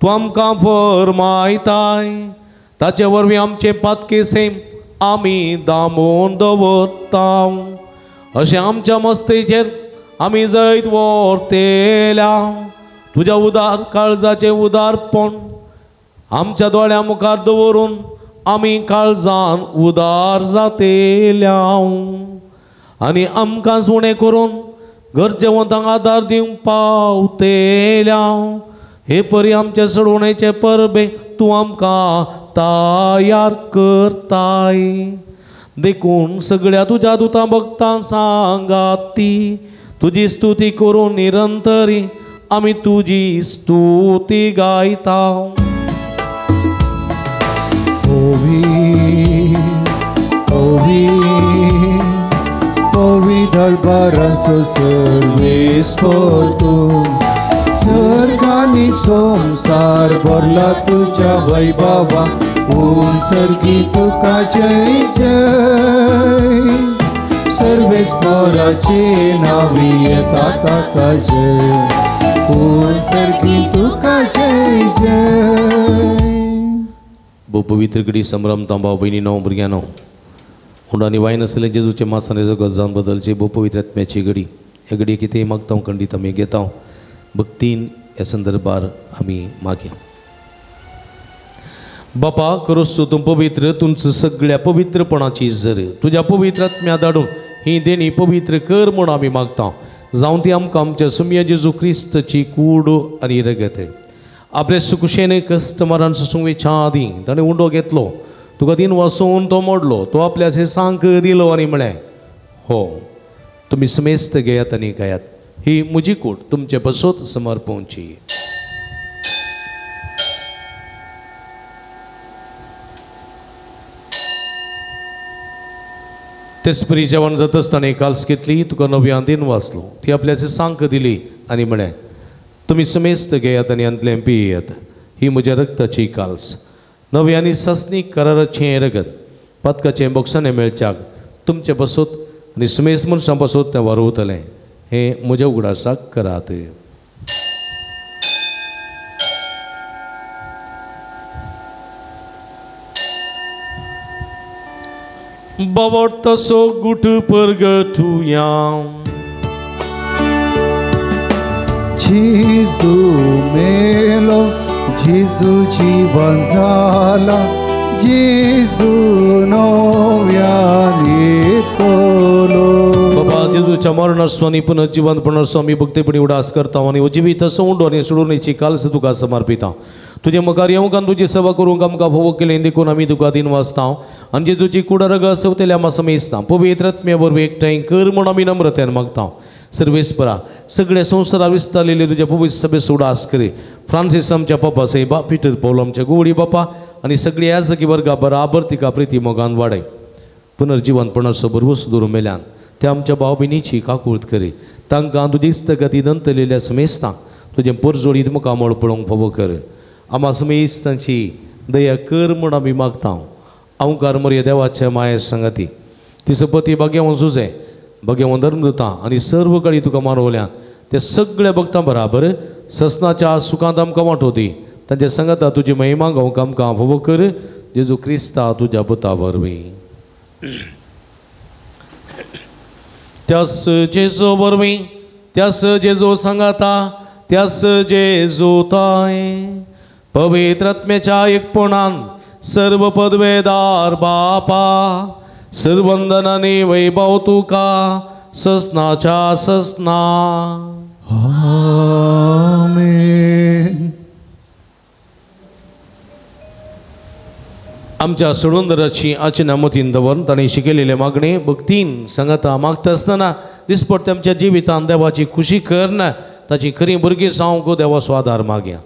तूं आमकां फरमायताय. ताचे वरवीं आमचें पातकी सेम आमी दामून दवरता. अशें आमच्या मस्तेचेर आमी जैत व्हरतेल्या तुज्या उदार काळजाचें उदारपण आमच्या दोळ्यां मुखार दवरून आमी काळजान उदार जातेल्या आनी आमकां सुणें करून गरजेवंतांक आदार दिवंक पावतेल्या. हे परी आमचे सोडवणेचे परबे तूं आमकां तयार करताय. देखून सगळ्या तुज्या दुतां भक्तां सांगाती तुजी स्तुती करून निरंतरी आमी तुजी स्तुती गायता. ओवी ओवी ओवी दळबारांचो सर्वेस्पर तूं सर्गानी संवसार भरला तुज्या वैभवा उंचर्गी तुका जय जय. सर्वेस्पराचे नांवी येता ताका जय उंचर्गी तुका जय जय. भोव पवित्र घडी संभ्रमता भाव भयणीनो भुरग्यांनो उंड आनी वायन आसलें जेजूचे मासाने जगत जावन बदलचे भोव पवित्र आत्म्याची घडी. ह्या घडये कितेंय मागता खंडीत आमी घेता भक्तीन ह्या संदर्भार आमी मागया. बापा करोसो तूं पवित्र तुमचं सगळ्या पवित्रपणाची जर तुज्या पवित्र आत्म्या धाडून ही देणी पवित्र कर म्हूण आमी मागता. जावं ती आमकां आमच्या सुमया जेजू क्रिस्तची कूड आनी रगत. आपले सुकुशेन कस्टमरान सुसुंवेच्या आदीं ताणें उंडो घेतलो, तुका दिन वासून तो मोडलो, तो आपल्या सांक दिलो आनी म्हळें, हो तुमी समेस्त घेयात आनी खायात, ही म्हजी कूड तुमचे पासत समर्पणची. तेचपरी जेवण जातच ताणें काल्स घेतली, तुका नव्यान दिन वाचलो, ती आपल्या सांक दिली आनी म्हळें, तुमी समेस्त घेयात आनी हांतलें पियेयात, ही म्हज्या रक्ताची काल्स, नवी आनी सासणीक कराराचें रगत, पातकाचें बोक्साणें मेळच्याक तुमचे पासत आनी समेस्त मनशां पासत तें वारवतलें, हें म्हज्या उगडासाक करात. बाबा तसो गुट परगटुया. जेजू मेलो, जेजू जीवन जाला, जेजू नव्यान येतलो. बाबा जेजूच्या मरणाचो आनी पुनर्जिवंतपणाचो आमी भक्तीपणी उडास करता आनी जिवीत असो आनी सोडून कालस तुका समर्पिता. तुजे मुखार येवंक आनी तुजी सेवा करूंक आमकां भोव केलें देखून आमी तुका दिन वाचता आनी जेजूची कुडा रगत सवतेल्या आमा समेजता पवित्र आत्म्या वरवीं एकठांय कर म्हूण आमी नम्रतेन मागता. सर्वेस्परा सगळ्या संवसारार विस्तारलेले तुज्या पवित्र सभेचो उडास करी. फ्रांसीस आमच्या पप्पा साहेबा, पिटर पौल आमच्या गुवडी बापा आनी सगळी याजकी वर्गा बराबर तिका प्रिती मोगान वाडय. पुनर्जिवंतपणाचो भरवंसो दवरून मेल्यान त्या आमच्या भाव भयणीची काकूळत करी. तांकां तुजी इस्तगती नंतरलेल्या समेस्तांक तुजें परजोळीत मुखामळ पळोवंक फावो कर. आमा समेस्तांची दया कर म्हूण आमी मागता. अवकार मरया देवाच्या माये संगती तिचो पती भाग्यवंत सुजें भाग्यवंत धर्मदूतां आनी सर्व काळी तुका मानवल्यान ते सगळ्या भक्तां बराबर ससनाच्या सुखांत आमकां वांटो दी. तांच्या संगता तुजी महिमा गावंक आमकां फावो कर. जेजू क्रिस्ता तुज्या पुता वरवीं. त्यास जेजू वरवीं, त्यास जेजू सांगाता, त्यास जेजू ताय पवित्र आत्म्याच्या एकपणान सर्व पदवेदार बापा सर्वंदनानी वैभव तुका ससनाच्या ससना. आमेन. आमच्या सोडवंदराची आचना मतीन दवरून ताणें शिकयलेले मागणे भक्तीन सांगाता मागता आसतना दिसपट्टे आमच्या जिवितान देवाची खुशी करना ताची खरी भुरगीं जावंक देवाचो आदार मागया.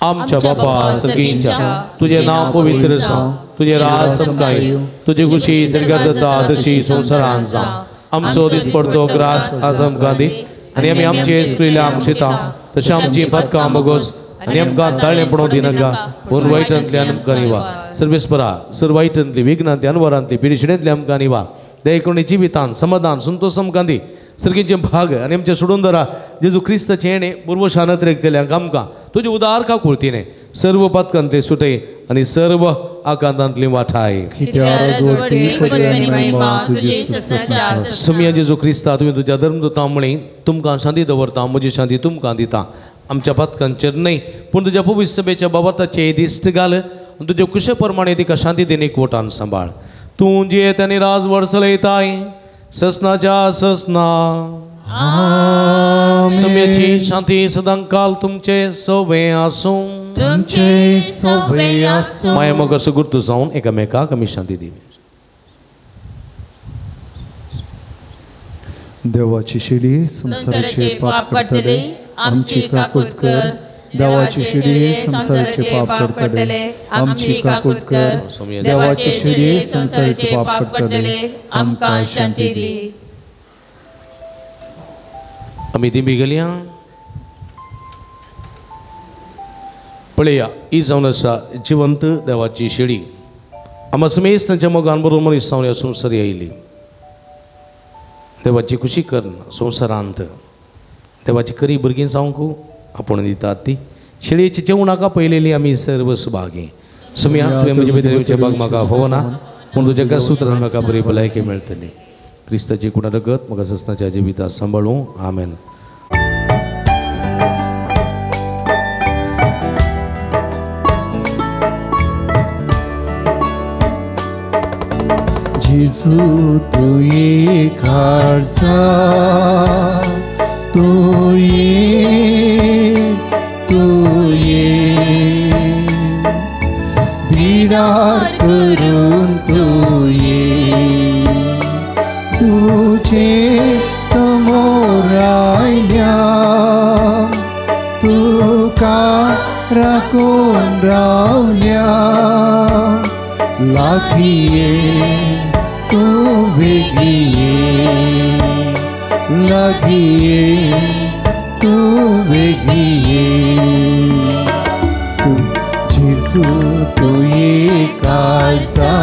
आमच्या बापा सर्गींच्या तुजें नांव पवित्र जावं, तुजें राज आमकां येवं, तुजी खुशी सर्गात जाता तशी संवसारांत जावं. आमचो दिसपडतो ग्रास आज आमकां दी आनी आमी आमचे स्त्रीला आमशिता तशें आमची पातकां बोगोस आनी आमकां ताळेपणो दिनाका पूण वायटांतल्यान आमकां निवा. सर्वेस्परा सर्व वायटांतली विघ्नांतली अनवरांतली पिडिशिडेंतली आमकां निवा. दयेकोणी जिवितान समाधान संतोष आमकां दी. सर्गींचे भाग आनी आमच्या सोडून जेजू क्रिस्ताचें हेणें बुरवशान अतिरेक आमकां तुजे उदार काकुळतीने सर्व पातकांतले सुटय आनी सर्व आकांतांतली वाठाय. समिया जेजू क्रिस्ता तुवें तुज्या धर्मदूतां म्हळी तुमकां शांती दवरता, म्हजी शांती तुमकां दिता. आमच्या पातकांचेर न्हय पूण तुज्या पवित्र सभेच्या बाबताचे दिश्ट घाल आनी तुज्या कुशे प्रमाणे तिका शांती देणे कोटान सांबाळ. तूं जियेत आनी राजवड चलयताय ससनाच्या ससना. सम्याची शांती सदांकाल तुमचे सवे आसूं. तुमचे सवे आसूं. माया मोग सुगुर्तू जावन एकामेकाक आमी शांती दिवी. देवाची शिडी संवसाराचे पाप काडटले आमची काकूत कर. देवाची शिडी संवसाराचे पाप काडटले आमची काकूत कर. देवाची शिडी संवसाराचे पाप काडटले आमकां शांती दी. आमी दिंबी गेल्या पळया ही जावन आसा जिवंत देवाची शिडी. आमा समेस्त तांच्या मोगान बरोबर मनीस जावन ह्या संवसार आयली. देवाची खुशी करून संवसारांत देवाची खरी भुरगीं जावंक आपूण दितात ती शेळयेची जेवणाक पळयलेली आमी सर्व सुभागी. सुम्या तुवें म्हजे भितर येवचें भाग म्हाका फावना पूण तुज्या एका सुत्रान म्हाका बरी भलायकी मेळटली. क्रिस्ताची कुणा रगत म्हाका ससनाच्या जिवितांत सांबाळूं. आमेन. जेजू तुये खारसा तुये तुये बिडार करून तुये तुझे समोर आयल्या तुका राखून रावल्या लागीं तूं वेगीं लागीं तूं वेगीं तूं जेजू तुये काळजा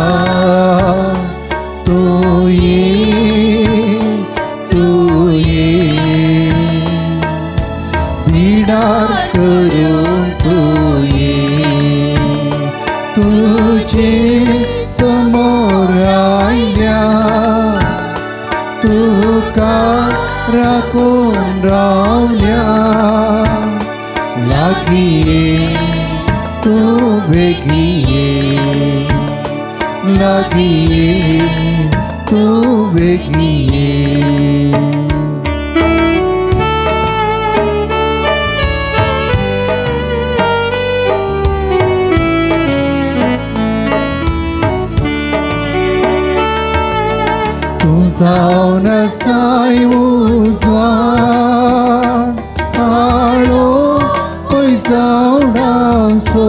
तुये तुये बिडार करून तुये तुझे समोर आयल्या तुका राखून रावल्या लागीं तूं वेगीं लागीं तूं वेगीं जावन आसाय उजवाड आळो पयस जावनासो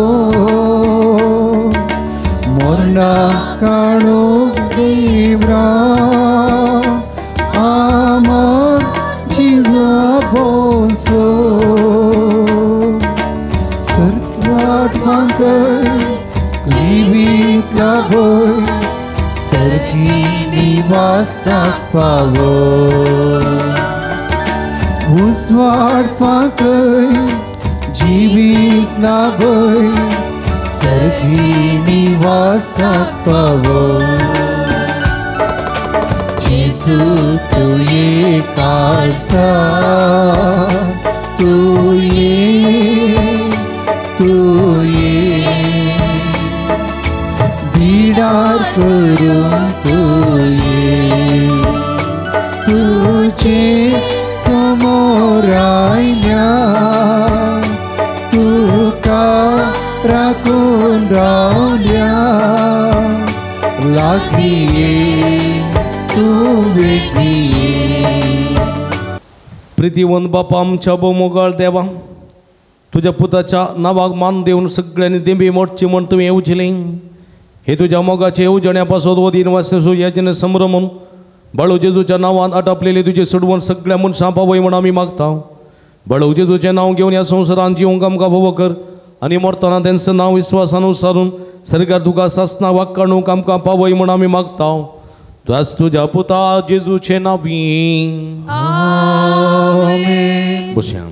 मरणा काळोख दिव्रा आमर जिवा बोसो सर्वात्मांक जिवीत लाभय सर्गी निवासाक पावो उजवाड पाकय जिवीत लाभय सर्गी निवासाक पावो जेजू तुये काळजा तुये तुये बिडार करून तुये तुझे समोर आयल्या तुका राखून रावल्या लागीं तूं वेगीं. प्रितीवंत बापा आमच्या भोव देवा तुज्या पुताच्या नांवाक मान दिवन सगळ्यांनी देंबी मोडची म्हण तुवें येवजिलें. हे तुज्या मोगाचे येवजण्या पासत वदीन वासू याचें संभ्रमून बाळू जेजूच्या नांवान आटापलेले तुजे सोडवण सगळ्या मनशां पावय म्हण आमी मागता. बाळू जेजूचें नांव घेवन ह्या संवसारान जिवंक आमकां फावो कर आनी मरतना तेंचें नांव विस्वासान उसारून सरकार तुका सासना वाक्काणूंक आमकां पावय म्हण आमी मागता. तुज तुज्या पुता जेजूचें नांवी आमेन. बसया.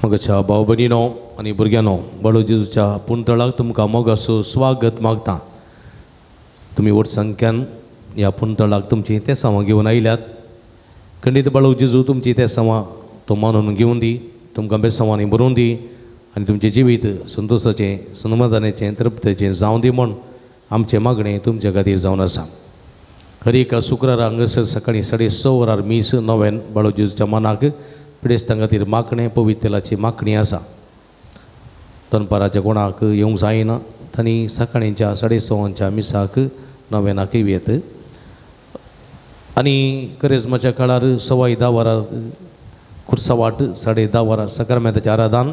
मगाच्या भाव भयणीनो आनी भुरग्यांनो बाळू जेजूच्या पुंतळाक तुमकां मोगाचो स्वागत मागता. तुमी व्हड संख्यान ह्या पुंतळाक तुमचीं तेसांवां घेवन आयल्यात. खंडीत बाळू जेजू तुमची तेसांवां तो मानून घेवन दी, तुमकां बेसांवांनी भरून दी आनी तुमचें जिवीत संतोशाचें समाधानाचें तृप्तेचें जावं दी म्हूण आमचें मागणें तुमचे खातीर जावन आसा. हर एका शुक्रारा हांगासर सकाळीं 6:30 वरार मीस नव्यान बाळू जेजूच्या मनाक पिडेस्तां खातीर मागणें पवित्र तेलाची मागणी आसा. दनपाराच्या कोणाक येवंक जायना तांणी सकाळींच्या 6:30 मिसाक नव्यानाकय येत. आनी करेजमाच्या काळार 10:15 वरार खुर्सावाट, 10:30 वरार सकाळमेताचें आराधन,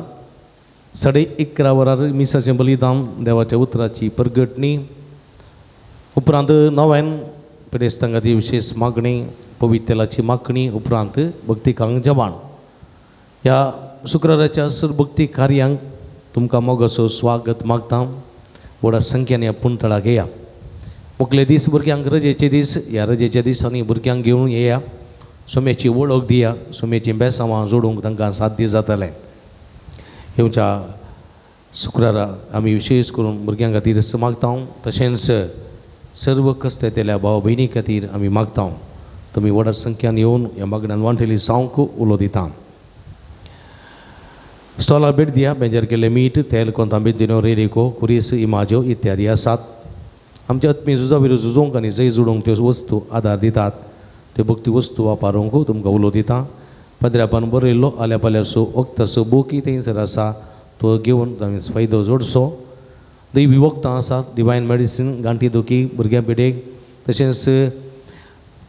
11:30 वरार मिसाचें बलिदान, देवाच्या उतराची परगटणी, उपरांत नव्यान पिडेस्तां खातीर विशेश मागणी, पवित्र तेलाची मागणी, उपरांत भक्तिकांक जेवण. ह्या शुक्राराच्या सर्वभक्ती कार्यांक तुमकां मोगाचो स्वागत मागता. व्हडा संख्यान ह्या पुंतळाक येया. मुखले दीस भुरग्यांक रजेचे दीस, ह्या रजेच्या दिसांनी भुरग्यांक घेवन येया, सोम्याची वळख दिया, सोम्याचीं बेसांवां जोडूंक तांकां साध्य जातलें. येवच्या शुक्रारा आमी विशेश करून भुरग्यां खातीर मागता, तशेंच सर्व कश्ट येतल्या भाव भयणी खातीर आमी मागता. तुमी व्हडा संख्यान येवन ह्या मागण्यान वांटेली जावंक उलो दिता. स्टॉला भेट दिया. बेंजर केल्लें मीठ, तेल, कोंतांबेदिनो, रेडिको, कुरीस, इमाज्यो इत्यादी आसात. आमच्या आत्मीय झुजा विरुद्ध झुजोवंक आनी जय जोडूंक त्यो वस्तू आदार दितात. त्यो भक्ती वस्तू वापरूंक तुमकां उलो दिता. पदऱ्यापान बरयल्लो आल्या पाल्याचो वखदाचो बुकय थंयसर आसा, तो घेवन आमी फायदो जोडचो. दैवी वखदां आसात, डिवायन मेडिसीन, गांठी दुखी, भुरग्यां पिडेक, तशेंच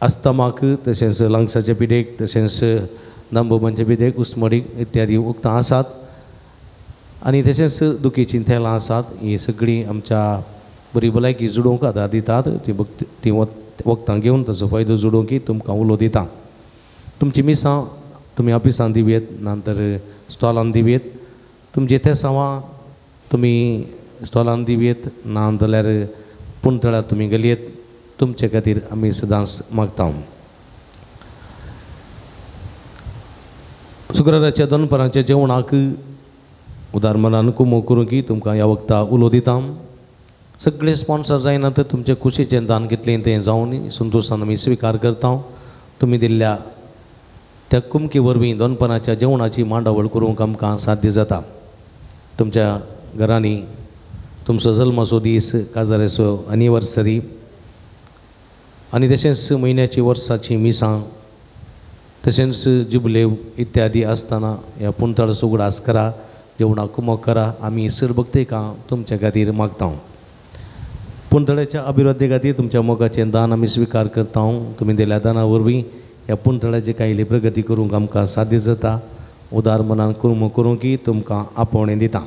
अस्थमाक, तशेंच लंग्साच्या पिडेक, तशेंच दांबोबांच्या पिडेक, उस्मडीक इत्यादी वखदां आसात. आनी तशेंच दुखीचीं तेलां आसात. हीं सगळीं आमच्या बरी भलायकी जुडोवंक आदार दितात. ती तीं वखदां घेवन ताचो फायदो जोडूंक तुमकां उलो दिता. तुमची मिसां तुमी ऑफिसान दिवयेत, नंतर स्टॉलान दिवयेत. तुमचें तेसांवां तुमी स्टॉलान दिवयेत, ना जाल्यार पुणतळार तुमी गलयेत. तुमचे खातीर आमी सदांच मागता. शुक्राराच्या दनपरांच्या जेवणाक उदार मनान कुमो करूं की तुमकां ह्या वखदा उलो दिता. सगळे स्पॉन्सर जायना तर तुमचे खुशीचें दान घेतलें तें जावन संतोशान आमी स्विकार करता. तुमी दिल्ल्या त्या कुमके वरवीं दनपरांच्या जेवणाची मांडावळ करूंक आमकां साध्य जाता. तुमच्या घरांनी तुमचो जल्माचो दीस, काजाराचो एनिवर्सरी आनी तशेंच म्हयन्याची वर्साची मिसां, तशेंच जुबलेव इत्यादी आसतना ह्या पुणतळाचो उगडास करा, जेवणाक कुमक करा. आमी सर भक्तिकां तुमच्या खातीर मागता. पुणतळ्याच्या अभिवृद्धी खातीर तुमच्या मोगाचें दान आमी स्विकार करता. तुमी दिल्या दाना वरवीं ह्या पुणतळ्याची कायली प्रगती करूंक आमकां साध्य जाता. उदार मनान कुरमो करूंक की तुमकां आपोवणें दिता.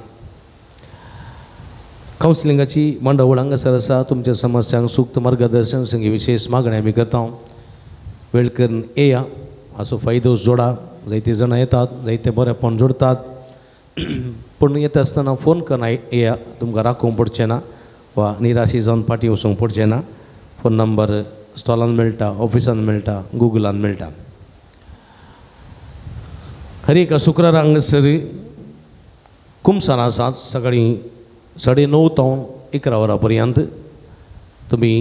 कावन्सिलिंगाची मांडावळ हांगासर आसा. तुमच्या समस्यांक सूक्त मार्गदर्शन संगी विशेष मागणी आमी करता. वेळ करून येया, हाचो फायदो जोडा. जायते जाणां येतात, जायते बरेपण जोडतात, पूण येता आसतना फोन करून येया, तुमकां राखूंक पडचें ना वा निराशी जावन फाटीं वचूंक पडचें ना. फोन नंबर स्टॉलान मेळटा, ऑफिसान मेळटा, गुगलान मेळटा. हर एका शुक्रारा हांगासर कुमसार आसात. सकाळीं 9:30 तावन 11 वरां पर्यंत तुमी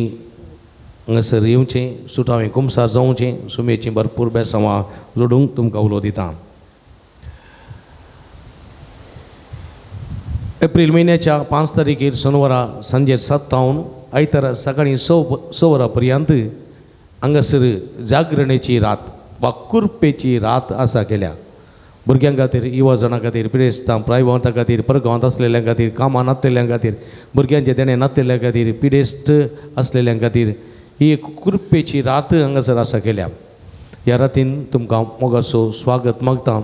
हांगासर येवचें, सुटावें कुमसार जावचें. सुमेचीं भरपूर बेसांवां जोडूंक तुमकां उलो दिता. एप्रील म्हयन्याच्या 5 तारखेर शेनवारा सांजे 7 तावन आयतारा सकाळीं 6 वरां पर्यंत हांगासर जागरणेची रात वा कुरपेची रात आसा केल्या. भुरग्यां खातीर, युवा जाणां खातीर, पिडेस्तां, प्रायवंता खातीर, परगांवांत आसलेल्यां खातीर, कामां नासलेल्यां खातीर, भुरग्यांचे देणें नासलेल्या खातीर, पिडेस्त आसलेल्यां खातीर ही एक कुरपेची रात हांगासर आसा केल्या. ह्या रातीन तुमकां मोगाचो स्वागत मागता.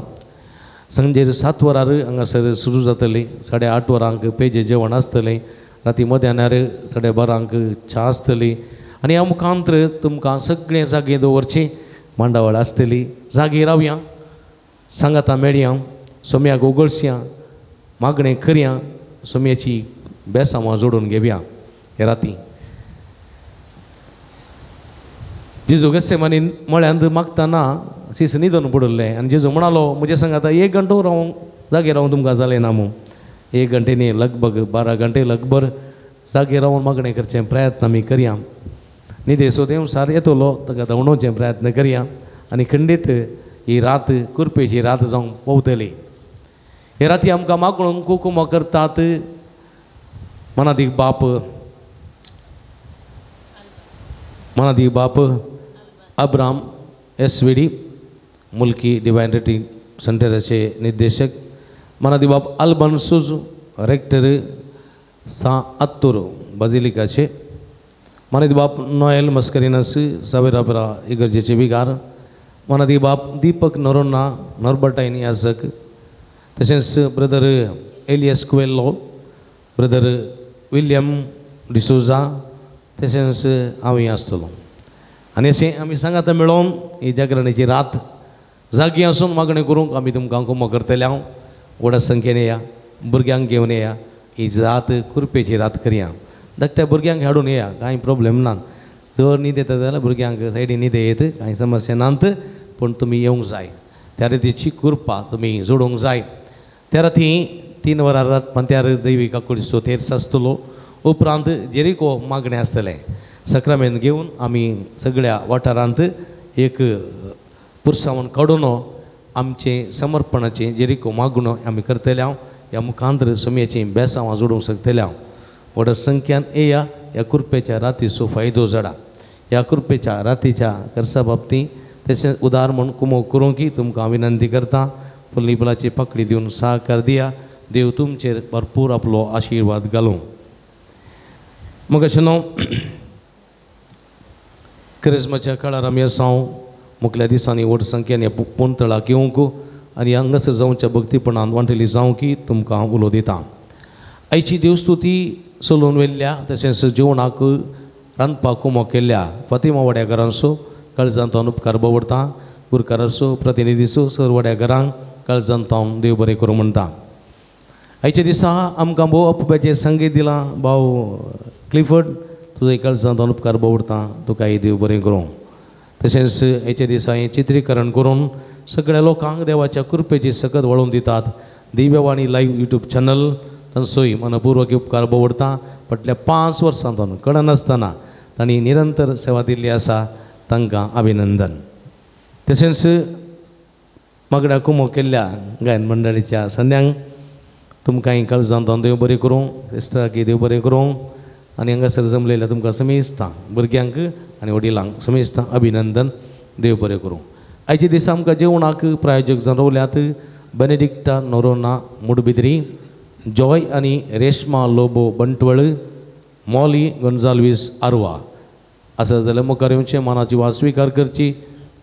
सांजेर 7 वरार हांगासर सुरू जातलें. 8:30 वरांक पेजे जेवण आसतलें. राती मध्यानार 12:30 च्या आसतली. आनी ह्या मुखांतर तुमकां सगळें जागे दवरचें मांडावळ आसतली. जागे रावया, सांगाता मेळया, सोम्याक उगळसया, मागणें करया, सोम्याची बेसांवां जोडून घेवया. हे राती जेजू गेसेमानी मळ्यांत मागतना सीस न्हिदून पडिल्लें आनी जेजू म्हणालो, म्हजे सांगाता 1 घंटो रावूंक जागे रावूं तुमकां जालें ना मू. 1 घंटे न्ही, लगभग 12 घंटे लगभर जागे रावून मागणें करचें प्रयत्न आमी करया. न्हिदेचो देंवसार येतलो ताका धांवडोवचें प्रयत्न करया आनी खंडीत ही रात कुरपेची रात जावंक पावतली. हे राती आमकां मागणूंक कुकुमा करतात मनादीक बाप, मनादीक बाप Abram SVD, Mulki divine rating सेंटराचे निर्देशक, मनादी बाप अल्बन सुज, रेक्टर सा अत्तूर बाजिलिकाचे, मनादी बाप नोएल मस्करिनस सावेरापरा इगर्जेचे विगार, मनादी बाप दीपक नरोन्ना नॉर्बर्टायन याजक, तशेंच brother Elias Coelho, brother William D'Souza, तशेंच हांवूय आसतलो. आनी अशें आमी सांगाता मेळोवन ही जागरणेची रात जागी आसून मागणी करूंक आमी तुमकां कुमो करतले. हांव व्हडा संख्येन येया, भुरग्यांक घेवन येया. ही रात कुरपेची रात करया. धाकट्या भुरग्यांक हाडून येया, कांय प्रोब्लेम ना. जर न्हीद येता जाल्यार भुरग्यांक सायडीन न्हीद येत, कांय समस्या नात, पूण तुमी येवंक जाय. त्या रातीची कृपा तुमी जोडूंक जाय. त्या राती 3 वरां रात पंत्यार दैवी काकुळीचो तेर्स आसतलो. उपरांत जेरिको मागणें आसतलें. सक्रामेंत घेवन आमी सगळ्या वाठारांत एक पुरसावन काडून आमचें समर्पणाचें जेरिको मागणो आमी करतले. हांव ह्या मुखांतर सोम्याचीं बेसांवां जोडूंक शकतले. हांव व्हडा संख्यान येया. ह्या कुरपेच्या रातीचो फायदो जाडा. ह्या कुरपेच्या रातीच्या खर्चा बाबतींत तशेंच उदार म्हूण कुमोक करूंक तुमकां विनंती करता. फुलनी फुलाची पाकळी दिवन सहकार दिया. देव तुमचेर भरपूर आपलो आशिर्वाद घालूं. मग अशें न्हू क्रिस्मसच्या काळार आमी आसा मुखल्या दिसांनी व्हड संख्येन पुंतळाक येवंक आनी हांगासर जावच्या भक्तीपणान वांटेली जावं की तुमकां उलो दिता. आयची देवस्तुती चलोवन व्हेल्ल्या तशेंच जेवणाक रांदपाक कुमोक केल्ल्या फातिमा वाड्याकारांचो काळजांत उपकार बवडता. गुरकाराचो प्रतिनिधीचो सर वाड्याकारांक काळजांत देव बरें करूं म्हणटा. आयच्या दिसा आमकां भोव अपुरबायेचें संगीत दिलां भाव क्लिफर्ड, तुजो काळजांत उपकार बवडता, तुकाय देव बरें करूं. तशेंच आयच्या दिसा हें चित्रीकरण करून सगळ्या लोकांक देवाच्या कृपेची सकत वळोवन दितात दिव्यवाणी लायव्ह यूट्यूब चॅनल तांचोय मनपूर्वक उपकार बवडता. फाटल्या 5 वर्सां कळनासतना तांणी निरंतर सेवा दिल्ली आसा, तांकां अभिनंदन. तशेंच मागण्या कुमो केल्ल्या गायन मंडळीच्या संद्यांक तुमकांय काळजांत देव बरें करूं, इश्टाकी देव बरें करूं. आनी हांगासर जमलेल्या तुमकां समेस्तां भुरग्यांक आनी वडिलांक समेस्तां अभिनंदन, देव बरें करूं. आयच्या दिसा आमकां जेवणाक प्रायोजक जावन रावल्यात बेनेडिक्टा नोरोना मुडबिद्री, जॉय आनी रेश्मा लोबो बंटवळ, मॉली गोन्जाल्वीस आरवा. आसा जाल्यार मुखार येवचें, मनाची वास स्विकार करची.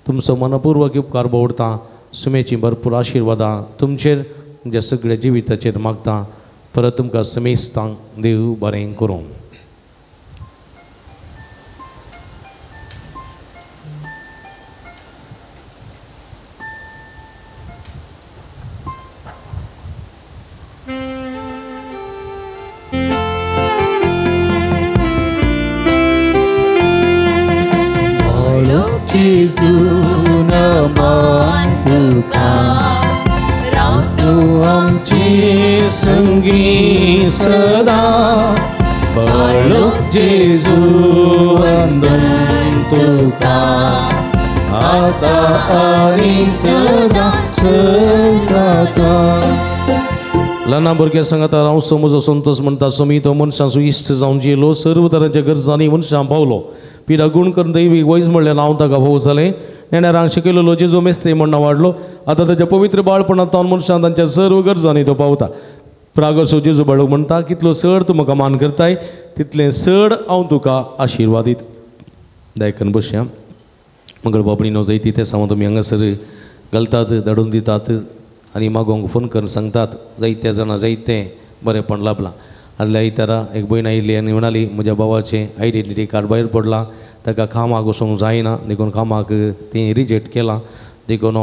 तुमचो मनपूर्वक उपकार बवडता. सुमेची भरपूर आशिर्वादां तुमचेर तुमच्या सगळ्या जिविताचेर मागता. परत तुमकां समेस्तांक देव बरें करूं. संगी सदा बाळक जेजू वंदन तुका आता आनी सदा सदाता. ल्हान भुरग्यां सांगाता हांव समजो संतोष म्हणटा स्वामी तो मनशांचो इश्ट जावन जियेलो, सर्व तरांच्या गरजांनी मनशां पावलो, पिडा गुण करून दैवीक वैज म्हणलें हांव ताका भोव जालें. नेणारांक शिकयलेलो जेजू मेस्त्री म्हण वाडलो, आतां ताच्या पवित्र बाळपणांत मनशान तांच्या सर्व गरजांनी तो पावता. प्रागसो जेजू बाळक म्हणटा कितलो चड तूं म्हाका मान करताय तितलें चड हांव तुका आशिर्वाद दिता. दायकन बसया. मंगळ बाबणीनो जैती ते सांगून तुमी हांगासर घालतात, धाडून दितात आनी मागोवंक फोन करून सांगतात. जायते जाणां जायते बरेंपण लाभलां. आदल्या आयतारा एक भयण आयिल्ली आनी म्हणाली म्हज्या भावाचें आयडेंटिटी कार्ड भायर पडलां, ताका कामाक वचूंक जायना देखून कामाक तें रिजेक्ट केलां, देखून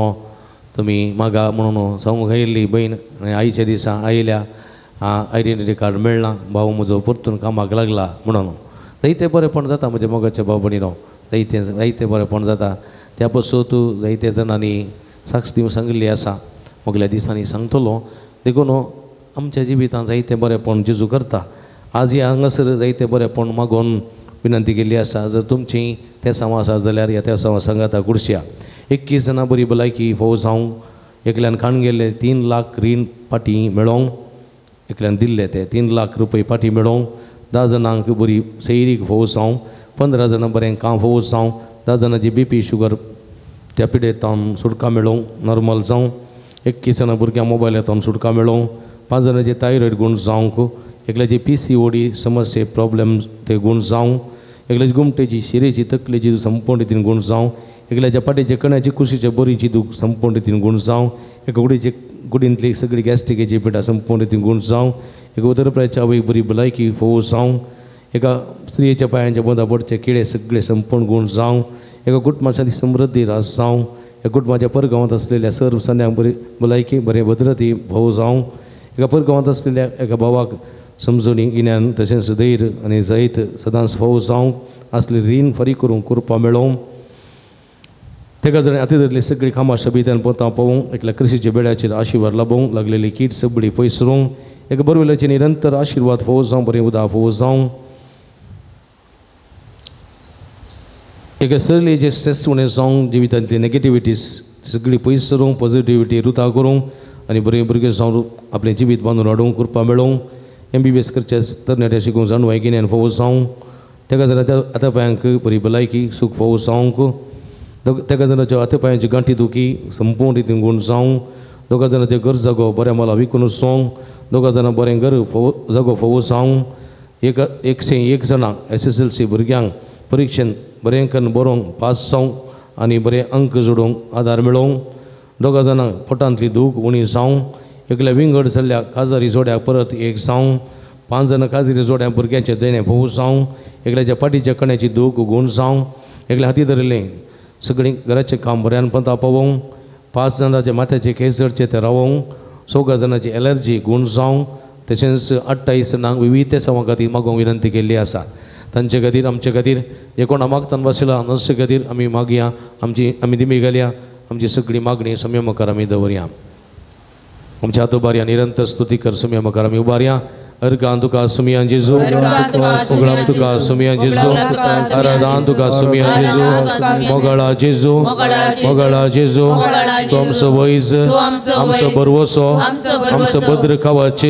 तुमी मागा म्हणून सांगूंक आयिल्ली भयण. आनी आयच्या दिसा आयल्या आयडेंटिटी कार्ड मेळ्ळां, भाव म्हजो परतून कामाक लागला म्हणून. जायते बरेंपण जाता म्हज्या मोगाच्या भाव भयणीनो, जायते जायते बरेंपण जाता. त्या पासून तूं जायते जाणांनी साक्ष दिवंक सांगिल्ली आसा, मुगल्या दिसांनी सांगतलो. देखून आमच्या जिवितांत जायते बरेंपण जेजू करता. आज ह्या हांगासर जायते बरेंपण मागोवन विनंती केल्ली आसा. जर तुमची तेसांव आसा जाल्यार ह्या तेसांवा सांगाता कुडशा 21 जाणां बरी भलायकी फोव जावंक, एकल्यान खाण गेल्ले 3 लाख रीण पाटी मेळोवंक, एकल्यान दिल्ले ते 3 लाख रुपये पाटी मेळोवंक, 10 जाणांक बरी सैरीक फोव जावं, 15 जाणां बरें काम फोव जावं, 10 जाणांची बीपी शुगर त्या पिडेतावन सुटका मेळोवंक नॉर्मल जावं, 21 जाणां भुरग्यांक मोबायलांतल्यान सुटका मेळोवंक, 5 जाणांचे थायरॉयड गूण जावंक, एकल्याची PCOD समस्ये प्रॉब्लेम ते गूण जावं, एकल्याची गुमटेची शिरेची तकलेची संपूर्ण रितीन गूण जावं, एकल्याच्या पाटेचे कण्याची कुशीचे बरीची दूख संपूर्ण रितीन गूण जावं, एका गुडीचे गुडींतली सगळी गॅस्ट्रिकेची पिडा संपूर्ण रितीन गूण जावं, एका उदरप्रायच्या आवयक बरी भलायकी फोव जावं, एका स्त्रियेच्या पांयांच्या बोंदा पडचे किडे सगळे संपूर्ण गूण जावं, एका कुटुंबाची समृद्धी रास जावं, एका कुटुंबाच्या परगांवांत आसलेल्या सर्व संद्यांक बरी भलायकी बरे भद्रती भोव जावं, एका परगांवांत आसलेल्या एका भावाक समजणी गिन्यान तशेंच धैर्य आनी जैत सदांच फोव जावंक, आसली रीण फारीक करूंक कृपा मेळोवंक, तेका जाणें हाती धरली सगळी कामां शबितान पोतां पळोवंक, एकल्या कृशीच्या बेड्याचेर आशिर्वाद लाबोवंक, लागलेली कीट सगळी पयस करूंक, एका बरवेल्याचे निरंतर आशिर्वाद फोव जावं, बरें उदक फोव जावं, एका सरलेचे स्ट्रेस उणें जावंक, जिवितांतली नेगेटिविटीज सगळी पयस करूंक, पॉझिटिविटी रुता करूंक आनी बरें भुरगें जावन आपलें जिवीत बांदून हाडूंक कृपा मेळोवंक, MBBS करच्या तरणाट्या शिकूंक जाणवाय गिन्यान फोव जावंक, तेका जाल्यार आतां पायांक बरी भलायकी सूख फोव जावंक, तेगा जाणाच्यो हाते पांयांची गांठी दुखी संपूर्ण रितीन गूण जावं. दोगा जाणाचें घर जागो बरें मला विकून सोंग. दोगा जाणां बरें घर फोव जागो फोवो जावं. 101 जाणांक SSLC भुरग्यांक परिक्षेन बरें करून बरोवंक पास जावंक आनी बरे अंक जोडूंक आदार मेळोवंक. दोगा जाणांक पोटांतली दूख उणी जावं. एकल्या विंगड जाल्ल्या काजारी जोड्याक परत एक जावं. 5 जाणां काजारी जोड्या भुरग्यांचें देणें फोव जावं. एकल्याच्या फाटीच्या कण्याची दूख गूण जावं. एकल्या हाती धरिल्लें सगळीं घराचें काम बऱ्यान पंता पावोवंक. 5 जाणांच्या माथ्याचे केंस जडचे ते रावोवंक. 4 जाणांची एलर्जी गूण जावं. तशेंच 28 जाणांक विविध तेसांवां खातीर मागूंक विनंती केल्ली आसा. तांचे खातीर आमचे खातीर जे कोणा मागतान बसला नसचे खातीर आमी मागया. आमची आमी दिमी घालया. आमची सगळी मागणी सम्या मुखार आमी दवरया. आमच्या हात उबारया निरंतर स्तुती कर सम्या मुखार आमी उबारया. अर्गान तुका सुमिया जेजू, उगडाम तुका सुमिया जेजू, आराधान तुका सुमिया जेजू, मोगळा जेजू, मोगळा जेजू, तूं आमचो वैज, आमचो बरवसो, आमचो भद्र कवच,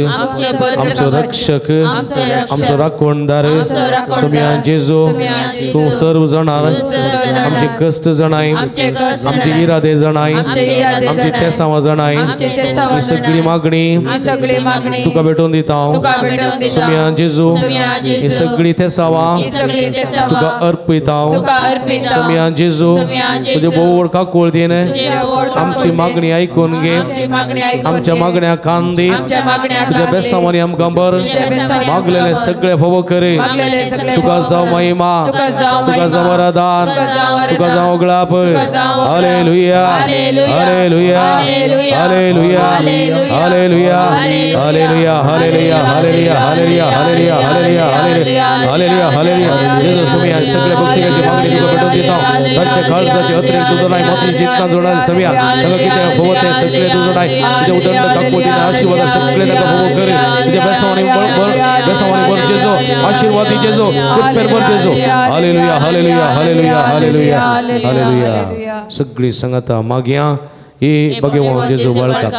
आमचो रक्षक, आमचो राखणदार सुमिया जेजू. तूं सर्व जाणार, आमचे कश्ट जाणाय, आमचे इरादे जाणाय, आमची तेसांवां जाणाय. ही सगळी मागणी तुका भेटोवन दिता हांव सुमिया जेजू. ही सगळी तेसांवां तुका अर्पिता हांव सुमिया जेजू. तुजे भोव काकुळतीन आमची मागणी आयकून घे. आमच्या मागण्या कान दी. तुज्या बेसांवांनी आमकां बर मागलेले सगळे फोवो करे. तुका जावं महिमा, तुका जावं आराधन, तुका जावं उगडाप. Hallelujah, hallelujah, hallelujah, hallelujah, hallelujah, hallelujah, hallelujah, hallelujah, hallelujah, hallelujah, hallelujah, hallelujah, hallelujah. जेजू सुमिया सगळे भक्तिकाची मागणी तुका भेटून दिता. तांच्या काळजाचे अतिरेक तुजो नाय मोती जितना जोडाय समिया तांकां कितें फोवो तें सगळें तुजो नाय. तुज्या उदंड काकुळतीन आशिर्वाद सगळें तांकां फोवो कर. तुज्या बेसांवांनी बेसांवांनी भर जेजू, आशिर्वादी जेजू, कृपेन भर जेजू. Hallelujah, hallelujah, hallelujah, hallelujah, hallelujah. सगळी संगता मागया हे भगवान जेजू बाळका,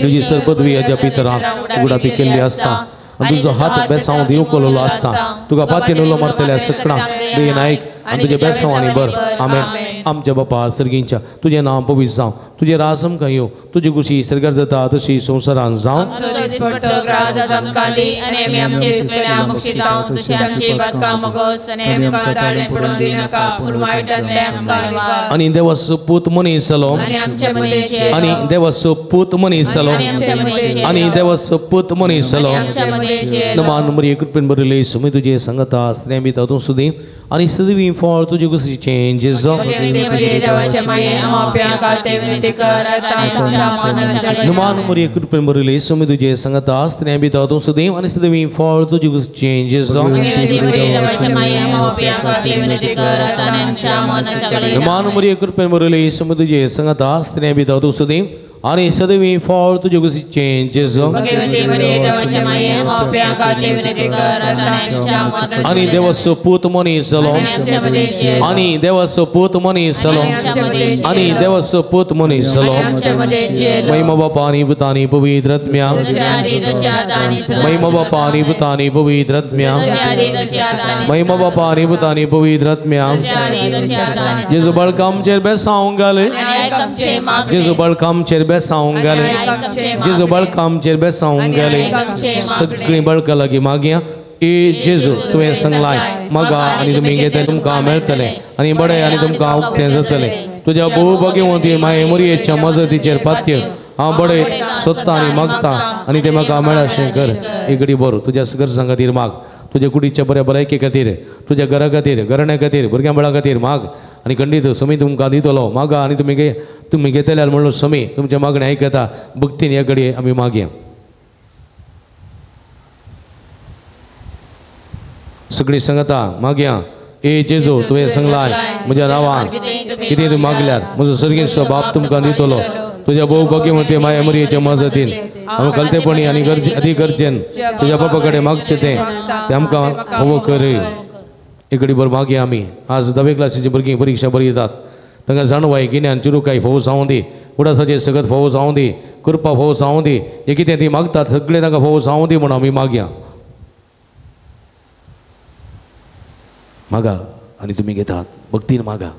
तुजी सरपदवी हाज्या पितरां उगडापी केल्ली आसता आनी तुजो हात बेसांव दिवकलोलो आसता. तुका पातीन उलो मारतल्या सकणां देन आयक आनी तुज्या बेसांवांनी भर. आमेन. आमच्या बापा सर्गींच्या, तुजें नांव पवित्र जावं, तुजें राज आमकां येवं, तुजी खुशी सर्गार जाता तशी संवसारान जावं. आनी देवाचो पूत मनीस जालो, आनी देवाचो पूत मनीस जालो, आनी देवाचो पूत मनीस जालो. नमान मरिये कृपेन भरिल्ले सुमी तुजे संगता स्त्रियां भितर तूं सुदी आनी सदवी फळ तुजे कुशीचें जेजू. नमान मरिये कृपेन भरिल्ले सुमी तुजे संगता स्त्रियां भितर तूं सुदी आनी सदवी फळ तुजे कुशीचें जेजू. नमान मरिये कृपेन भरिल्ले सुमी तुजे संगता स्त्रियां भितर तूं सुदी आनी सदवी फळ तुजे कुशीचें जेजू. आनी देवाचो पूत मनीस जालो, आनी देवाचो पूत मनीस जालो, आनी देवाचो पूत मनीस जालो. महिमा बापा आनी पुता आनी पवित्र आत्म्या, महिमा बापा आनी पुता आनी पवित्र आत्म्या, महिमा बापा आनी पुता आनी पवित्र आत्म्या. जेजू बाळका आमचेर बेसांव घाल, जेजू बाळका आमचेर बेसांव घाल, जेजू बाळका आमचेर बेसांव घाल. सगळीं बाळकां लागीं मागया. ए जेजू तुवें सांगलाय मागा आनी तुमी घेतले तुमकां मेळटलें आनी बडें आनी तुमकां उक्तें जातलें. तुज्या भोव भाग्यवंती माये मोरयेच्या मजतीचेर पातय हांव बडे सोदता आनी मागता आनी तें म्हाका मेळाशें कर. एक घडी बरो तुज्या गरजां खातीर माग, तुज्या कुडीच्या बऱ्या भलायके खातीर, तुज्या घरा खातीर, घराण्या खातीर, भुरग्यां बाळां खातीर माग आनी खंडीत समी तुमकां दितलो. मागा आनी तुमी घेतल्यार म्हणलो समी तुमचें मागणें आयकता. भक्तीन ह्या घडये आमी मागया. सगळीं सांगता मागया. ए जेजू तुवें सांगलाय म्हज्या नांवान कितें तूं मागल्यार म्हजो सर्गेस्त बाप तुमकां दितलो. तुज्या भोव भाग्यवंती माया मोरयेच्या मजतीन आमी कलतेपणी आनी गरजे अदी गरजेन तुज्या बापा कडेन मागचें तें तें आमकां फोवो कर. एक घडी भर मागया आमी. आज 10वे क्लासीची भुरगीं परिक्षा बरयतात तांकां जाणवाय गिन्यान चुरुकाय फोव जावं दी, उडासाचेर सगळें फोव जावं दी, कृपा फोव जावं दी. हें कितें ती मागतात सगळें तांकां फोव जावं दी म्हणून आमी मागया. मागा आनी तुमी घेतात, भक्तीन मागा.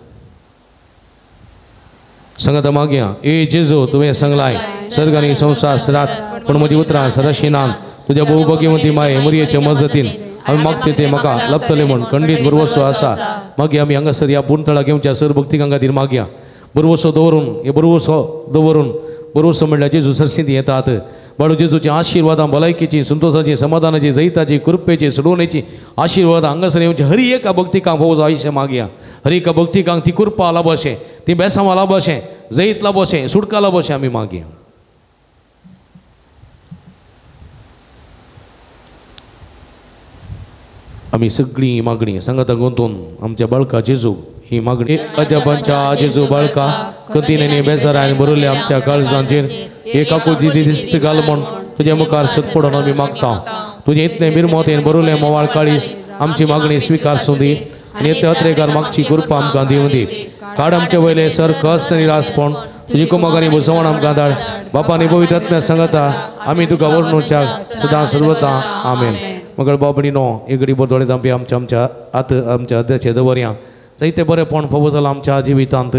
सांगाता मागया ए जेजू तुवें सांगलाय सर्ग आनी संवसार सरात पूण म्हजी उतरां सराशिनान तुज्या बहुभगीवंती माये मरियेचे मजतीन आमी मागचे ते म्हाका लभतले म्हूण खंडीत भरवसो आसा. मागीर आमी हांगासर ह्या पुणतळा घेवच्या सर भक्तिकां खातीर मागया भरवसो दवरून हे भरवसो दवरून भरवसो म्हणल्यार जेजू सरशींत येतात. बाळू जेजूची आशिर्वादां भलायकेची संतोषाची समाधानाची जैताची कृपेची सोडवणेची आशिर्वादां हांगासर येवची हरी एका भक्तिकांक भोव आयुश्य मागया. हर एका भक्तिकांक ती कृपा लाभ अशें ती बेसांवां लाभ अशें जैत लाभ अशें सुटका लाभ अशें आमी मागया. आमी सगळीं मागणी सांगाता गुंतून आमच्या बाळका जेजू ही मागणी अजापांच्या जेजू बाळका कंतीने बेजारान भरले आमच्या काळजांचेर एक आकुळती दिश्ट घाल म्हूण तुज्या मुखार सत पडून आमी मागता. तुजें इतलें मिरमोतेन भरलें मोवाळ काळीस आमची मागणी स्विकार सुंदी आनी येते अत्रेकार मागची कृपा आमकां दिवं दी. काड आमचे वयले सर कश्ट आनी रासपण तुजी कुमगारी भुजवण आमकां धाड. बापा आनी पवित्र आत्म्या सांगता आमी तुका वर्णुच्या सदां सर्वता आमेन. मगळ बाबणीनो एक घडी दोळे धांपी आमच्या आमच्या आत आमच्या अद्याचे दवरया जायते बरेंपण फावो जालां आमच्या जिवितांत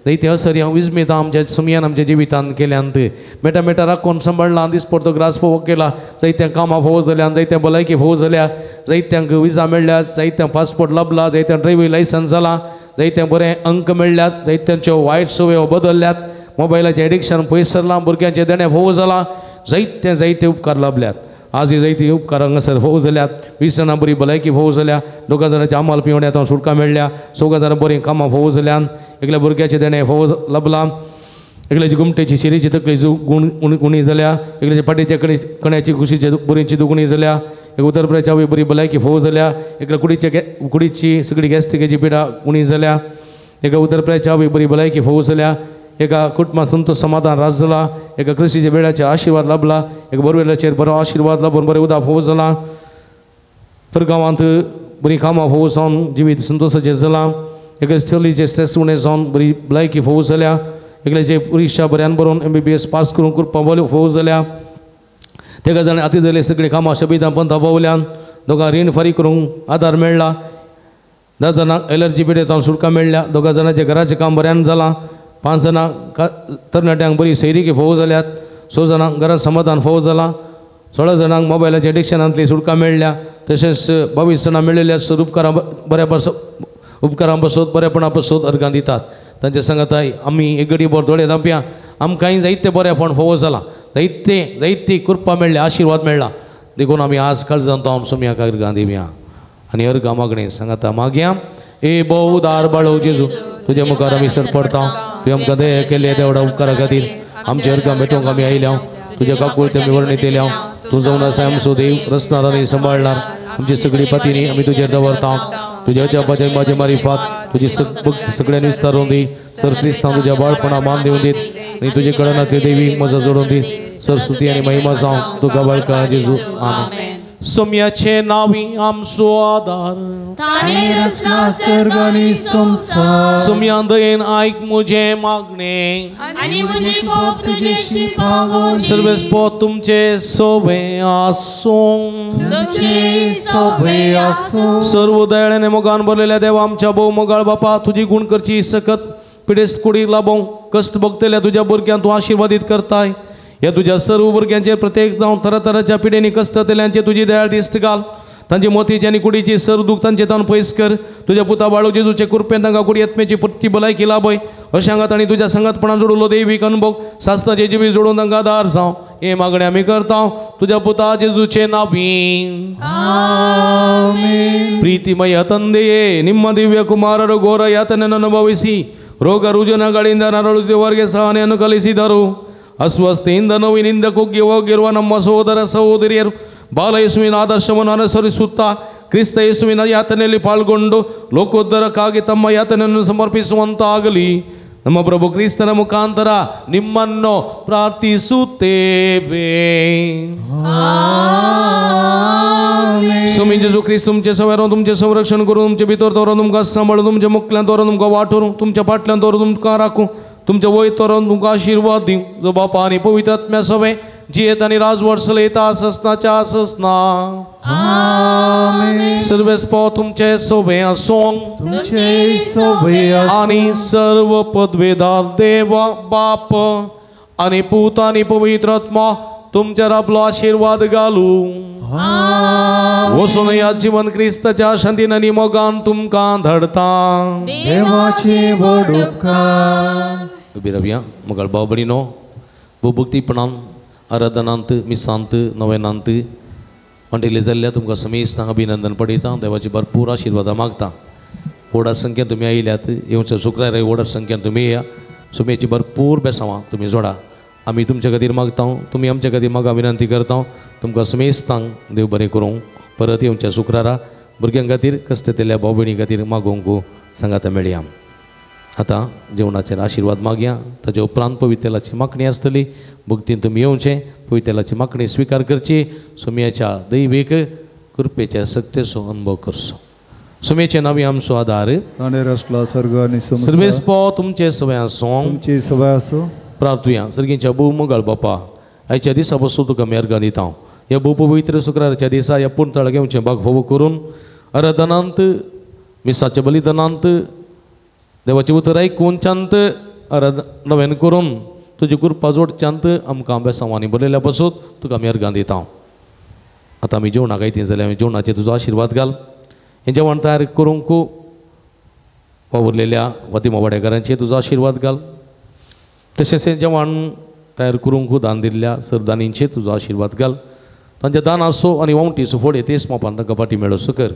जायते असर्या विस्मितां आमच्या सुमयान आमच्या जिवितांत केल्यांत मेटा मेटा राखून सांबाळ्ळां दिसपडतो ग्रास फावो केला जायत्या कामां फावो जाल्यान जायत्या भलायकी फावो जाल्या जायत्यांक विजा मेळ्ळ्या जायत्या पासपोर्ट लाभला जायत्या ड्रायव्हिंग लायसन्स जालां जायत्या बरें अंक मेळ्ळ्यात जायत्यांच्यो वायट सवयो बदलल्यात मोबायलाचें एडिक्शन पयस सरलां भुरग्यांचें देणें फावो जालां जायते जायते उपकार लाभल्यात. आज ही जायती उपकार हांगासर फावो जाल्यात. 20 जाणां बरी भलायकी फावो जाल्या 2 जाणांच्या आमाल पिवण्यात सुटका मेळ्ळ्या 4 जाणां बरीं कामां फावो जाल्यान एकल्या भुरग्याचें देणें फावो लाभलां एकल्याची गुमटेची शिरीची तकली गुण उणी जाल्या एकल्याच्या फाटीच्या कण्याची कुशीचे बरीची दुगुणी जाल्या एक उदरभराची आवय बरी भलायकी फावो जाल्या एकल्या कुडीची सगळी गॅस्ट्रिकेची पिडा उणी जाल्या एका उदरभराची आवय बरी भलायकी फावो जाल्या एका कुटुंबात संतोष समाधान राज जाला एका क्रिस्तीच्या वेळाचे आशिर्वाद लाभला एका बोरवेलाचेर बरो आशिर्वाद लाभून बरें उदक फावो जालां तर गांवांत बरीं कामां फावो जावन जिवीत संतोषाचें जालां एका चलीचें स्ट्रेस उणें जावन बरी भलायकी फावो जाल्या एकल्याचे परिक्षा बऱ्यान बरोवन MBBS पास करूंक कृपा फावो जाल्या तेका जाणें आती जाल्ले सगळीं कामां शबिदां पंथा पावल्यान दोगां रीण फारीक करूंक आदार मेळ्ळा 10 जाणांक एलर्जी पिडेंत सुटका मेळ्ळ्या 2 जाणांचें घराचें काम बऱ्यान जालां 5 जाणां तरणाट्यांक बरी सैरिकी फावो जाल्यात 6 जाणांक घरांत समाधान फावो जालां 16 जाणांक मोबायलाच्या एडिक्शनांतली सुटका मेळ्ळ्या तशेंच 22 जाणां मेळिल्ल्या सर उपकारां बऱ्या उपकारां पासत बरेपणा पासत अर्गां दितात. तांचे सांगाताय आमी एक घडी भर दोळे धांपया आमकांय जायते बरेपण फावो जालां जायते जायती कृपा मेळ्ळ्या आशिर्वाद मेळ्ळा देखून आमी आज काळजांत आम सोमयाक अर्गां दिवया आनी अर्गां मागणें सांगाता मागया. ए भोव उदार बाळो जेजू तुज्या मुखार आमी सर पडता तुवें आमकां दया केल्ले तेवडा उपकारा खातीर आमच्या अर्गां भेटोवंक आमी आयल्या तुज्या काकुळते आमी वर्णीत येयल्या. तूं जावन आसा आमचो देव रचणार आनी सांबाळणार आमची सगळी पतीनी आमी तुजेर दवरता. तुज्या अजापाचे म्हाजे मारिफात तुजी सगळ्यांनी विस्तारून दी सर क्रिस्तांव तुज्या बाळपणा मान दिवन दीत आनी तुजे कडना ते देवी मजा जोडून दीत सर स्तुती आनी महिमा जावं तुका बाळका जेजू आमेन. सोम्याचे नावी आमचो आदार सोम्या दयेन आयक म्हजें मागणें सर्वेस्पो तुमचे सोबे आसूं सर्व दयाळ्याने मोगान भरलेल्या देवा आमच्या भोव मोगाळ बापा तुजी गुण करची सकत पिडेस्त कुडीक लाभोवंक कश्ट भोगतल्या तुज्या भुरग्यांक तूं आशिर्वादीत करताय. ह्या तुज्या सर्व भुरग्यांचेर प्रत्येक जावन तरातराच्या पिडेनी कश्ट जातल्यांचे तुजी दयाळ दिश्ट घाल तांची मोतीची आनी कुडीची सर दूख तांचे तावन पयस कर. तुज्या पुता बाळू जेजूचे कृपेन तांकां कुडी आत्म्याची परती भलायकी लाभय अशें हांगा तांणी तुज्या संगतपणान जोडलो दैवीक अनुभव सासनाचे जिवीत जोडून तांकां आदार जावं हें मागणें आमी करता तुज्या पुता जेजूचे नांवी. ಪ್ರೀತಿಮಯ ತಂದೆಯೇ, ನಿಮ್ಮ ದಿವ್ಯ ಕುಮಾರರು ಘೋರ ಯಾತನೆಯನ್ನು ಅನುಭವಿಸಿ ರೋಗ ರುಜಿನಗಳಿಂದ ನರಳುತ್ತಿರುವವರಿಗೆ ಸಹನೆಯನ್ನು ಕಲಿಸಿದರು. ಅಸ್ವಸ್ಥೆಯಿಂದ ನೋವಿನಿಂದ ಕುಗ್ಗಿ ಹೋಗಿರುವ ನಮ್ಮ ಸಹೋದರ ಸಹೋದರಿಯರು ಬಾಲ ಯೇಸುವಿನ ಆದರ್ಶವನ್ನು ಅನುಸರಿಸುತ್ತಾ ಕ್ರಿಸ್ತ ಯೇಸುವಿನ ಯಾತನೆಯಲ್ಲಿ ಪಾಲ್ಗೊಂಡು ಲೋಕೋದ್ಧಾರಕ್ಕಾಗಿ ತಮ್ಮ ಯಾತನೆಯನ್ನು ಸಮರ್ಪಿಸುವಂತಾಗಲಿ. ನಮ್ಮ ಪ್ರಭು ಕ್ರಿಸ್ತನ ಮುಖಾಂತರ ನಿಮ್ಮನ್ನು ಪ್ರಾರ್ಥಿಸುತ್ತೇವೆ. स्वामी जेजू क्रिस्त तुमचे सवेरो तुमचें संरक्षण करून तुमचे भितर दवरून तुमकां सांबाळून तुमच्या मुखल्यान दवरून तुमकां वाटोवन तुमच्या फाटल्यान दवरून तुमकां राखूं तुमच्या वयर दवरून तुमकां आशिर्वाद दिवं, जो बापा आनी पवित्र आत्म्या सवे जियेत आनी राजवट चलयता ससनाच्या ससना. आमेन. सर्वेस्पो तुमचे सोबे आसूं तुमचे सोबे आनी सर्व पदवेदार देव बाप आनी पूत आनी पवित्र आत्मा तुमचेर आपलो आशिर्वाद घालू. वचून ह्या जिवन क्रिस्ताच्या शांतीन आनी मोगान तुमकां धाडता. देवाचे व्हड उपकार. उबी रावया. मोगाळ भाव भयणीनो, भोवभक्तीपणान आराधनांत मिसांत नवेनांत वांटेली जाल्ल्या तुमकां समेस्तांक अभिनंदन पडयता. देवाची भरपूर आशिर्वादां मागता. व्हडा संख्येन तुमी आयल्यात, येवच्या शुक्रार व्हडा संख्येन तुमी येया. सुमेची भरपूर बेसांवां तुमी जोडा. आमी तुमच्या खातीर मागता, तुमी आमच्या खातीर मागा विनंती करता. तुमकां समेस्तांक देव बरें करूं. परत येवच्या शुक्रारा भुरग्यां खातीर कश्टतेल्या भाव भयणी खातीर मागोवंक सांगाता मेळया. आतां जेवणाचेर आशिर्वाद मागया. ताजे उपरांत पवित्र मागणी आसतली. भक्तीन तुमी येवचें, पवित्र मागणी स्विकार करची. सुमयाच्या दैवीक कृपेच्या सक्तेचो अनुभव करचो. सुमेचे नावी आमचो आदार. ताणें रचला सर्ग आनी संवसार. सर्वेस्पो तुमचे सवय आसूं. तुमची सवय आसूं. प्रार्थुया. सर्गीच्या भोव मोगाळ बापा, आयच्या दिसा बसून तुका आमी अर्गां दिता. ह्या भोव पवित्र शुक्राराच्या दिसा ह्या पुणतळाक येवचें भाग फावो करून आराधनांत मिसाच्या बलिदानांत देवाचें उतर आयकूनच्यांत आराधना नव्यान करून तुजी कृपा जोडच्यांत आमकां बेसांवांनी बरयल्या पासून तुका आमी अर्गां दिता. आतां आमी जेवणाक आयतीं जाल्यार आमी जेवणाचेर तुजो आशिर्वाद घाल. हें जेवण तयार करूंक वावुरलेल्या वातिमा वाडेकारांचेर तुजो आशिर्वाद घाल. तशेंच हें जेवण तयार करूंक दान दिल्ल्या सरदानींचेर तुजो आशिर्वाद घाल. तांच्या दानाचो आनी वांवटीचो फोड तेच मापान तांकां फाटी मेळोसो कर.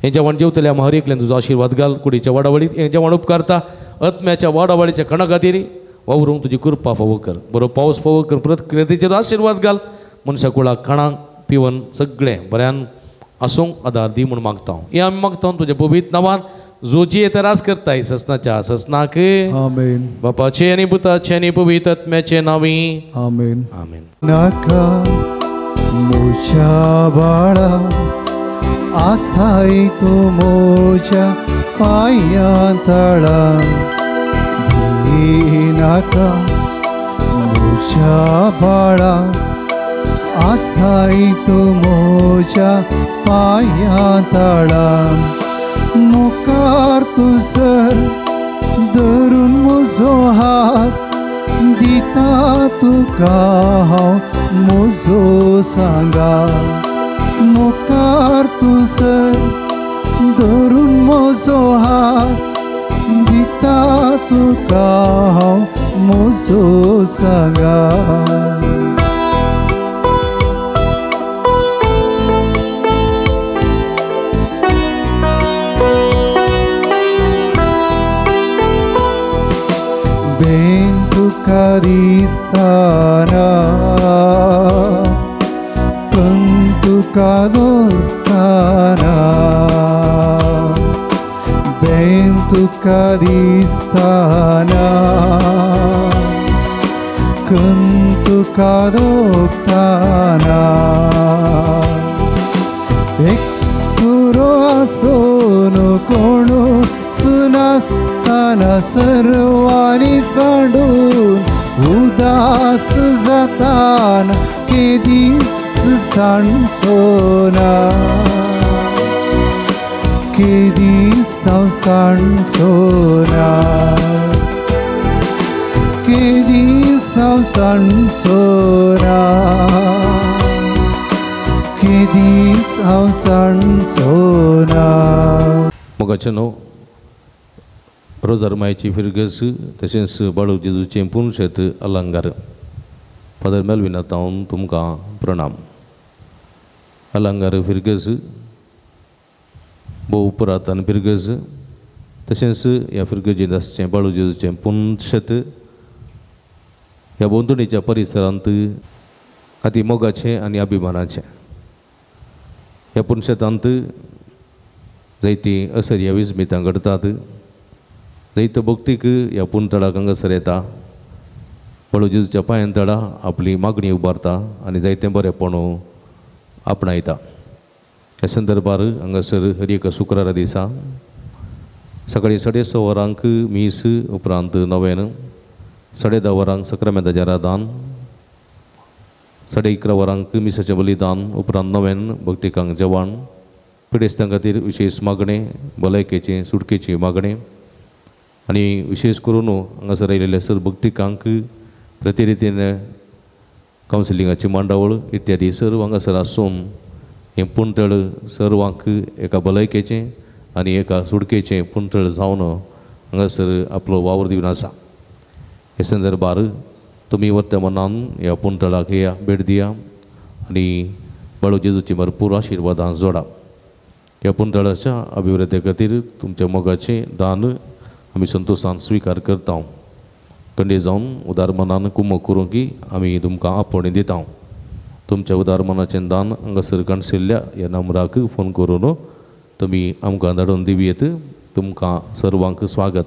हें जेवण जेवतल्या हर एकल्यान तुजो आशिर्वाद घाल. कुडीच्या वाडावळीत हें जेवण उपकारता. आत्म्याच्या वाडावळीच्या कणा खातीर वावरूंक तुजी कृपा फावो कर. बरो पावस फावो कर. प्रकृतीचेर आशिर्वाद घाल. मनशा कुळाक खाणां पिवन सगळें बऱ्यान आसूंक आदार दी म्हूण मागता. हें आमी मागता तुज्या पवित्र नांवान जो जी रास करताय ससनाच्या ससनाक. आमेन. बापाचे आनी पुताचे आनी पवित्र आत्म्याचे नांवी. आमेन. आमेन. नाका म्हज्या बाळा आसाय तूं म्हज्या पांयां तळा. भिनाका म्हज्या बाळा आसाय तूं म्हज्या पांयां तळा. मुखार तूं सर धरून म्हजो हात दिता तुका हांव म्हजो सांगा. मुखार तूं सर धरून म्हजो हात दिता तुका हांव म्हजो सांगा. तुका दिसताना पण तुका दोस्ताना बेन तुका दिसताना कन तुका दोस्ताना. एक सुरो आसून कोणू सुनासताना सर्वांनी सांडून उदास जाताना केदीस सांडचो ना केदीस हांव सांडचो ना केदीस हांव सांडचो ना केदीस हांव सांडचो ना. मोगाचे न्हू रोजार मायची फिरगस तशेंच बाळू जेजूचें पुनशेत अलंगार. फादर मेलविना तावन तुमकां प्रणाम. अलंगार फिरगस भोव पुरातन फिरगस तशेंच ह्या फिरगजेंत आसचें बाळू जेजूचें पुनशेत ह्या भोंवतणीच्या परिसरांत अती मोगाचें आनी अभिमानाचें. ह्या पुनशेतांत जायतीं असर्या विस्मितां घडटात. जैत भक्तीक ह्या पुनतळाक हांगासर येता. बाळू जेजूच्या पांयां तळा आपली मागणी उबारता आनी जायतें बरेंपण आपणायता. ह्या संदर्भार हांगासर हर एका शुक्रारा दिसा सकाळीं 6:30 वरांक मीस, उपरांत नव्यान 10:30 वरांक सक्रामेंताचें आराधन, 11:30 वरांक मिसाचें बलिदान, उपरांत नव्यान भक्तिकांक जेवण, पिडेस्तां खातीर विशेश मागणें, भलायकेचें सुटकेचें मागणें आनी विशेश करून हांगासर आयिल्ले सर्व भक्तिकांक प्रतिरितीन कावन्सिलिंगाची मांडावळ इत्यादी सर्व हांगासर आसून हें पुंतळ सर्वांक एका भलायकेचें आनी एका सुटकेचें पुंतळ जावन हांगासर आपलो वावर दिवन आसा. हे संदर्भार तुमी वत्या मनान ह्या पुंतळाक या भेट दिया आनी बाळू जेजूची भरपूर आशिर्वादां जोडा. ह्या पुंतळाच्या अभिवृद्धी खातीर तुमच्या मोगाचें दान आमी संतोशान स्विकार करता. कंडे जावन उदार मनान कुमक करूंक आमी तुमकां आपोवणें दिता. तुमच्या उदार मनाचें दान हांगासर काणशिल्ल्या ह्या नंबराक फोन करून तुमी आमकां धाडून दिवयेत. तुमकां सर्वांक स्वागत.